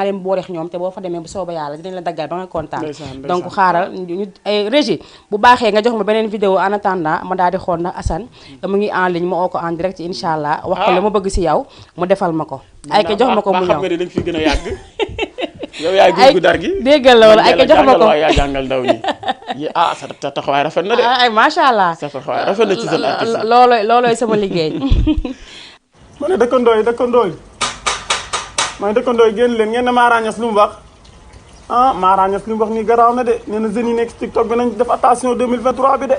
leen boole ñoom te boo fa demee bu sooba yàlla dinañ la daggal ba nga kontaan donc xaaral ñu régie bu baaxee nga jox ma beneen vidéo en attendant ma daal di xool ndax Assane mu ngi en ligne ma oo ko en direct incha allah wax ko la ma bëgg si yow mu defal ma ko ay ko jox ma ko mu ñëw xam nga ne dañ fi gën a yàgg yow yaay guur gu dar gi déggal loolu ay ko jox ma ko yaa jàngal ndaw ñi sa taxawaay rafet na de ay macha allah sa taxawaay rafet na ci seen artiste loolooy sama liggéey ma ne dëkkandoo yi génn leen ngeen ne Mara Niass lu mu wax Mara Niass li mu wax nii garaaw na de nee na jeunes yi nekk ci TikTok bi nañ def attention 2023 bi de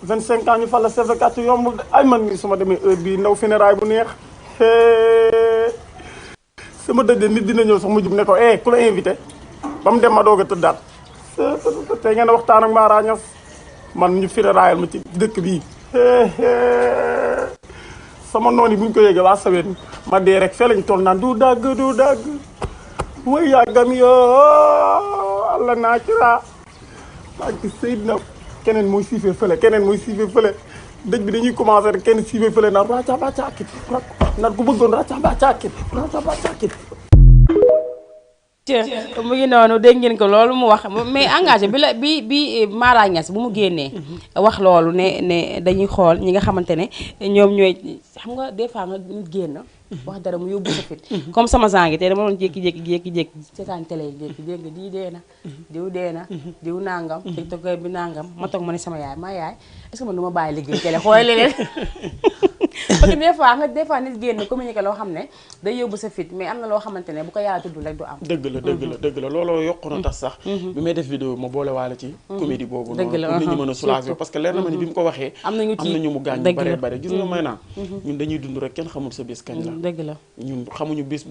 25 ans ñu fal la CV4 yombul de ay man mii su ma demee heure bii ndaw funérailles bu neex sama dëj de nit dina ñëw sax mu jub ne ko ku la invité ba mu dem ma doog a tëddaat tey ngeen waxtaan ak Mara Niass man ñu funérailles ma ci dëkk bii sama noon yi bu ñu ko yéegee waa Saween ma dee rek fee lañ toll naan du dagg way yàggam yoo alla naacira ak Seydina keneen mooy siifee fële dëj bi dañuy commencé rek kenn siifee fële naan raca ba caakit naan ku bëggoon raca ba caakit mu ngi noonu dégg ngeen ko loolu mu wax mais engagé bi Mara Niass bu mu génnee wax loolu ne dañuy xool ñi nga xamante ne ñoom ñooy xam nga des fois nga nit génn wax dara mu yóbbu sa fit comme sama sang gi te dama doon jékki-jékki seetaan télé yi jékki dégg nga di dee na diw nangam TikTok bi nangam ma toog ma ne sama yaay est-ce que man du ma bàyyi liggéey télé xool leen parce que des fois nit génn communiqué loo xam ne day yóbbu sa fit mais am na loo xamante ne bu ko yàlla tudd rek du am dëgg la looloo yokku na tax sax bi may def vidéo ma boole waale ci comédie boobu noonu pour nit ñi mën a soulager parce que leer na ma ni bi mu ko waxee am na ñu mu gaañ bare gis nga may naan ñun dañuy dund rek kenn xamul sa bés kañ la dëgg la ñun xamuñu bis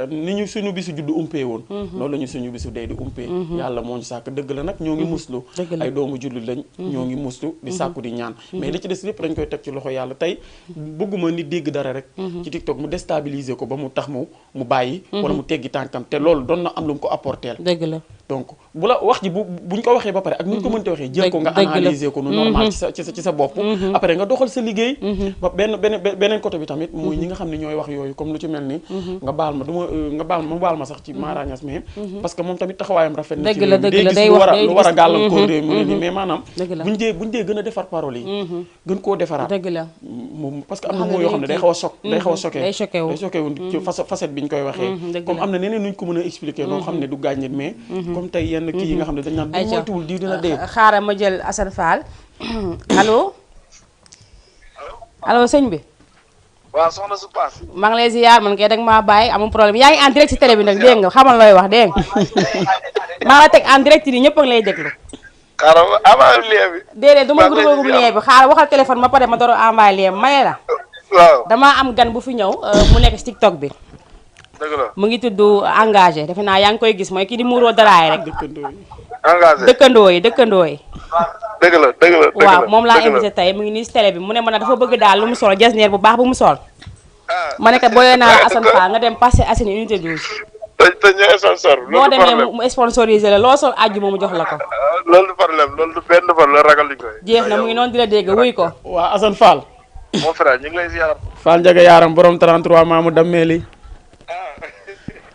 ni ñu suñu bisu juddu umpee woon loolu la ñu suñu bisu dee di umpee yàlla moo ñu sàkk dëgg la nag ñoo ngi muslu ay doomu jullit lañ ñoo ngi muslu di sàkku di ñaan mais li ci des lépp dañ koy teg ci loxo yàlla tey bëgguma nit dégg dara rek ci TikTok mu déstabiliser ko ba mu tax mu bàyyi wala mu teggi tànkam te loolu doon na am lu mu ko apporteel dëgg la donc bu la wax ji buñ ko waxee ba pare ak nuñ ko mënte waxee jël ko nga analyser ko nu normal ci sa bopp après nga doxal sa liggéey ba beneen côté bi tamit mooy ñi nga xam ne ñooy wax yooyu comme lu ci mel ni nga baal ma sax ci Mara Niass mais parce que moom tamit taxawaayam rafet na ci day gis lu war a gàllankoor réew mi ne nii mais maanaam buñ dee gën a defar parole yi gën koo defaraat parce que am na moo yoo xam ne day xaw a choc day xaw a choqué day choqué wu ci facette bi ñu koy waxee comme am na neneen nuñ ko mën a expliquer noo xam ne du gaañ nit mais comme tey yenn kii yi nga xam ne dañ naan bu moytuwul diw dina dee xaaral ma jël Assane Fall allo allo sëñ bi waaw soxna su paas. maa ngi lay ziar man kay dag maa bàyyi amul problème yaa ngi en direct ci télé bi nag dégg nga xamal looy wax dégg nga maa la teg en direct nii ñëpp a ngi lay déglu. xaaral ma avant lien bi. déedéet du ma dugalagum lien bi xaaral waxal téléphone ma pare ma door a envoyé lien bi maye la. waaw damaa am gan bu fi ñëw mu nekk ci TikTok bi. dëgg la mu ngi tudd engagé defe naa yaa ngi koy gis mooy kii di muuroo daraay rek. engagé dëkkandoo yi. dëgg la dëgg la waaw moom laa invité tey mu ngi nii ci télé bi mu ne ma dafa bëgg daal lu mu sol jasneer bu baax bu mu sol. ma ne ko booyee naa la Assane Fall nga dem Parcelles Assainies unité 12. te ñu sponsor. boo demee mu sponsorisé la loo sol àjjuma mu jox la ko. loolu du problème loolu du benn problème ragal li koy. jeex na mu ngi noonu di la dégg wuy ko. waa Assane Fall mon frère ñu ngi lay ziar. Fall Ndiaga Yaram borom 33 maamu dammeeli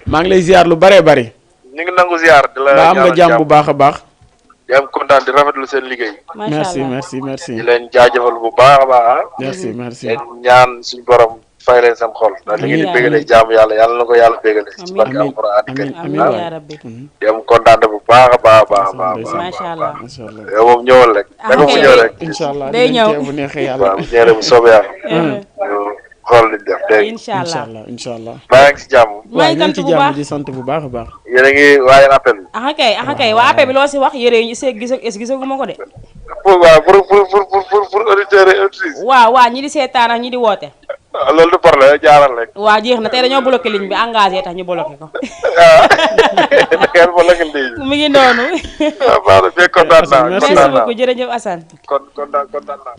maa ngi lay ziar lu bëree bëri. ñu ngi nangu ziar. di la ba am nga jàmm bu baax a baax. di am kontaan di rafetlu seen liggéey. merci merci merci. di leen jaajëfal bu baax a baax. merci merci. leen ñaan suñu borom fay leen seen xol. ndax li ngeen di bégalee jaamu yàlla na ko yàlla bégalee. ci barke alxuraan amiin amiin yaa rabbi. di am kontaan bu baax a baax a baax a baax. macha allah. yow moom ñëwal rek. da nga mu ñëw rek. incha allah day ñëw bu neexee yàlla. waaw bu ñëwee bu soobee yàlla. xool li def dégg incha allah incha allah. maa ngi si jàmm. maa ngi ci sant bu baax jàmm di sant bu baax a baax. yéen a ngi waajal appel bi. aha kay waa appel bi loo si wax yére yi ñu seeg gisaguma ko de. waaw pour auditeurs et auditrices. waaw ñi di seetaan ak ñi di woote. loolu du problème jaaral rek. waa jeex na tey dañoo bloqué ligne bi engagé tax ñu bloqué ko. mu ngi noonu. kontaan naa merci beaucoup jërëjëf Assane. kontaan naa.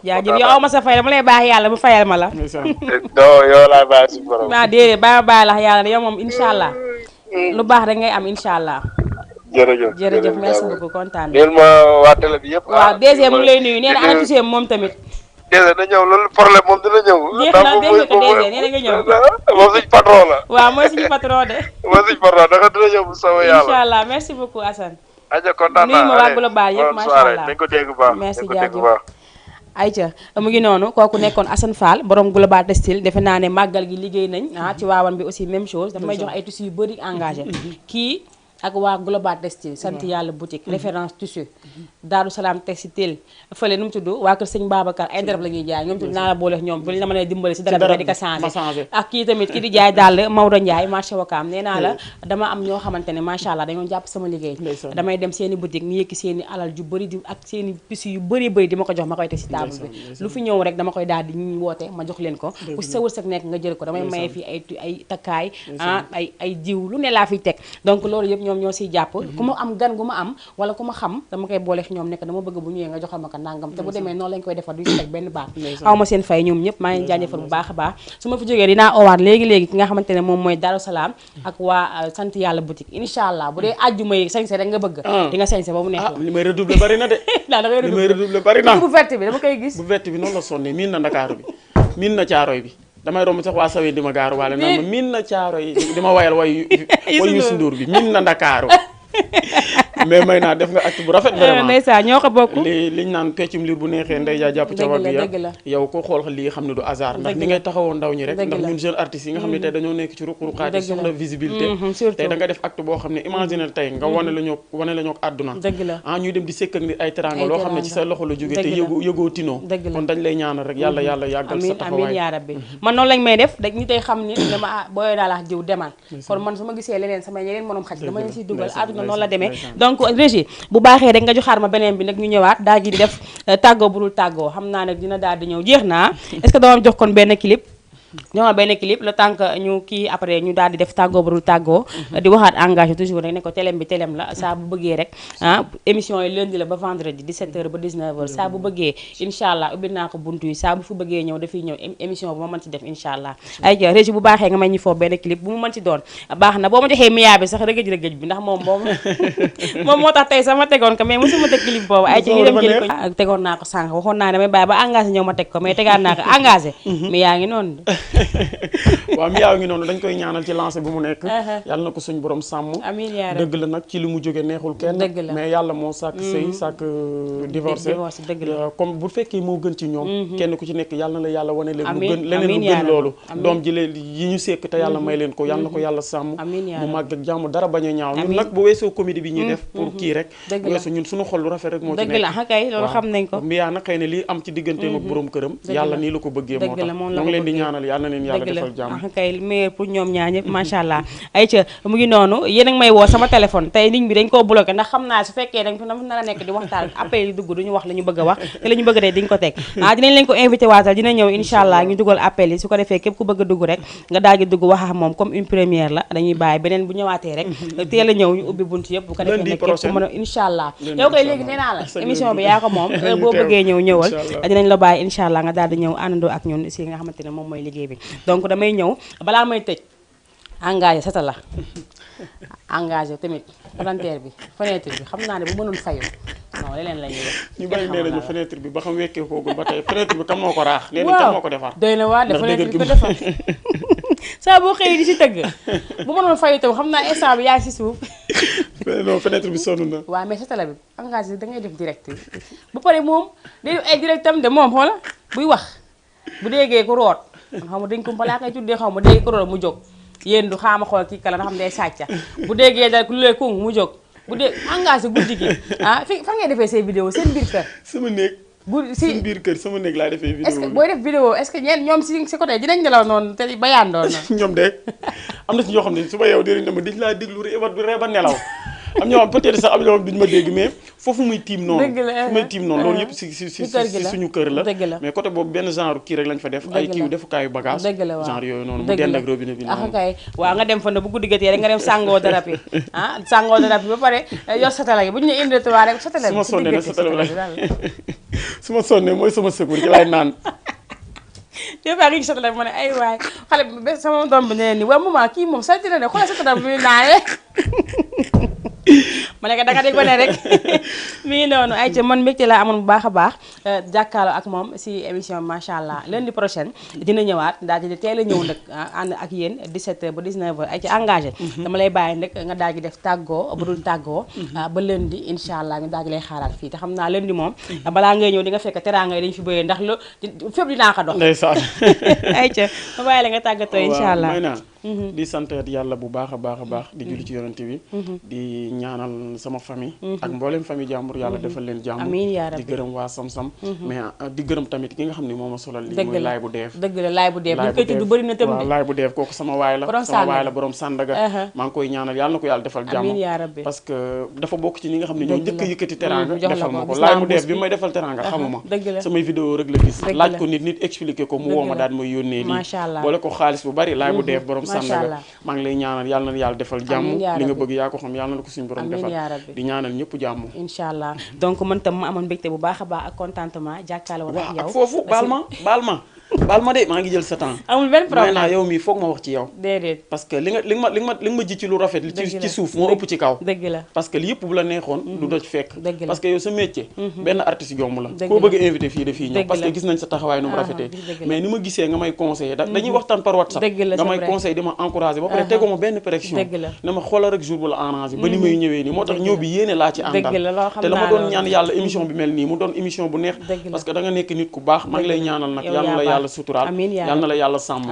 jaajëf yow aw ma sa fay dama lay baax yàlla mu fayal ma la. non yow laa bàyyi suñu borom. waaw déedéet bàyyi ma bàyyi la yàlla yow moom incha allah. lu baax rek ngay am incha allah. jërëjëf merci beaucoup kontaan na. ma waa télé bi yëpp. waaw DG mu ngi lay nuyu nee na ana tuseem moom tamit. DG na ñëw loolu problème moom dina ñëw. jeex na dégg nga ko DG nee na nga ñëw. moom suñu patron la. waaw mooy suñu patron de. mooy suñu patron da nga dina ñëw bu soobee yàlla. incha allah merci beaucoup Assane. aja kontaan naa nuyu ma waa Global yëpp macha allah dañ ko dégg bu baax. merci jaajëf ayca mu ngi noonu kooku nekkoon Assane Fall borom Global Textile defe naa ne màggal gi liggéey nañ ci waawan bi aussi même chose dafa may jox ay tissus yu bëri engagé kii ak waa Global Textile sant yàlla boutique référence tissu Daaru Salaam Textile fële nu mu tudd waa kër sëñ Babacar ay darab la ñuy jaay ñoom tudd naa la boole ñoom bu la mën a dimbali si darab di ko changé ak kii tamit ki di jaay daal Maodo Ndiaye marché Wakaam nee naa la dama am ñoo xamante ne macha allah dañoo jàpp sama liggéey damay dem seeni boutique ñu yëkki seeni alal ju bëri di ak seeni tissu yu bëri di ma ko jox ma koy teg si table bi lu fi ñëw rek dama koy daal di ñu woote ma jox leen ko ku sa wërsëg nekk nga jël ko damay maye fii ay takkaay ay jiw lu ne laa fiy teg donc loolu yëpp ñoom ñoo siy jàpp ku ma am gan gu ma am wala ku ma xam dama koy boole ñoom nekk dama bëgg bu ñëwee nga joxal ma ko nangam te bu demee noonu lañ koy defar du ñu teg benn baax aw ma seen fay ñoom ñëpp maa ngi jaajëfal bu baax a baax su ma fi jógee dinaa owaat léegi ki nga xamante ne moom mooy Darou Salaam ak waa sant yàlla boutique incha allah bu dee àjjuma yi sañse rek nga bëgg di nga sañse ba mu nekk li may redoubler bari na de da ngay redoubler bari na bu verte bi dama koy gis bu verte bi noonu la sonne miin na Ndakaaru bi miin na Caaroy bi damay romb sax waa sawee di ma gaaru waale naan ma miin na Caaroy di ma wayal way Youssou Ndour bi miin na Ndakaaru mais may naa def nga acte bu rafet vraiment ndeysaan ñoo ko bokk liñ naan peccum liir bu neexee ndey jaa jàpp ca wagg ya yow ko xool lii xam ne du hasard ndax ni ngay taxawoo ndaw ñi rek ndax ñun jeune artistes yi nga xam ne tey dañoo nekk ci ruq-ruqaat yi soxla visibilité tey da nga def acte boo xam ne imaginer tey nga wane la ñoo àdduna ñuy dem di sekk ak nit ay teranga loo xam ne ci sa loxo la jóge te yëgoo tinoo kon dañ lay ñaanal rek yàlla yàggal sa taxawaay amiin yaa rabbi man noonu lañ may def dañ ñu tey xam ni dama booyee daal ak jiw demal kon man su ma gisee leneen sama ñeneen mënoom xaj dama leen si dugal àdduna noonu la demee donc régie bu baaxee rek nga joxaar ma beneen bi nag ñu ñëwaat daal di def tàggoo bu dul tàggoo xam naa nag dina daal di ñëw jeex naa est-ce que dama jox kon benn clip ñoo benn clip le temps que ñu kii après ñu daal di def tàggoo bu dul tàggoo di waxaat engagé toujours rek ne ko télém bi télém la saa bu bëggee rek émission yi lundi la ba vendredi 17h ba 19h saa bu bëggee incha allah ubbil naa ko buntu yi saa bu fu bëggee ñëw dafiy ñëw émission bu ma mën ci def incha allah ay régie bu baaxee nga may ñu foofu benn clip bu mu mën ci doon baax na boo ma joxee miyaa bi sax rëgëj bi ndax moom moo tax tey sama tegoon ko mais mosuma teg clip boobu ay ci ñu dem jëli ko tegoon naa ko sànq waxoon naa ne damay bàyyi ba engagé ñëw ma teg ko mais tegaat naa ko engagé mais yaa ngi noonu waaw Mia ngi noonu dañ koy ñaanal ci lancé bi mu nekk yàlla na ko suñ borom sàmm amiin yaa rabbi dëgg la nag ci li mu jóge neexul kenn mais yàlla moo sàkk sëy sàkk divorcé comme bu fekkee moo gën ci ñoom kenn ku ci nekk yàlla na la yàlla wane leen lu gën leneen lu gën loolu doom ji leen yi ñu sekk te yàlla may leen ko yàlla na ko yàlla sàmm mu màgg ak jàmm dara bañ a ñaaw ñun nag bu weesoo comédie bi ñuy def pour kii rek bu weesoo ñun suñu xol lu rafet rek moo ci nekk kay loolu xam nañ ko Mia nag xëy na lii am ci digganteem ak borom këram yàlla nii la ko bëggee moo tax ñoo ngi leen di ñaanal yàlla na leen yàlla defal jàmm kay meilleur pour ñoom ñaar ñëpp macha allah ayca mu ngi noonu yéen a ngi may woo sama téléphone tey ligne bi dañ koo bloqué ndax xam naa su fekkee dañ dafa nar a nekk di waxtaan appel yi dugg duñu wax la ñu bëgg a wax te la ñu bëgg de diñ ko teg dinañ leen ko invité waatal dina ñëw incha allah ñu dugal appel yi su ko defee képp ku bëgg a dugg rek nga daal di dugg wax ak moom comme une première la dañuy bàyyi beneen bu ñëwaatee rek teel a ñëw ñu ubbi bunt yëpp bu ko defee nag képp ku mën a incha allah yow koy léegi nee naa la émission bi yaa ko moom heure boo bëggee ñëw ñëwal dinañ la bàyyi incha allah nga daal di ñëw àndandoo ak ñun si nga xamante ne moom mooy liggéey bi donc damay ñëw balaa may tëj engagé sata la engagé tamit frontière bi fenêtre bi xam naa ne bu mënoon fayu non leneen la ñuy def ñu bari nee nañu fenêtre bi ba xam wekkee koogul ba tey fenêtre bi kan moo ko raax nee nañ kan moo ko defar doy na waa def fenêtre bi ko defar saa boo xëyee di si tëgg bu mënoon fayu tam xam naa instant bi yaa si suuf non fenêtre bi sonn na waaw mais sata la bi engagé da ngay def direct bu pare moom day def ay direct tam de moom xoola buy wax bu déggee ku root xaw ma dañ ko balaa koy tuddee xaw ma déggee ku root mu jóg yéen du xaama xool kii kala nga xam day sàcca bu déggee dal lu lay kung mu jóg bu dee engagé guddi gi fi fa ngay defee say vidéo seen biir kër sama néeg seen biir kër sama néeg laa defee vidéo est-ce que booy def vidéo est-ce que ñeen ñoom si côté dinañ nelaw noonu te bayaan doon noonu ñoom de am na ci ñoo xam ne suba yow dinañ dama diñ laa déglu ree ba nelaw am ñoo xam peut-être sax am ñoo xam duñu ma dégg mais foofu muy tiim noonu fu may tiim noonu loolu yëpp si suñu kër la mais côté boobu benn genre kii rek lañ fa def ay kii defukaayu bagage genre yooyu noonu mu dend ak robinet bi noonu kay waaw nga dem fa ne bu guddi gatee rek nga dem sàngoo darab yi sàngoo darab yi ba pare yor satala gi bu ñu ne indi tubaab rek satala su ma sonnee ne satala la su ma sonnee mooy sama secours ci laay naan des fois nga gis satala bi ma ne ay waay xale bi sama doom bi ne ni waa maman kii moom salti na ne xoolal satala bi muy naanee ma ne ko danga di gone rek mi ngi noonu ay ca man mbégte laa amoon bu baax a baax jàkkaarloo ak moom si émission macha allah lundi prochaine dina ñëwaat daal di teel a ñëw nag ànd ak yéen 17h ba 19h ay ca engagé dama lay bàyyi nag nga daal di def tàggoo bu dul tàggoo ba lundi incha allah ñu daal di lay xaaraat fii te xam naa lundi moom balaa ngay ñëw di nga fekk teraanga yi dañu fi bëyee ndax lu fépp dinaa ko dox ndeysaan ay ca ma bàyyi la nga tàggatoo incha allah di sant yàlla bu baax a baax a baax di julli ci yonent bi di ñaanal sama famille ak mboolem famille jàmbur yàlla defal leen jàmm di gërëm waa Sam-Sam mais di gërëm tamit ki nga xam ne moo ma solal lii mooy laay bu deef dëgg la laay bu deef ñu koy tudd bëri na tam waaw laay bu deef kooku sama waay la borom Sandaga maa ngi koy ñaanal yàlla na ko yàlla defal jàmm parce que dafa bokk ci ñi nga xam ne ñoo njëkk a yëkkati teranga defal ma ko laay bu deef bi may defal teranga xamuma samay vidéo rek la gis laaj ko nit expliqué ko mu woo ma daal mooy yónnee lii boole ko xaalis bu bari laay bu deef borom Sandaga maa ngi lay ñaanal yàlla na yàlla defal jàmm li nga bëgg yaa ko xam yàlla na ko suñu borom defal di ñaanal ñëpp jàmm incha allah donc man tam ma amoon mbégte bu baax a baax ak contentement jàkkaarloo woon ak yow ak foofu baal ma de maa ngi jël sa temps amul benn problème naa yow mii foog ma wax ci yow déedéet parce que li nga ma ji ci lu rafet ci suuf moo ëpp ci kaw dëgg la parce que li yëpp bu la neexoon du doj fekk parce que yow sa métier benn artiste yomb la koo bëgg a invité fii de fii ñëw parce que gis nañ sa taxawaay nu mu rafetee mais ni ma gisee nga may conseillé dañuy waxtaan par WhatsApp nga may conseillé di ma encouragé ba pare tegoo ma benn pression ne ma xoolal rek jour bu la arrangé ba ni may ñëwee nii moo tax ñëw bi yéene laa ci àndal te la ma doon ñaan yàlla émission bi mel nii mu doon émission bu neex parce que da nga nekk nit ku baax maa ngi lay ñaanal nag yàlla na la yàlla suturaal yàlla na la yàlla sàmm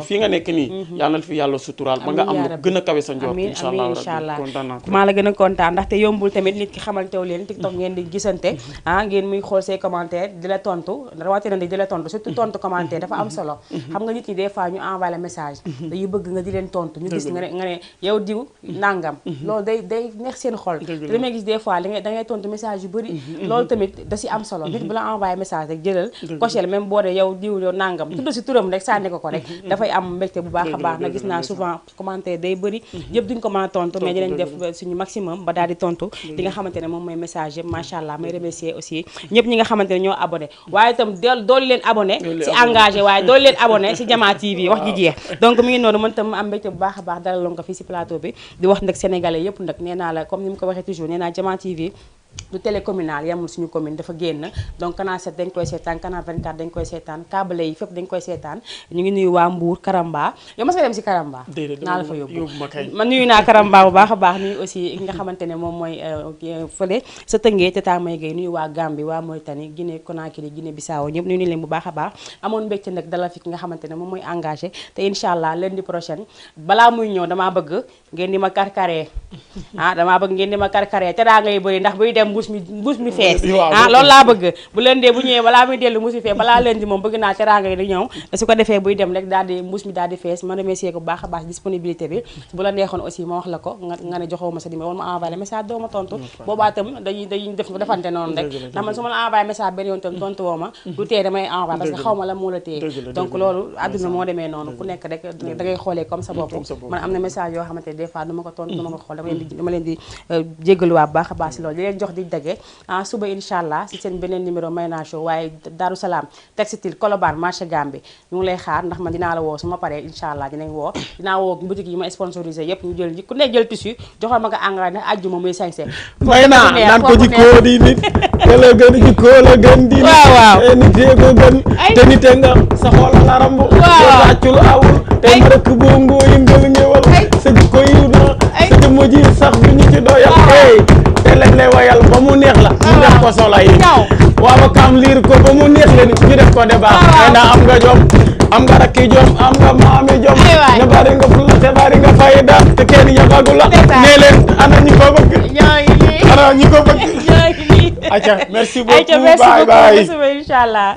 fii nga nekk nii yàlla na fi yàlla suturaal ba nga am lu gën a kawe sa njort incha allah kontaan naa ko maa la gën a kontaan ndaxte yombul tamit nit ki xamaltew leen TikTok ngeen di gisante ngeen muy xool say commentaire di la tontu rawatina di la tontu surtout tontu commentaire dafa am solo xam nga nit ñi des fois ñu envoyé la message dañuy bëgg nga di leen tontu ñu gis nga ne yow diw nangam loolu day neex seen xol te damay gis des fois da ngay tontu message yu bëri loolu tamit da si am solo nit bu la envoyé message rek jëlal coché même boo dee yow diw yow nangam tudd si turam rek sànni ko rek dafay am mbégte bu baax a baax nag gis naa souvent commentaire day bëri yëpp duñ ko mën a tontu mais dinañ def suñu maximum ba daal di tontu li nga xamante ne moom mooy message yëpp macha allah may remercier aussi ñëpp ñi nga xamante ne ñoo abonné waaye itam doolu leen abonné si engagé waaye doolu leen abonné si Jama TV wax ji jeex donc mi ngi noonu man tam am mbégte bu baax a baax dalaloon ko fii si plateau bi di wax nag sénégalais yëpp nag nee naa la comme ni mu ko waxee toujours nee naa Jama TV du télé communal yemul suñu commune dafa génn donc canal 7 dañ koy seetaan canal 24 dañ koy seetaan câble yi fépp dañ koy seetaan ñu ngi nuyu waa Mbour Karamba yow mas nga dem si Karamba naa la fa yóbbu man nuyu naa Karamba bu baax a baax nuyu aussi nga xamante ne moom mooy fële sa tëngee Tata May Gueye nuyu waa Gambie waa Mauritanie Guinée Conakry Guinée Bissau ñëpp nuyu leen bu baax a baax amoon mbégte nag dalal fi ki nga xamante ne moom mooy engagé te incha allah lundi prochaine balaa muy ñëw damaa bëgg ngeen di ma karkaree damaa bëgg ngeen di ma karkaree te daa ngay bëri ndax buy dem mbuus mi fees loolu laa bëgg bu lëndee bu ñëwee balaa muy dellu mbuus mi fees balaa lundi moom bëgg naa teraanga yi di ñëw su ko defee buy dem rek daal di mbuus mi daal di fees ma remercier ko bu baax a baax disponibilité bi bu la neexoon aussi ma wax la ko nga ne joxoo ma sa numéro wala ma envoyé message doo ma tontu boobaa tam dañuy defante noonu rek ndax man su ma la envoyé message benn yoon tam tontu woo ma du tee damay envoyé parce que xaw ma la moo la téye donc loolu àdduna moo demee noonu ku nekk rek da ngay xoolee comme sa bopp man am na message yoo xamante ne des fois du ma ko tontu du ma ko xool dama leen di jéggaluwaa bu baax a baax si loolu di leen jox di daje suba incha allah si seen beneen numéro Mayna Show waaye Darou Salam Textile Colobane marché Gambie ñu ngi lay xaar ndax man dinaa la woo su ma paree incha allah dinaa woo boutique yi ma sponsorisé yëpp ñu jël ku ne jël tissu joxal ma ko engrais ndax àjjuma muy sañse Mayna naan ko jikkoo di nit te la gën jikkoo la gën di waaw nitee ko gën te nite nga sa xool la ramb wàccul awul te ma rëkk boo ngoo yëngal ñëwal sa jikko yiw na sa jëmm ji sax du ñu ci doyal te lañ lay wayal ba mu neex la ñu def ko solo yi waaw kam liir ko ba mu neex leen ñu def ko débat Mayna am nga jom am nga rakki jom am nga maami jom ne bari nga fulla te bari nga fayda te kenn yabagu la nee leen ana ñi ko bëgg ana ñi ko bëgg aca merci beaucoup bye bye inchallah